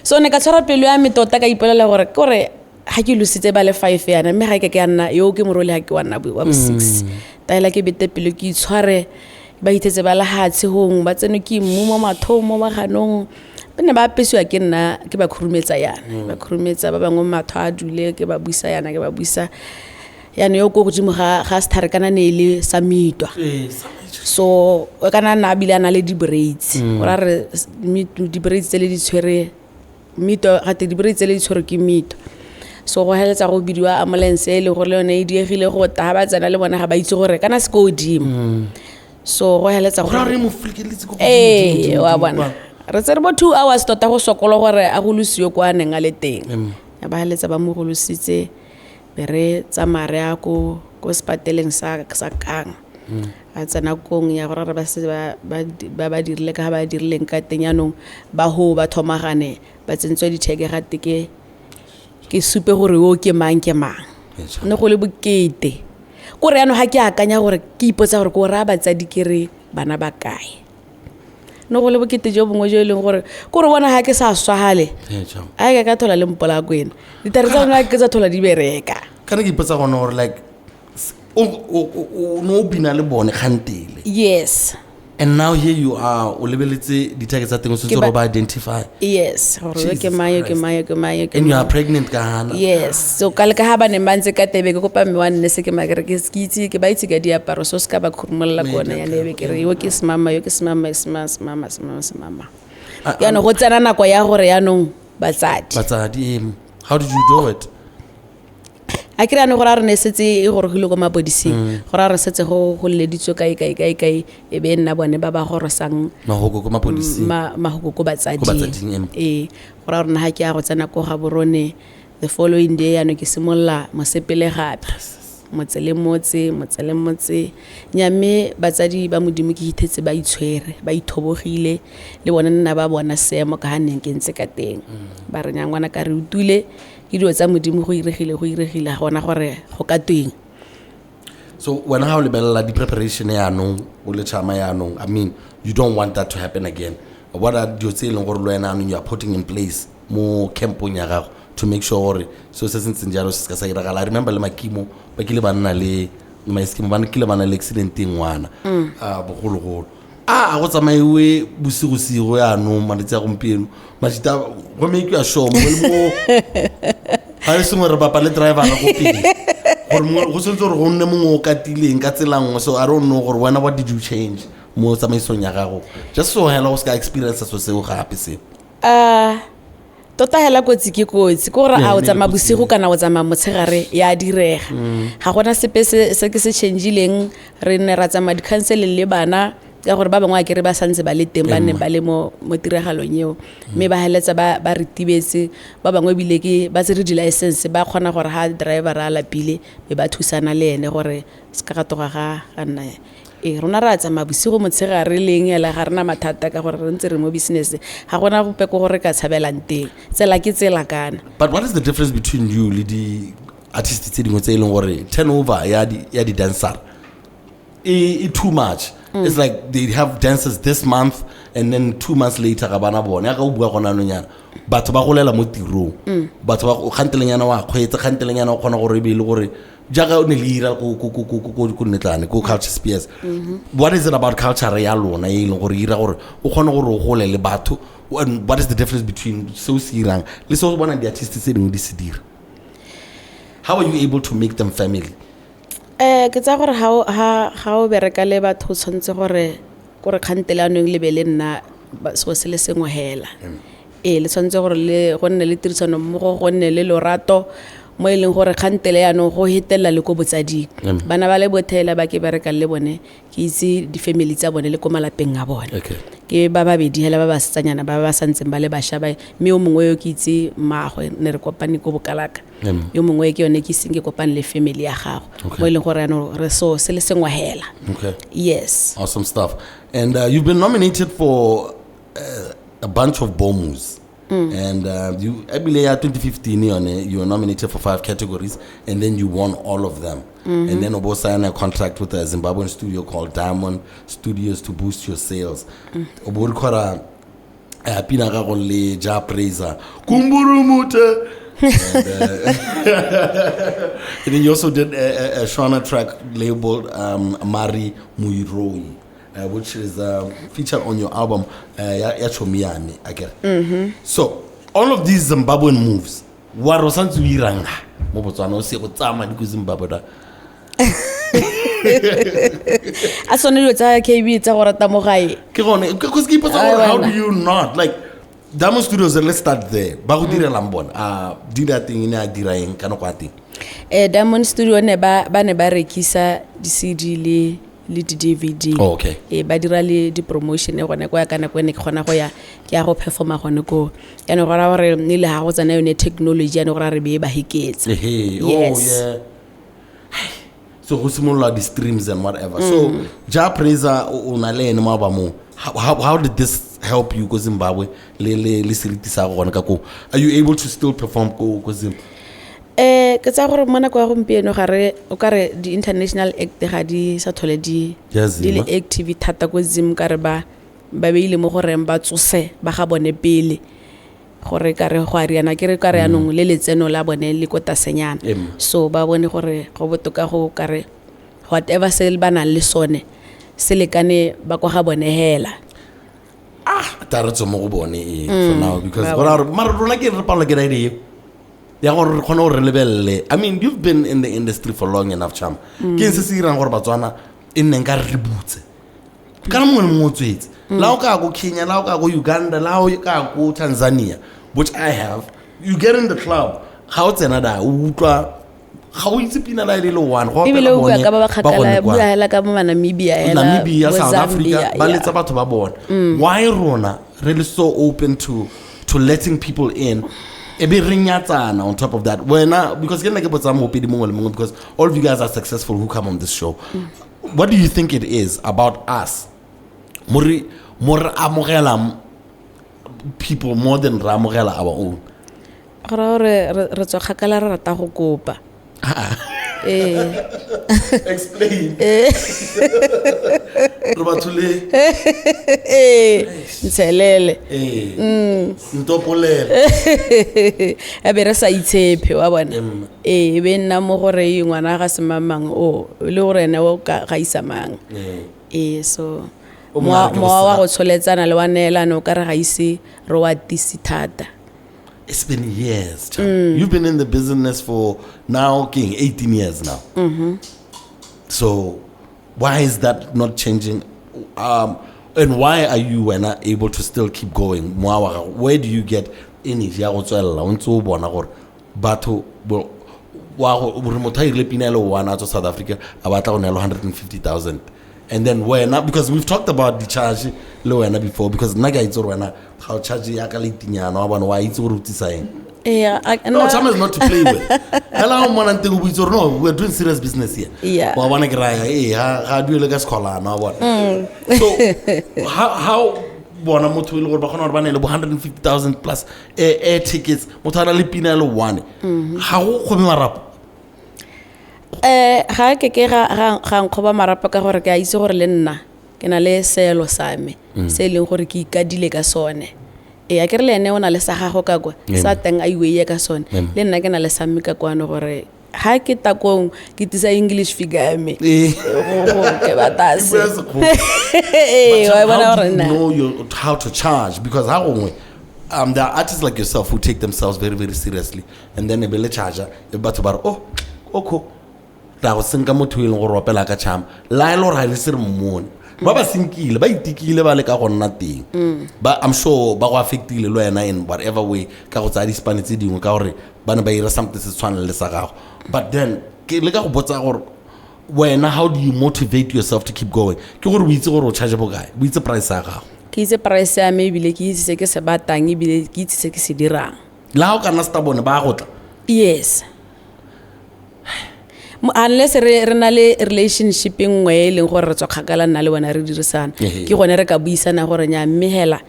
So ne ka tshwara pelo ya me tota, ka ipolela gore ke gore ha ke lositse ba le 5 yana, mme ga ke ke ya nna yo ke morole, ha ke wa nna wa bo 6. Taela ke bete pelo, ke itshware, ba ithetse ba le hatshe hong, ba tsene ke mmu mo mathong, mo maganong. Ba ne ba apesiwa ke nna, ke ba khurumetsa yana. Ba khurumetsa ba bangwe matho a dule, ke ba buisa yana, ke ba buisa. Yana yo ko godimo ga sethare kana ne e le sa mitwa. Sa mitwa. So, o kana nna a bile a na le di-braids. Go raya re di-braids tse le di tshwere mitwa, gate di-braids tse le di tshwere ke mitwa. So go heletsa go bidiwa ambulance e le gore le yone e diegile go ta, ha ba tsena le bona ga ba itse gore kana se ko godimo. So go heletsa Go raya gore re mo flikeletse ko godimo, Ee, godimo, wa godimo, bona. kwa. Re tsere bo 2 hours tota go sokola gore a golosiwe kwa a neng a le teng. Ya ba heletsa ba mo golositse, be re tsamaya re ya ko sepateleng sa Kang. A tsena kong ya gore re ba se ba dirile ka ga ba dirileng ka teng. Yaanong ba ho ba thomagane ba tsentswe ditheke gate ke supe gore yo ke mang, ke mang. Ne go le bokete kore yaanong ga ke akanya gore ke ipotsa gore ko raya batsadi ke re bana ba kae. Ne go le bokete jo bongwe jo e leng gore kore bona ga ke sa swagale a ke ka thola le mpola kwena ditare tsa lona ke tsa thola di bereka. Kana ke ipotsa gone gore like o ne o bina le bone kgantele. Yes. And now here you are, o lebeletse dithake tsa teng, o setse gore ba identify. Yes, gore yo ke Jesus mang, yo ke Christ. mang, yo ke mang, yo ke And you are mang. pregnant ka gana. Yes, so ka le ka ga ba neng ba ntse ka tebe ke kopa mme wa nne se ke makere ke itse ke ba itse ka diaparo, so se ka ba khurumolola kone ya lebe ke re yo ke semama, yo ke semama, semama, semama, semama, semama. Yaanong go tsena nako ya gore yaanong batsadi. Batsadi, how did you do it? A kry yaanong gore a re ne setse e gorogile ko mapodising, gore a re setse go leditswe kae kae kae kae, e be e nna bone ba ba gorosang mahoko ko mapodising. Mahoko ko Ko batsading. batsading, em. Ee, gore a rona ga ke ya go tsena ko Gaborone the following day, yaanong ke simolola mosepele gape, motse le motse, motse le motse. Nya mme batsadi ba Modimo ke ithetse ba itshwere, ba ithobogile le bone, nna ba bona seemo ka ga neng ke ntse ka teng. Ba re, "Nya ngwana ka re utlwile ke dilo tsa Modimo, go iregile, go iregile, ga gona gore go ka tweng." So wena ga o lebelela di-preparation yaanong o le Chama yaanong, I mean, you don't want that to happen again. What are dilo tse e leng gore le wena anong you are putting in place mo campong ya gago to make sure gore seo se se ntseng jalo se se ka sa iragala? I remember le Makimo ba kile ba nna le Maeskimo, ba kile ba nna le accident e ngwana a bogologolo a go tsamaiwe bosigosigo. Yaanong malatsi a gompieno majita go make you sure mongwe le mo ga e sengwe re bapa le drivera go pele gore go tshwanetse gore go nne mongwe o katileng ka tsela nngwe. So I don't know gore wena what did you change mo tsamaisong ya gago just so hela go se ka experience so seo gape seo. Tota hela kotsi ke kotsi, ke gore Yeah, a o ne le tsamaya kotsi, bosigo kana o tsamaya motshegare, ya direga. Ga gona sepe se ke se changileng. Re ne ra tsamaya di-counseling le bana ka gore ba bangwe a kere ba santse ba le teng, ba ne ba le mo tiragalong eo, mme ba heletsa ba retibetse. Ba bangwe ebile ke ba tsere di-license, ba kgona gore ga driver a lapile be ba thusana le ene gore se ka ga toga ga nna. Ee, rona re a tsamaya bosigo, motshegare leng ela, ga rena mathata ka gore re ntse re mo business, ga gona gope ko gore ka tshabelang teng, tsela ke tsela kana. But what is the difference between you le di-artist tse dingwe tse e leng gore turnover ya di-dancer e too much? It's like they have dancers this month and then 2 months later ga bana bone. Yaka o bua gona anong yana, batho ba golela mo tirong, batho ba kgantelenyana wa kgweetsa, kgantelenyana o kgona gore e be e le gore jaaka o ne le ira ko Nnetlane ko Culture Spears. What is it about culture ya lona e leng gore e ira gore o kgone gore o gole le batho? And what is the difference between se o se irang le se o bonang di-artist tse dingwe di se dira? How are you able to make them family? Ke tsaya gore ga o bereka le batho, o tshwanetse gore kore kgantele anong le be le nna seo se le sengwe hela. Ee, le tshwanetse gore le go nne le tirisano mmogo, go nne le lorato mo e leng gore kgantele yaanong go hetelela le ko botsading. Bana ba le bothela ba ke berekang le bone, ke itse di-family tsa bone le ko malapeng a bone. Ke ba babedi hela ba basetsanyana ba ba santseng ba le bašwa ba, mme yo mongwe yo ke itse mmaagwe, ne re kopane ko Bokalaka. Yo mongwe ke yone ke iseng ke kopane le family ya gago. Mo e leng gore yaanong re so se le sengwe hela. Yes. Awesome stuff. And you've been nominated for a bunch of Bomus. And you, I believe, yeah, 2015, you were nominated for five categories, and then you won all of them. And then Obo signed a contract with a Zimbabwean studio called Diamond Studios to boost your sales. Obo record pina gago le Jah Prayzah, Kumburumute. And then you also did a Shona track labeled Mari Muiroi, which is featured on your album ya Chomiane, I get. So all of these Zimbabwean moves, wa ro santse o irang mo Botswana o se go tsamaya di ko Zimbabwe da? A sone dilo tsa KB tsa go rata mo gae. Ke gone, because ke ipotsa Ai, gore how wena. do you not like Diamond Studios? Let's start there. Ba go direlang bona? A dira teng ne a dira eng ka nako ya teng? Diamond Studio ne ba ne ba rekisa di-CD le le di-dvd. Oh, okay. Ee, ba dira le di-promotion gone ko ya ka nako e ne ke kgona go ya ke ya go performa gone koo. Yaanong go raya gore ne le ga go tsena yone technology, yaanong go raya re be ba heketsa. Ehe, oh, Yes. yeah. So go simolola di-streams and whatever. So Jah Prayzah o na le ene mo ba mo. How did this help you ko Zimbabwe le seriti sa go gone ka koo? Are you able to still perform ko Zim? Ke tsaya gore mo nako ya gompieno ga re o ka re di-international act ga di sa tlhole di Ya Zim, di le ah? active thata ko Zim, ka re ba beile mo goreng ba tsose ba ga bone pele, gore ka re go a riana ke re ka re yanong le letseno la bone le ko tasenyana. So ba bone gore go botoka go ka re whatever se ba nang le sone se lekane ba kwa ga bone hela. Ta re tswe mo go bone for now, because ba go raya gore mara rona ke re palelwa ke idea eo ya gore re kgone gore re lebelele. I mean, you've been in the industry for long enough, Chama. Ke eng se se dirang gore Batswana e nneng ka re re butse? Kana mongwe le mongwe o tswetse. La o ka ko Kenya, la o ka ko Uganda, la o ka ko Tanzania, which I have, you get in the club, ga o tsena da, o utlwa, ga o itse pina la e le one, go Ebile opela o bua bone, ka ba ba ba kgakala, gone bua kwa. hela ka mo Namibia hela, Namibia, bo South Africa, Zambia, ba yeah. letsa batho ba bona. Why rona re le so open to letting people in? E be re nyatsana on top of that. Wena, because ke nna ke botsa moopedi mongwe le mongwe, because all of you guys are successful who come on this show. What do you think it is about us? Mo re amogela people more than re amogela our own. Go raya gore re tswa kgakala re rata go kopa. Ee. Explain. Re batho le Ee, ntshelele. Ee. Ntopolele. A be re sa itshepe, wa bona. Ee, e be nna mo gore e ngwana ga se mang o, le gore ene o ka ga isa mang. Ee, so O mongwe a re ke mowa wa go go tsholetsana le wa neelana o ka re ga ise re wa tise thata. It's been years, Chama. You've been in the business for now, King, 18 years now. So why is that not changing? And why are you when able to still keep going? Mowa wa gago, where do you get energy ya go tswelela o ntse o bona gore batho bo, wa go, gore motho a irile pina e le one a tswa South Africa a batla go neelwa 150,000. And then wena, because we've talked about the charge le wena before, because nna ke a itse gore wena ga o charge ya ka leitinyana, wa bona, wa itse gore o tsisa eng. Ee, a, No, nna- Chama is not to play with. Hela o mmona nteng o botse gore, no, we're doing serious business here. Yeah. Wa bona ke raya, ee, ga duele ka sekgolana, wa bona. So, how bona motho e le gore ba kgona gore ba ne le bo 150,000 plus air tickets, motho a na le pina e le one. Ga go kgome marapo? Ga ke ke ga nkgoba marapo ka gore ke a itse gore le nna ke na le seelo sa me, se e leng gore ke ikadile ka sone. Ee, a ke re le ene o na le sa gago ka kwa, sa teng a iweie ka sone. Le nna ke na le sa me ka kwano gore ha ke takong ke tlisa English figure ya me. Go, ke batla se. Ke bua Sekgowa. Ee, But wa bona how do gore you nna. know how to charge? Because ha gongwe, there are artists like yourself who take themselves very, very seriously, and then e be le charge, e batho ba re, oh, okay, ra go senka motho e leng gore o opela ka charm. La e le gore ga le se re mmone. Ba ba senkile, ba itikile ba leka go nna teng. Ba, I'm sure ba go affectile le wena in whatever way ka go tsaya dispane tse dingwe ka gore ba ne ba ira something se tshwanang le sa gago. But then ke leka go botsa gore wena, how do you motivate yourself to keep going? Ke gore o itse gore o charge bokae, o itse price ya gago. Ke itse price ya me ebile ke itse se ke se batlang ebile ke itse se ke se dirang. Le ha o ka nna stubborn ba go tla. Yes. Unless re na le relationship e nngwe e leng gore re tswa kgakala nna le wena re dirisana. Ke gone re ka buisana gore nya mme hela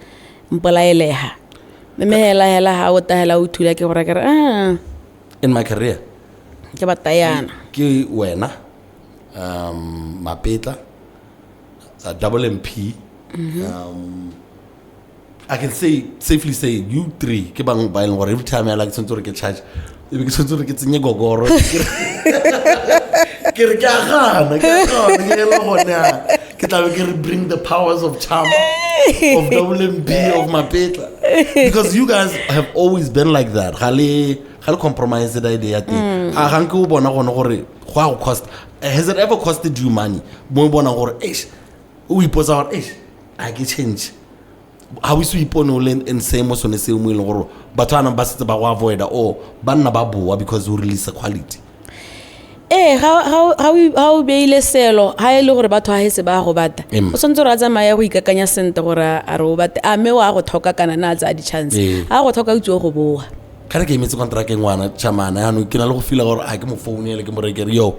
mpolaelega. Mme hela hela ha o ta hela o thula ke gore ke re, ah. In my career. Ke batla yana. Ke wena, Mapetla, Double MP. I can safely say you three ke bang ba e leng gore every time I like tshwanetse gore ke charge, e be ke tshwanetse gore ke tsenye gogoro. Ke re ke a gana, ke a gana, ke le gone yana. Ke tla be ke re bring the powers of Chama, of Double MP, of Mapetla. Because you guys have always been like that. Ga le compromise the idea ya teng. A ga nke o bona gone gore go a go cost. Has it ever costed you money? Mo o bonang gore, eish, o ipotsa gore, eish, a ke change. Ha o ise o ipone o le in seemo sone seo mo e leng gore batho ba nang ba setse ba go avoid-a or ba nna ba boa because o release quality. Ee, ga o beile selo ga e le gore batho ga hetse ba go bata, o tshwanetse gore a tsamaya go ikakanya sentle gore a re o bate, a mme o a go tlhoka kana na a tsaya di-chance. A go tlhoka, o tswe go boa. Ka re ke emetse contract e ngwana chamana, yaanong ke na le go feela gore a ke mo founele, ke mo rekere yo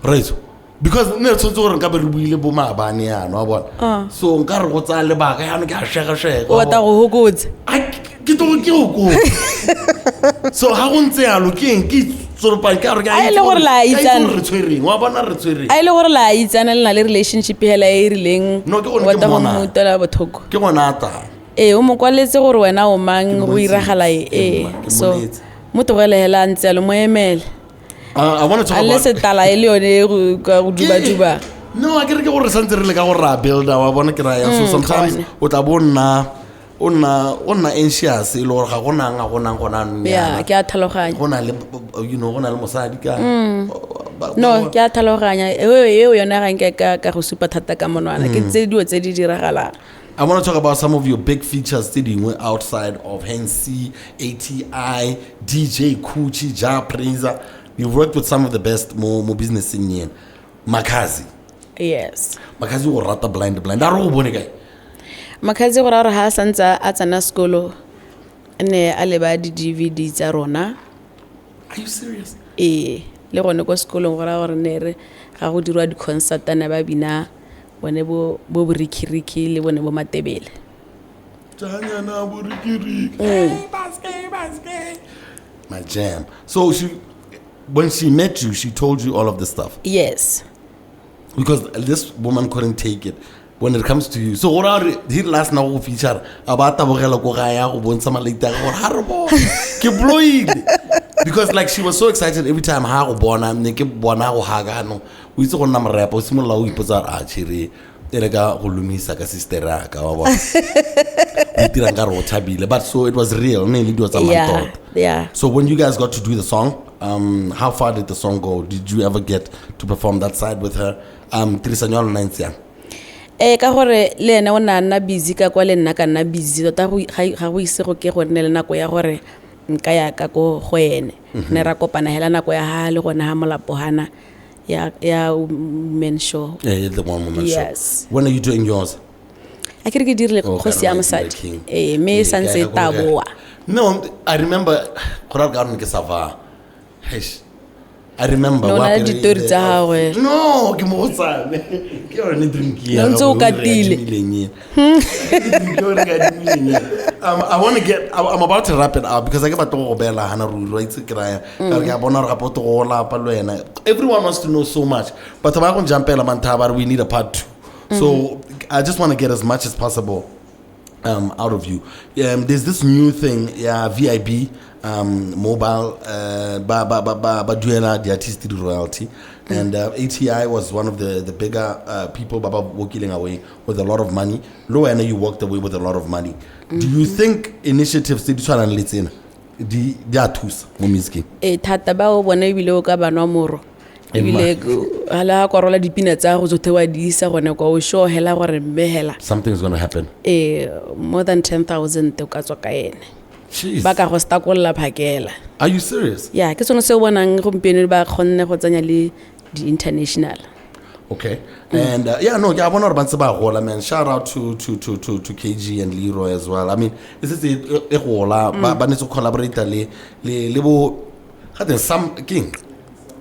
retso, because ne re tshwanetse gore nka be re buile bo maabane yano wa bona. So nka re go tsaya lebaka yaanong ke a shegashega. O batla go hokotsa. Ke tlo ke go kopa. So ga go ntse yalo, ke eng ke itsoropang ka gore ke A e le gore la ke a itse itsane. gore re tshwereng, wa bona, re tshwereng. A e le gore la itsana, le na le relationship hela e e rileng. No, ke gone O ke batla go mmona. mo utlwela botlhoko. Ke ngwana a tang. Ee, o mo kwaletse gore wena o mang, Ke go montsitse. iragala e. Ee, Ke so monetse. mo tlogele hela a ntse yalo, mo emele. I want to talk A le about setala e le yone e ka go duba-duba. No, a ke re ke gore santse re le ka gore ra builder, wa bona, ke raya so sometimes gone. o tla bo o nna anxious, e le gore ga gonang gona anong Ya, yana. ke a tlhaloganya. Go na le you know go na le mosadi ka No, ke a tlhaloganya eo yone, ga nke ka go supa thata ka monwana, ke tse dilo tse di diragalang. I want to talk about some of your big features tse dingwe outside of Hensi, ATI, DJ Kuchi, Jah Prayzah. You've worked with some of the best mo business-eng ena. Makhadzi. Yes. Makhadzi o rata Blind Blind. A re go bone kae? Makhadzi go raya gore ga a santse a tsena sekolo ne a leba di-DVD tsa rona. Are you serious? Ee, le gone ko sekolong, go raya gore ne re ga go dirwa di-concert ne ba bina bone bo borikiriki le bone bo Matebele. Tanyana borikiriki. Hey, baske. My jam. So when she met you, she told you all of this stuff. Yes. Because this woman couldn't take it when it comes to you. So gore a re he last na go feature, a ba tabogela ko gae ya go bontsha malaita a gore ha re bona ke bloile, because like she was so excited every time ha go bona, ne ke bona go haga no o itse go nna morepa, o simolola o ipotsa gore a chere e le ka go lomisa ka sister ya ka, wa bona, o itirang ka re o thabile, but so it was real, ne le dilo tsa mantota. So when you guys got to do the song, how far did the song go? Did you ever get to perform that side with her? Tirisano ya lona e ntse yang? Ee, ka gore le ene o ne a nna busy ka kwa, le nna ka nna busy tota, ga go ise go ke go nne le nako ya gore nka ya ka ko go ene. Ne ra kopana hela nako ya ha le gone ha Molapo hana ya women show. Yeah, the one woman show. Yes. When are you doing yours? A ke re ke dirile Oh, kgosi ya kana mosadi. King. Ee, mme e Ee, santse e ke a ya ko taboa. No, I remember gore ka re ke sa va. Eish. I remember. No, o wa na le apere ditori tsa gagwe. No, ke mo go tsane. Ke yone drink ya No, ntse o gagwe, o re katile. adimileng ena. Drink eo re ka adimileng ena. I want to get I'm about to wrap it up because I ke batla go beela hana ruri, wa itse ke raya. Ka re ke a bona gore gape o tlo go lapa le wena. Everyone wants to know so much. Batho ba go njampela mantha ba re we need a part 2. So I just want to get as much as possible out of you. There's this new thing, yeah, VIB mobile, ba duela the artist royalty, and ATI was one of the bigger people baba walking away with a lot of money. Lo wena, you walked away with a lot of money. Do you think initiatives tse di tshwanang le tsena di a thusa mo musicing? Ee, thata, ba o bona ebile o ka banwa moro ebile ga le ga kwarola dipina tsa go tsothe wa di isa gone kwa, o sure hela gore mme hela Something is going to happen. Ee, more than 10 000 o ka tswa ka ene. Jeez. Ba ka go stakolola phakela. Are you serious? Ya, ke sone se o bonang gompieno ba kgonne go tsenya le di-international. Okay. And yeah, no, ke a bona gore ba ntse ba gola, man. Shout out to KG and Leroy as well. I mean, e setse e gola, ba netse go collaborate le bo ga teng some king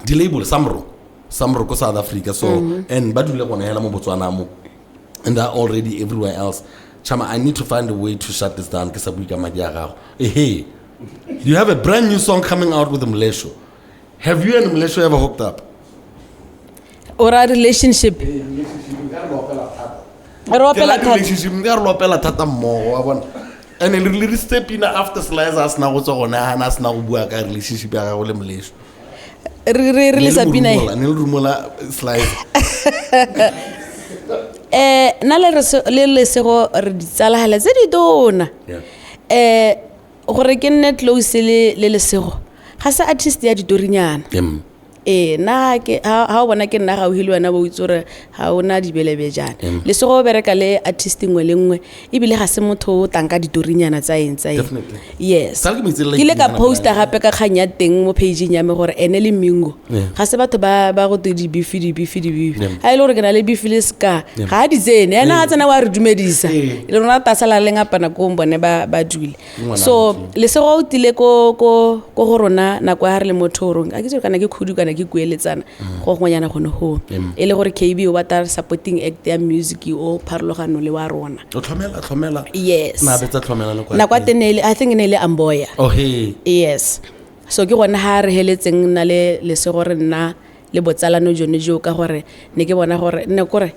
di label Samro ko South Africa. So and ba dule gone hela mo Botswana mo. And they're already everywhere else. Chama, I need to find a way to shut this down. Ke sa bue ka madi a gago. Hey, you have a brand new song coming out with Mlesho. Have you and Mlesho ever hooked up? O ra relationship? Re Ke opela like thata. Relationship nka re lopela thata mmogo, wa bona, and re dirisitse pina after Slice a sena go tswa gone gana a sena go bua ka relationship ya gago le Molesho. Re releasa pina e. Ne le rumola Slice. Nna le Lesego re ditsalagela tse di tona. Gore ke nne close le Lesego, ga se artist ya ditorinyana. Ee, nna ha o bona ke nna gaufi le wena, bo itse gore ga o na dibelebejana. Lesego o bereka le artist nngwe le nngwe, ebile ga se motho o tlang ka ditorinyana tsa eng tsa eng. Yes. Sale ke mo itse le Ke ile ka like posta nyana gape ka kgang ya teng mo pageng ya me gore ene le Mingo ga se batho ba go te dibifi dibifi dibifi. Ga e le gore ke na le bifi le seka, ga a di tsene ena, ga tsena wa re dumedisa. Le rona re tasala le ngapana kong bone ba dule. So Lesego o tile ko go rona nako ya re le mo thorong, a ke itse gore kana ke khudu kana ke kueletsana go gongwenyana gone goo, e le gore KB o batla supporting act ya music o pharologano le wa rona. O tlhomela tlhomela. Yes. Na betsa tlhomela nako ya Nako ya teng. teng ne e le, I think e ne e le Amboya. Oh hey. Yes, so ke gone ha re heletseng nna le Lesego re nna le botsalano jone joo, ka gore ne ke bona gore nne kore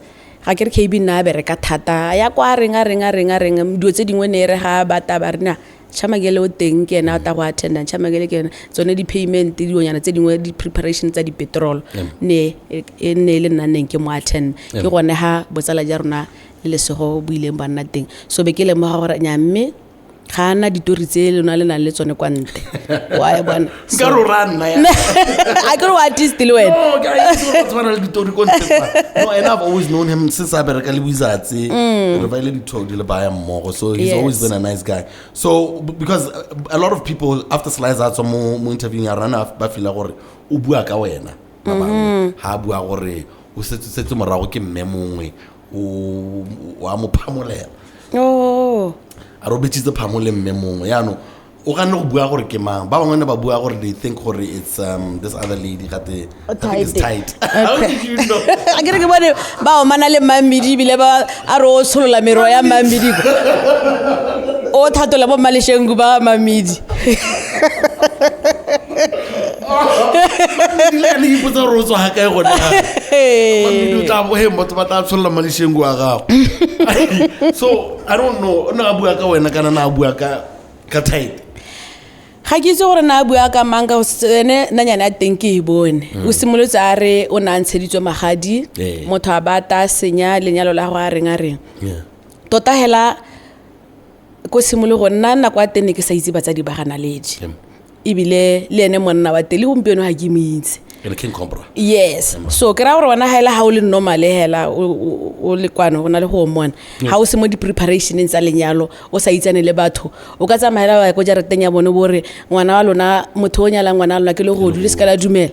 ga ke re KB nna a bereka thata ya kwa reng a reng a reng a reng dilo tse dingwe, ne e re ga bata ba rena Chamakele o teng, ke ena a ta go attendang Chamakele, ke ena tsone di-payment dilonyana tse dingwe, di-preparation tsa di-petrol ne e ne e le nna neng ke mo attend. Ke gone ha botsala ja rona le Lesego bo ileng ba nna teng. So be ke lemoga gore nya mme ga a na ditori tse lona le nang le tsone kwa ntle, wa e bona. Nka re o raya nna ya. A ke re o artist le wena. No, ke a itse gore batho ba na le ditori ko ntle kwa. No, and I've always known him since a bereka le Wizards. Re ba ile di-talk di le baya mmogo. So he's always been a nice guy. So because a lot of people after Slice a tswa mo interviewing ya rona ba feel gore o bua ka wena. Ba bangwe ha a bua gore o setse morago ke mme mongwe o a mo phamolela. Oh. A robetsitse phamo le mme mongwe, yaanong o ganne go bua gore ke mang. Ba bangwe ne ba bua gore they think gore it's this other lady gate, I think it's tight. How did you know? A ke re ke bone ba omana le Mammedi, ebile ba a re o tsholola mero ya Mammedi, o thatola bo mmalešengu ba Mammedi. Dile ne ke ipotsa gore o tswa ga kae gone. Mammedi o tla bo he batho ba tla tsholola malešengu wa gago. So I don't know, o ne a bua ka wena kana na a bua ka tight? Ga ke itse gore na a bua ka mang, ka ene nanyane ya teng ke e bone. O simolotse a re o ne a ntsheditswe magadi, motho a bata a senya lenyalo la go a reng a reng. Tota hela ko tshimologong nna nako ya teng ne ke sa itse batsadi ba ga Naledi, ebile le ene monna wa teng le gompieno ga ke mo itse. E le King Cobra. Yes, so ke raya gore wena ga ele ga o le normal hela o le kwano, o na le go omona ga o se mo di-preparationeng tsa lenyalo, o sa itsane le batho, o ka tsamaela wa ya ko jarateng ya bone bo re ngwana wa lona, motho o nyalang ngwana wa lona ke le godu, le se ka la dumela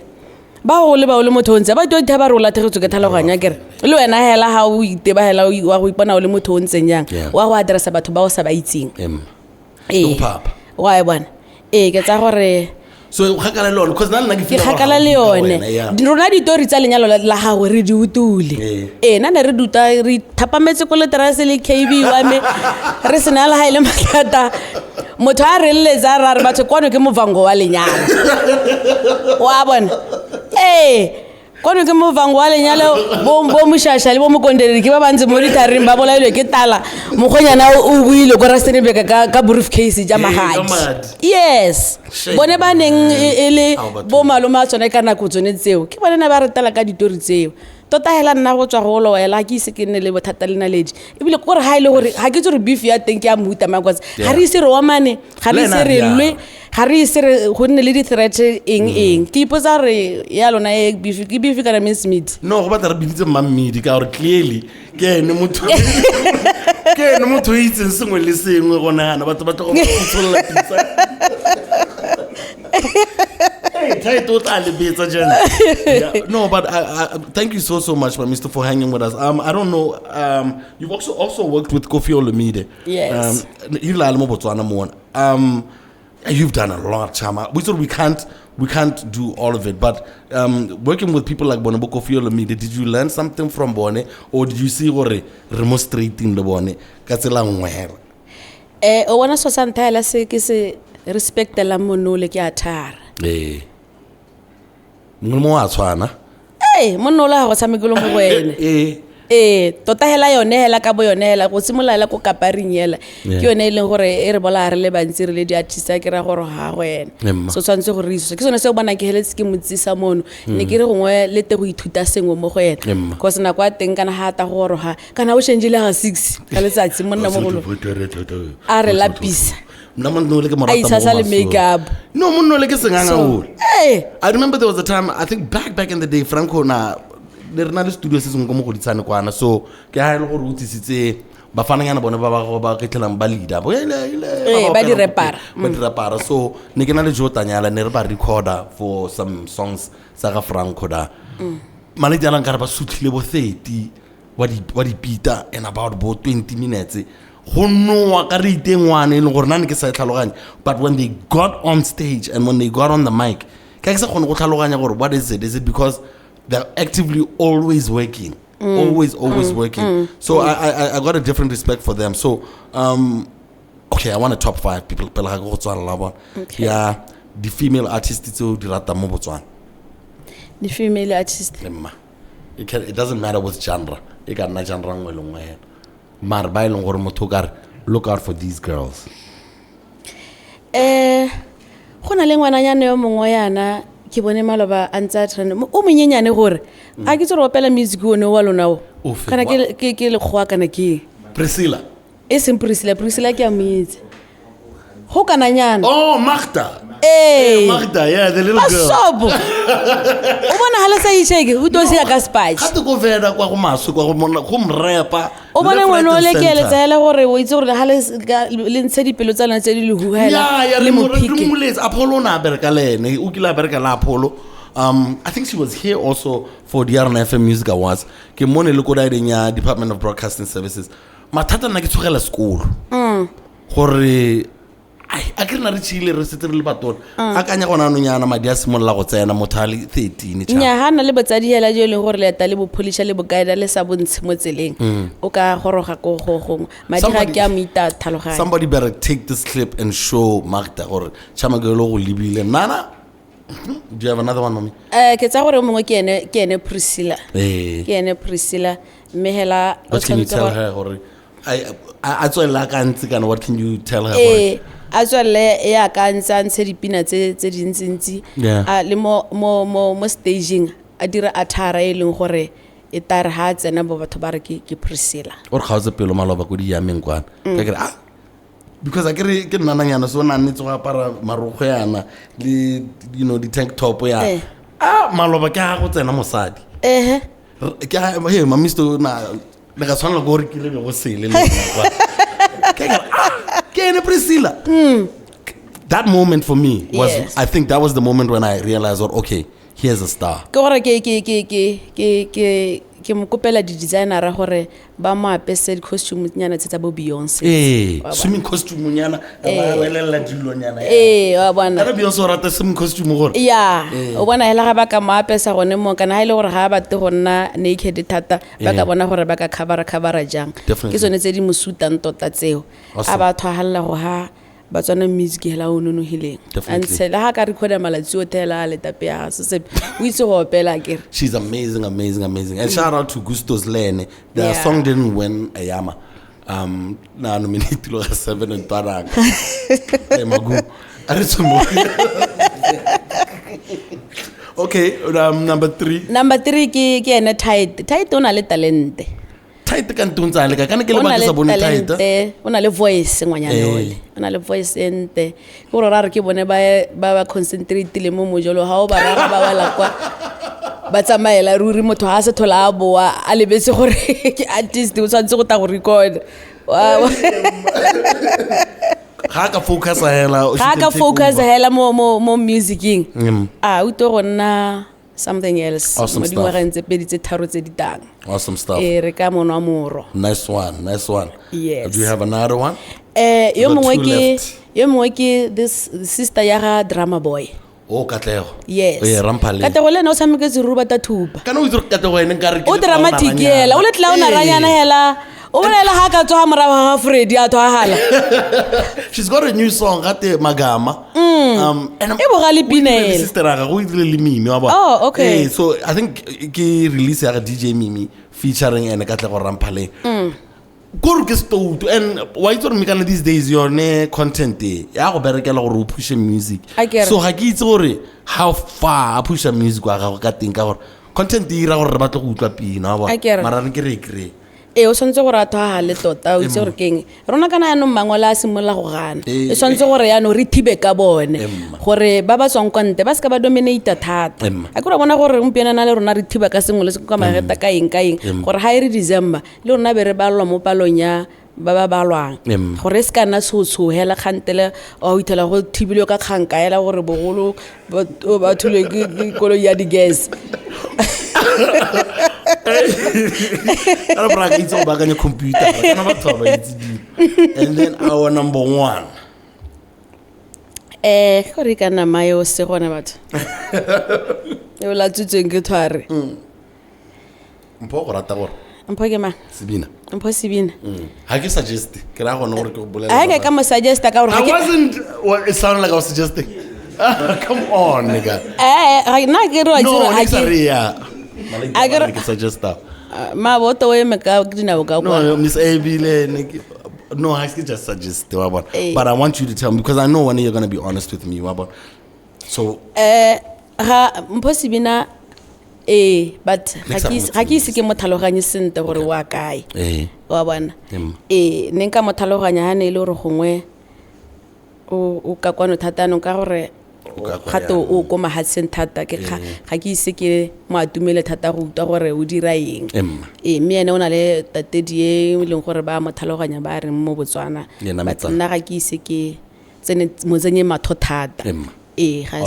ba go le ba o le motho o ntse ba tlo ba re o latlhegetswe ke tlhaloganyo kere le wena hela ga o iteba hela wa go ipona o le motho o ntseng jang, wa go addressa batho ba o sa ba itseng. Le Ee. go phapha. Wa e bona, ee, ke tsa gore So o kgakala le yone, because nna le nna ke ke feel gore kgakala ga o le bua ka yone. wena, yeah. Rona ditori tsa lenyalo la gagwe re di utule. Ee, nna ne re duta re thapametse ko leterase le KB wa me, re sena le ga e le mathata, motho a re leletsa ra re batho kwano ke movango wa lenyalo, wa bona. Ee, kwano ke movango wa lenyalo, bo Mošaša le bo Mokondeledi ke ba bantsi mo dithareng ba bolailwe ke tala, mokgonyana o buile ko Rustenburg ka brief case ja Ee, ka magadi. madi. Yes. Shame. Bone ba neng e le Ao, batho. bo malome a tsone ka nako tsone tseo, ke bone ne ba re tala ka ditori tseo. Tota hela nna go tswa go lo wela ga ke ise ke nne le bothata le Naledi, ebile ke gore ga e le gore ga ke itse gore beef ya teng ke ya mohuta mang, cause ga re ise re omane, ga re Le ise ena re a lwe, ga re ise re go nne le di-threat eng eng. Ke ipotsa gore ya lona e beef ke beef kana mincemeat. No, go batla re biditse Mammedi ka gore clearly ke ene motho o itseng sengwe le sengwe go nagana batho ba tlo go tsholola pitsa. Hey, tight o tla lebetsa jana. Yeah, no, but thank you so so much, my mister, for hanging with us. I don't know. You've also worked with Koffi Olomide. Yes. Erile a le mo Botswana mo ona. You've done a lot, Chama. We thought we can't do all of it, but working with people like bone bo Koffi Olomide, did you learn something from bone, or did you see gore re mo straighting le bone ka tsela nngwe hela? O bona so sa ntlha hela se ke se respectelang monole ke a thara. Ee. Mongwe le mongwe a tshwana. Ee, monna o le ga go tshamekele mo go ene. Ee. Ee, tota hela yone hela ka bo yone hela go simolola hela ko kaparing hela, ke yone e leng gore e re bolaya re le bantsi re le di-artist, a ke ra gore ga go ena. Emma. So tshwanetse gore re iswe ke sone se o bonang ke heletse ke motsisa mono, ne ke re gongwe le te go ithuta sengwe mo go ena. Emma. Cause nako ya teng kana ga ta go goroga kana o changile ga 6 ka letsatsi monna mogolo a re lapisa. Nna monna ole ke mo A rata mo itshasa le masong. makeup. No, monna ole ke senganga So, ole. ee I remember there was a time, I think back in the day, Franco na ne re na le studio se sengwe ko Mogoditshane kwana. So ke ha e le gore o tlisitse bafananyana bone ba ba ba ketlhelang ba leader. Bo ele ele Ee, ba di opela rapara. Ba di rapara. So ne ke na le Joe Tanyala ne re ba recorder for some songs tsa ga Franco da. Maledi a lang kare ba sutlhile bo 30 wa di wa dipita in about bo 20 minutes. Go nowa ka rate e ngwana e leng gore nna ne ke sa e tlhaloganye. But when they got on stage and when they got on the mic, ka ke sa kgone go tlhaloganya gore what is it? Is it because they're actively always working? Always working. So I got a different respect for them. So okay, I want a top 5 people pele ga ke go tswala la bona. Okay. Yeah, the female artists tse o di ratang mo Botswana. The female artist. Le mma. It doesn't matter with genre. E ka nna genre nngwe le nngwe hela. Mare ba e leng gore motho o ka re look out for these girls. Go na le ngwananyana yo mongwe yana ke bone maloba a ntse a trend o monyenyane gore a ke tse re opela music one wa lona o. Ofe? Kana ke lekgowa kana ke eng? Priscilla. E seng Priscilla, Priscilla ke a mo itse. Go kananyana. Oh, Magda. Ee. Magda, yeah, the little girl. Asobo. O bona ha le sa itsheke, o tlo se ya ka spatch. Ga te ko fela kwa go maswe, kwa go monna, go mrepa. O bone Left, ngwana right o and le ke center. eletsa hela gore o itse gore ha le ntshe dipelo tsa lona tse di le huhela, Yeah, yeah, le re mo mo re phike. mmoletse. Apollo o ne a bereka le ene, o kile a bereka le Apollo. I think she was here also for the RNFM Music Awards. Ke mmone le ko daedeng ya Department of Broadcasting Services. Mathata nna ke tshogela sekolo. Gore ai, a ke re na re tšhile re setse re le batona. Akanya gona anong yana madi a simolola go tsena motho a le 13 tjha. Nnyaa, ha na le batsadi hela jo e leng gore leeta le bopholisa le bokaeda le sa bontshe mo tseleng. O ka goroga ko go gongwe. Madi ga ke a mo ita tlhaloganyo. Somebody better take this clip and show Magda gore Chamagelo go lebile. Nana, do you have another one, mommy? Ke tsa gore o mongwe ke ene Priscilla. Eh. Ke ene Priscilla. Mme hela o What can you tshwanetse tell gore her gore a tswella ka ntse kana what can you tell her gore Ee, a tswelle ya ka ntse a ntshe dipina tse dintsintsi. Yeah. A le mo staging a dira athara e leng gore e tare ha a tsena bo batho ba re ke Priscilla. O re kgaotse pelo maloba ko di yameng kwana. Ka ke re, because a ke re ke nnananyana so o na nnetse go apara marokgwe yana le you know di tank top ya. Eh. Maloba ke ha go tsena mosadi. Ehe. Ke ha, hey, mamisto na le ka tshwanela ke gore ke lebe go sele le nna kwa. Ke ka re, ke ene Priscilla. That moment for me was, Yes. I think that was the moment when I realized, okay, here's a star. Ke gore ke mo kopela di-designera gore ba mo apese di-costume nyana tse tsa bo Beyonce. Ee, Wa bona. swimming costume nyana, ba welela dilonyana. Ee, wa bona. Kana Beyonce o rata swimming costume gore. Ya, Ee. o bona hela ga ba ka mo apesa gone mo, kana ha e le gore ga a batle go nna naked thata, ba ka Ee. bona gore ba ka cover-a jang. Definitely. Ke tsone tse di mo sutang tota tseo. Awesome. A ba thwahalla go ha Batswana music hela o nonogileng. Definitely. A ntshe le ha ka recorda malatsi otlhe hela a letape ya gagwe, se sepe. O itse go opela akere. She's amazing, amazing, amazing. And shout out to Gustos Lene. The Yeah. song didn't win a Yama. Na nominate lo ga 7 and Twarang. Hey, Magu. A re tswe mo. Okay, number 3. Number 3 ke ene Tight. Tight o na le talente. Tight ka ntong tsa le ka kana ke O le na ba ke le sa bone tight. talente, o na le voice ngwanyana Eh. ole. O na le voice e nte. Ke gore ra re ke bone ba concentrate le mo mojolo ha o ba raga ba wela kwa. Ba tsamaela ruri motho ha se thola a boa a lebetse gore ke artist o tshwanetse go tla go record. Ga ka focus hela. Ga ka focus hela mo musicing. Mm. A o tlo go nna something else. Awesome Mo stuff. dingwageng tse pedi tse tharo tse di tang. Awesome stuff. Ee, re ka monwa moro. Nice one, nice one. Yes. Do you have another one? Yo Got mongwe two ke left. yo mongwe ke this sister ya ga Drama Boy. Oh, Katlego. Yes. Eh, Ramphaleng. Katlego le ene o tshameketse Ruba ta Thupa. Kana o itse gore Katlego ene nkare ke O le dramatic clown-aranyana. hela, o le clown-aranyana Ee. hela. O bona hela ha ka tswa morago ga Freddy a thwagala. She's got a new song, gate Magama. And E bogale o pina dirile le ela. sister ya gagwe, o dirile le Mimi, wa bona. Oh, okay. Ee, so I think ke release ya ga DJ Mimi featuring ene Katlego Ramphaleng. Kore ke stoutu and wa itse gore mekana these days yone content e ya go berekela gore o pushe music. Akere. So ga ke itse gore how far a pusha music wa gagwe ka teng ka gore content e ira gore re batle go utlwa pina wa bona. Akere. Mara re ke re e kry-e. Ee, o tshwanetse gore a thwagale tota, o itse gore keng rona kana yaanong mangwele a simolola go gana. E tshwanetse gore yaanong re thibe ka bone gore ba ba tswang kwa ntle ba seka ba dominata thata. A ke ra bona gore gompieno na le rona re thiba ka sengwe le sengwe ka mageta ka eng ka eng, gore ga e re December le rona be re balwa mo palong ya ba ba balwang, gore e se ka nna tshotsho hela kgantele o ithela go thibilwe ka kganka hela gore bogolo ba thulwe ke koloi ya di-gas. Ka re ka itse go baakanya computer, kana batho ba ba itse dilo. And then our number one. Gore ka nama eo se gone batho e o latswitsweng ke thware. Mpho go rata gore Mpho ke mang? Sebina. Mpho Sebina. Ha ke suggest, ke raya gone gore ke go bolela. A ke ka mo suggesta ka gore I wasn't, well, it sounded like I was suggesting. Come on, nigga. Nna ke re wa itse No, gore ne ha ke sa ke re ya. A ke re- Ke suggesta. Maboto o eme ka dinao ka kwa. No, Miss A B le ne no, I can just suggest wa bona. But I want you to tell me because I know one day you're going to be honest with me, wa bona. So Ga Mpho Sebina, but Next time ga ke ise ke mo tlhaloganye sentle gore wa kae. Wa bona. Ne nka mo tlhaloganya ha ne e le gore gongwe o ka kwano thata anong ka gore O ka kwa gato yang. o ko mahatsheng thata, ke ga ke ise ke mo atumele thata go utlwa gore o dira eng. Mme ene o na le tatedi e e leng gore ba mo tlhaloganya ba reng mo Botswana. Yena But Metsana. nna ga ke ise ke mo tsenye matho thata. Ga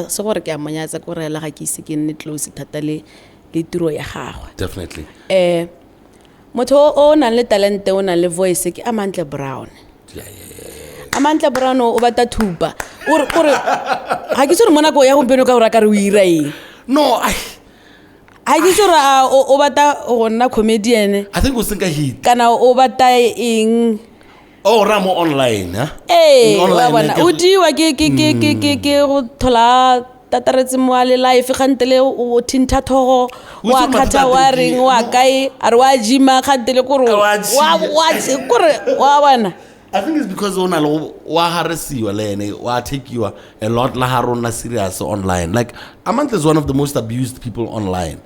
se gore ke a mo nyatsa, ke gore hela ga ke ise ke nne close thata le tiro ya gagwe. Definitely. Motho o nang le talente, o nang le voice ke Amantle Brown. Yeah, yeah, yeah. Amantle Brown o batla thupa. O re, o re, ga ke itse gore mo nako ya gompieno ka gore a ka re o ira eng. No, I Ga ke itse gore a o batla go nna comedian. I think o senka hit. Kana o batla eng? Oh, ra mo online, ha? Ee, Online, wa bona. ke O diwa ke go thola tataretse mo a le life, kgantele o thintha thogo, O wa itse mathata kgatha, a wa teng ke- reng, wa no. kae, a re wa gym-a, kgantele kore Wa gym-a. kore wa bona. I think it's because o na le go, wa harasiwa le ene, wa takiwa a lot la ha rona serious online. Like Amantle is one of the most abused people online.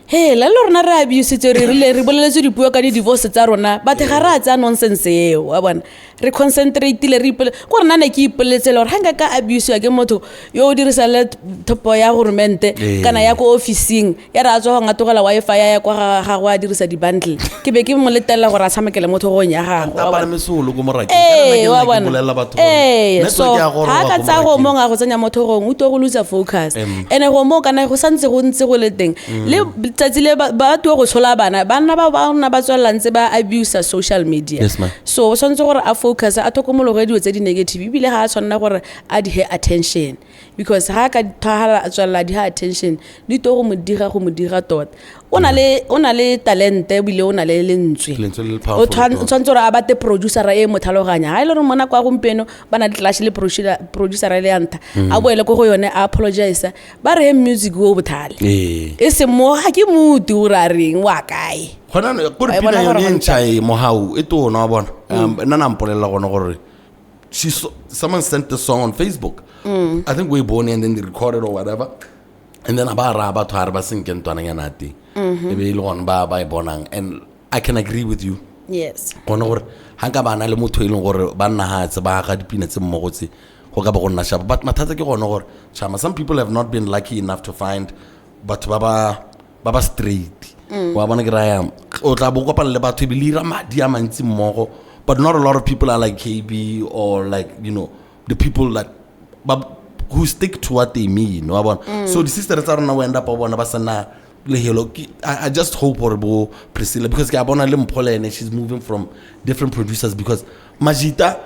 He, la le rona re abusitswe, re rile re boleletswe dipuo ka di-divorce tsa rona, batho ga re a tsaya nonsense eo, wa bona. Re concentrate-ile, re ipole-, ke gore nna ne ke ipoleletse le gore ga nka ka abusiwa ke motho yo o dirisang laptop ya goromente kana ya ko officing, ya re a tswa go ngatogela Wi-Fi ya ya kwa ga gagwe a dirisa di-bundle, ke be ke mo letelela gore a tshamekele mo thogong ya gagwe, wa A bona. palame solo ko morakeng. Ee, Kana nna ke wa nna ke bona. bolelela batho gore Ee, network so ya goroga ga ka ko tsaya go morakeng. mongwe a go tsenya mo thogong, o tlo go lose focus. And-e go moo kana go santse go ntse go le teng. Le letsatsi le ba tlo go tshola bana, banna ba ba nna ba tswelela ntse ba abuse social media. Yes, ma'am. So o tshwanetse gore a focus, a tlhokomologe dilo tse di negative, ebile ga a tshwanela gore a di he attention, because ga a ka tlhagala a tswelela di ha attention, di tlo go mo diga, go mo diga tota. O na le, o na le talente ebile o na le lentswe. Lentswe le le O powerful tota. o tshwanetse gore a bate producer-a e mo tlhaloganya. Ha e le gore mo nako ya gompieno ba na le clash le producer-a e le ya ntha, a boele ko go yone a apologize, ba re he music o bothale. E se mo, ga ke mo utlwe o re a reng, wa kae? Gona no, kore Wa e pina bona gore yone e go ntšha e, Mohau, e tona, wa bona. Nna na mpolelela gone gore she saw, someone sent the song on Facebook. I think we bone and then they recorded or whatever. And then a ba raya batho ha re ba senke ntwananyana ya teng. E be e le gone ba e bonang. And I can agree with you. Yes. Gone gore ha nka ba na le motho e leng gore ba nna ha tse ba aga dipina tse mmogo tse, go ka ba go nna sharp. But mathata ke gone gore, chama, some people have not been lucky enough to find batho ba ba straight. Wa bona ke raya, o tla bo kopana le batho ebile ira madi a mantsi mmogo, but not a lot of people are like KB or like, you know, the people that ba, who stick to what they mean, wa bona. So the sister tsa rona o end up ba bona ba sena le helo. Ke, I just hope gore bo Priscilla, because ke a bona le Mpho le ene, she's moving from different producers because Majita,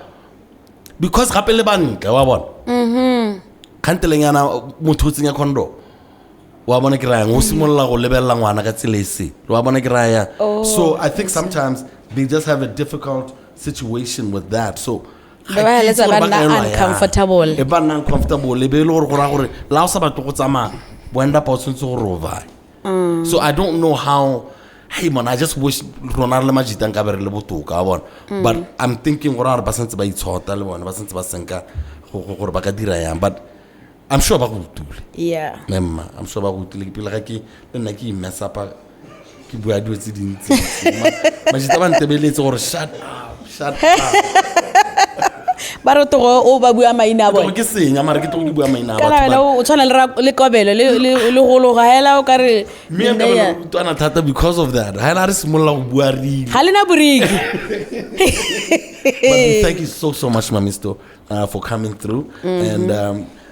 because gape le bantle, wa bona. Kganteleng yana motho o tsenya condom, wa bona ke rayang, o simolola go lebelela ngwana ka tsela e se, wa bona ke raya. Oh, So I think sometimes they just have a difficult situation with that. So Ba ba heletsa ba nna uncomfortable. E ba nna uncomfortable, e be e le gore go raya gore la o sa batle go tsamaya, o end up o tshwanetse gore o baye. So I don't know how, hey man, I just wish rona re le Majita nka be re le botoka, wa bona. But I'm thinking gore ba santse ba itshota le bona, ba santse ba senka gore ba ka dira yang, but I'm sure ba go utlwile. Yeah. Ne mma, I'm sure ba go utlwile. Pele ga ke le nna ke i-mess up-a Ke bua dilo tse dintsi. Majita ba ntebeletse gore shut up, shut up. Ba re togo o ba bua maina a Ke bone. ke senya mara ke tlogo ke bua maina a Kana batho wena o tshwana le le kobelo le gologa hela o ka re Mme nne ya- utlwana thata because of that. Ha ena re simolola go bua re ga le na boriki. But we thank you so so much, Mamisto, for coming through. And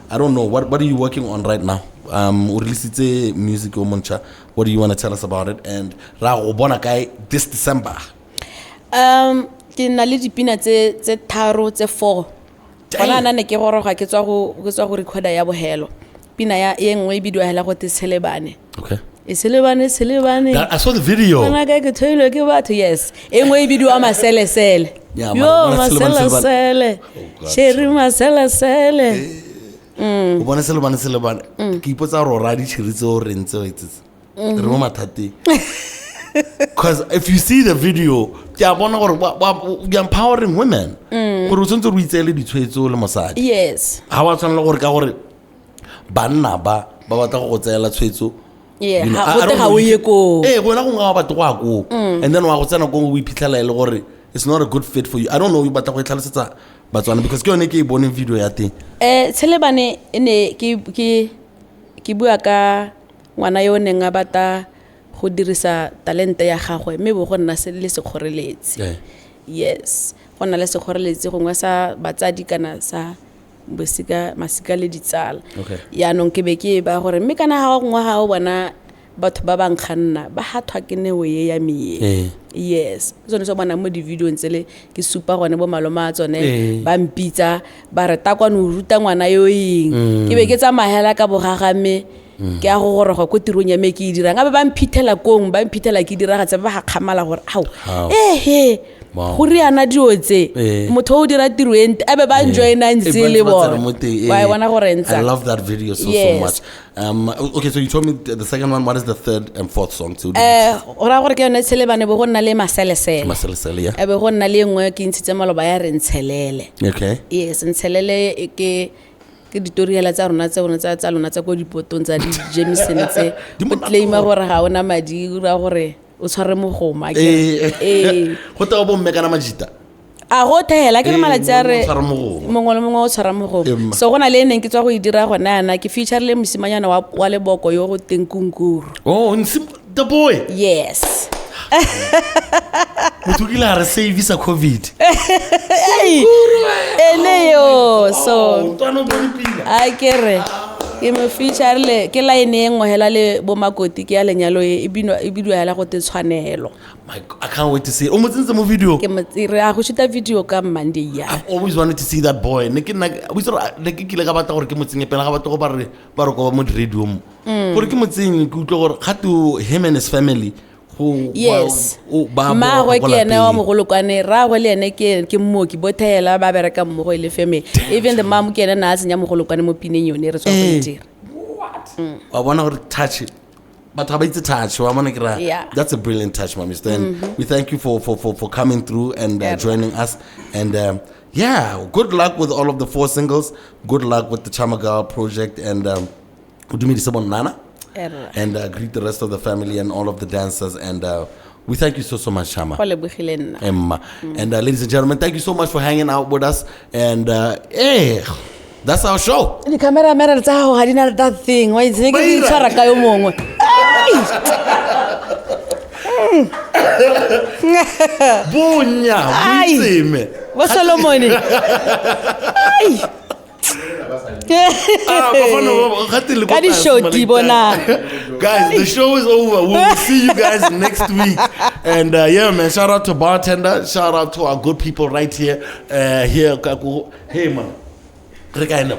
I don't know what are you working on right now? O releasitse music o moncha. What do you want to tell us about it? And ra go bona kae this December? Ke na le dipina tse tharo tse four. Gona ana ne ke goroga ke tswa go recorda ya bohelo. Pina ya e nngwe e bidiwa hela go te Tshelebane. Okay. E Tshelebane, Tshelebane. I saw the video. Ngwana ka ke thoilwe ke batho, yes. E nngwe e bidiwa Maselesele. Yeah, Yo, Maselesele. Oh, God. Sheri Maselesele. O bona Tshelebane, Tshelebane. Ke ipotsa gore o raya ditšhiri tse o reng tse o etsetse. Re mo mathateng. Because if you see the video, ke a bona gore you're empowering women. Gore o tshwanetse gore o itseele ditshwetso le mosadi. Yes. Ga wa tshwanela gore ka gore banna ba ba batla go go tseela tshwetso. Yeah, You know, ga I gote don't ga know, o ye koo. Ee, wena gongwe ga o batle go ya koo. And then wa go tsena koo o iphitlhela e le gore it's not a good fit for you. I don't know, o batla go e tlhalosetsa Batswana because ke yone ke e boneng video ya teng. Tshelebane e ne ke bua ka ngwana yo o neng a batla go dirisa talente ya gagwe mme bo go nna le sekgoreletsi. Yes, go nna le sekgoreletsi gongwe sa batsadi kana sa bosika masika le ditsala. Okay. Yaanong ke be ke e ba gore mme kana ga gongwe ga o bona batho ba ba nkganna ba hathwa ke neo e ya me. Yes, ke sone se o bonang mo di-videong tsele ke supa gone bo malome a tsone ba mpitsa ba re ta kwano o ruta ngwana yo eng. Ke be ke tsamaya hela ka bogagame ke a go goroga ko tirong ya me ke e dirang, a be ba mphithela kong, ba mphithela ke diragatsa, ba gakgamala gore ao How? ehe Wow. go riana dio tse motho o dira tiro e nte a be ba njoina ntse le Ba tsena bone. mo teng, Wa e bona gore ntse. I love that video so Yes. much. Okay, so you told me the second one. What is the third and fourth song? So Go raya gore ke yone Tshelebane bo go nna le Maselesele. Maselesele, yeah. E be go nna le e nngwe ke ntshitse maloba ya re Ntshelele. Okay. Yes, Ntshelele e ke ditoriela tsa rona tse rona tsa lona tsa ko dipotong tsa di-Jameson tse. Di O monate claima gore. gore ga ona madi, o raya gore o tshware mogoma, akere. Go tewa bo mme kana majita. A go thela ke re malatsi a re mongwe o tshwara mogoma. mongwe le mongwe o tshwara mogoma. Mma. So go na le e neng ke tswa go e dira gone yana, ke featurile mosimanyana wa leboko yo go teng Kunkuru. Oh, the boy. Yes. Motho o kile a re savisa COVID. Ene yo, so Oh, ntwana o bone pila. a ke re ke mo featurile ke line e nngwe hela le bo Makoti ke ya lenyalo e, e bidiwa hela go te Tshwanelo. My God, I can't wait to see it. O mo tsentse mo video. Ke mo re a go shoota video ka Monday ya. I've always wanted to see that boy. Ne ke nna, o itse gore, ne ke kile ka batla gore ke mo tsenye pele ga batho go ba re ba re ko ba mo di-radio mo. Gore ke mo tsenye, ke utlwe gore ga to him and his family go Yes. ba Mmaagwe ko ke ene wa lapeng. mogolokwane, rraagwe le ene ke mmoki, bothela ba bereka mmogo e le family. Even the mom ke ene na a tsenya mogolokwane mo pineng yone re tswa go e dira. Wa bona gore touch batho ga ba itse touch, wa bona ke ra Yeah. that's a brilliant touch, Mamisto. And we thank you for coming through and Yeah. joining us. And yeah, good luck with all of the 4 singles. Good luck with the Chamagal project. And o dumedise bo Nana. Erra. And greet the rest of the family and all of the dancers. And we thank you so, so much, Chama. Go lebogile nna. Emma. And ladies and gentlemen, thank you so much for hanging out with us. And that's our show. Di-camera-mera tsa gago ga di na that thing. Wa itse, ne ke di Ba ira. tshwara ka yo mongwe. Bonya, Ai. boitseme. Bo Solomon. Ai. Ah, bafana ba- gate le ko Ka di-shoti tlase, bona. Guys, the show is over. We will see you guys next week. And yeah, man, shout out to bartender. Shout out to our good people right here. Here, hey, man. Re kae na?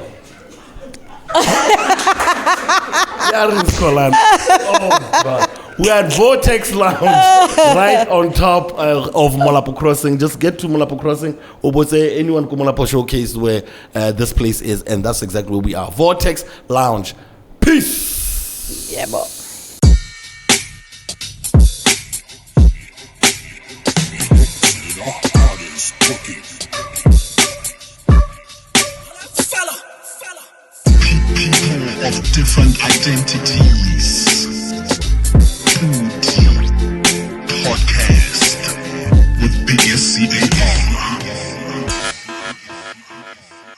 Ya re Skolane. Oh, God. We are at Vortex Lounge, right on top of Molapo Crossing. Just get to Molapo Crossing. Or say anyone ko Molapo Showcase where this place is, and that's exactly where we are. Vortex Lounge. Peace. Yeah, bo. People of different identities. Food.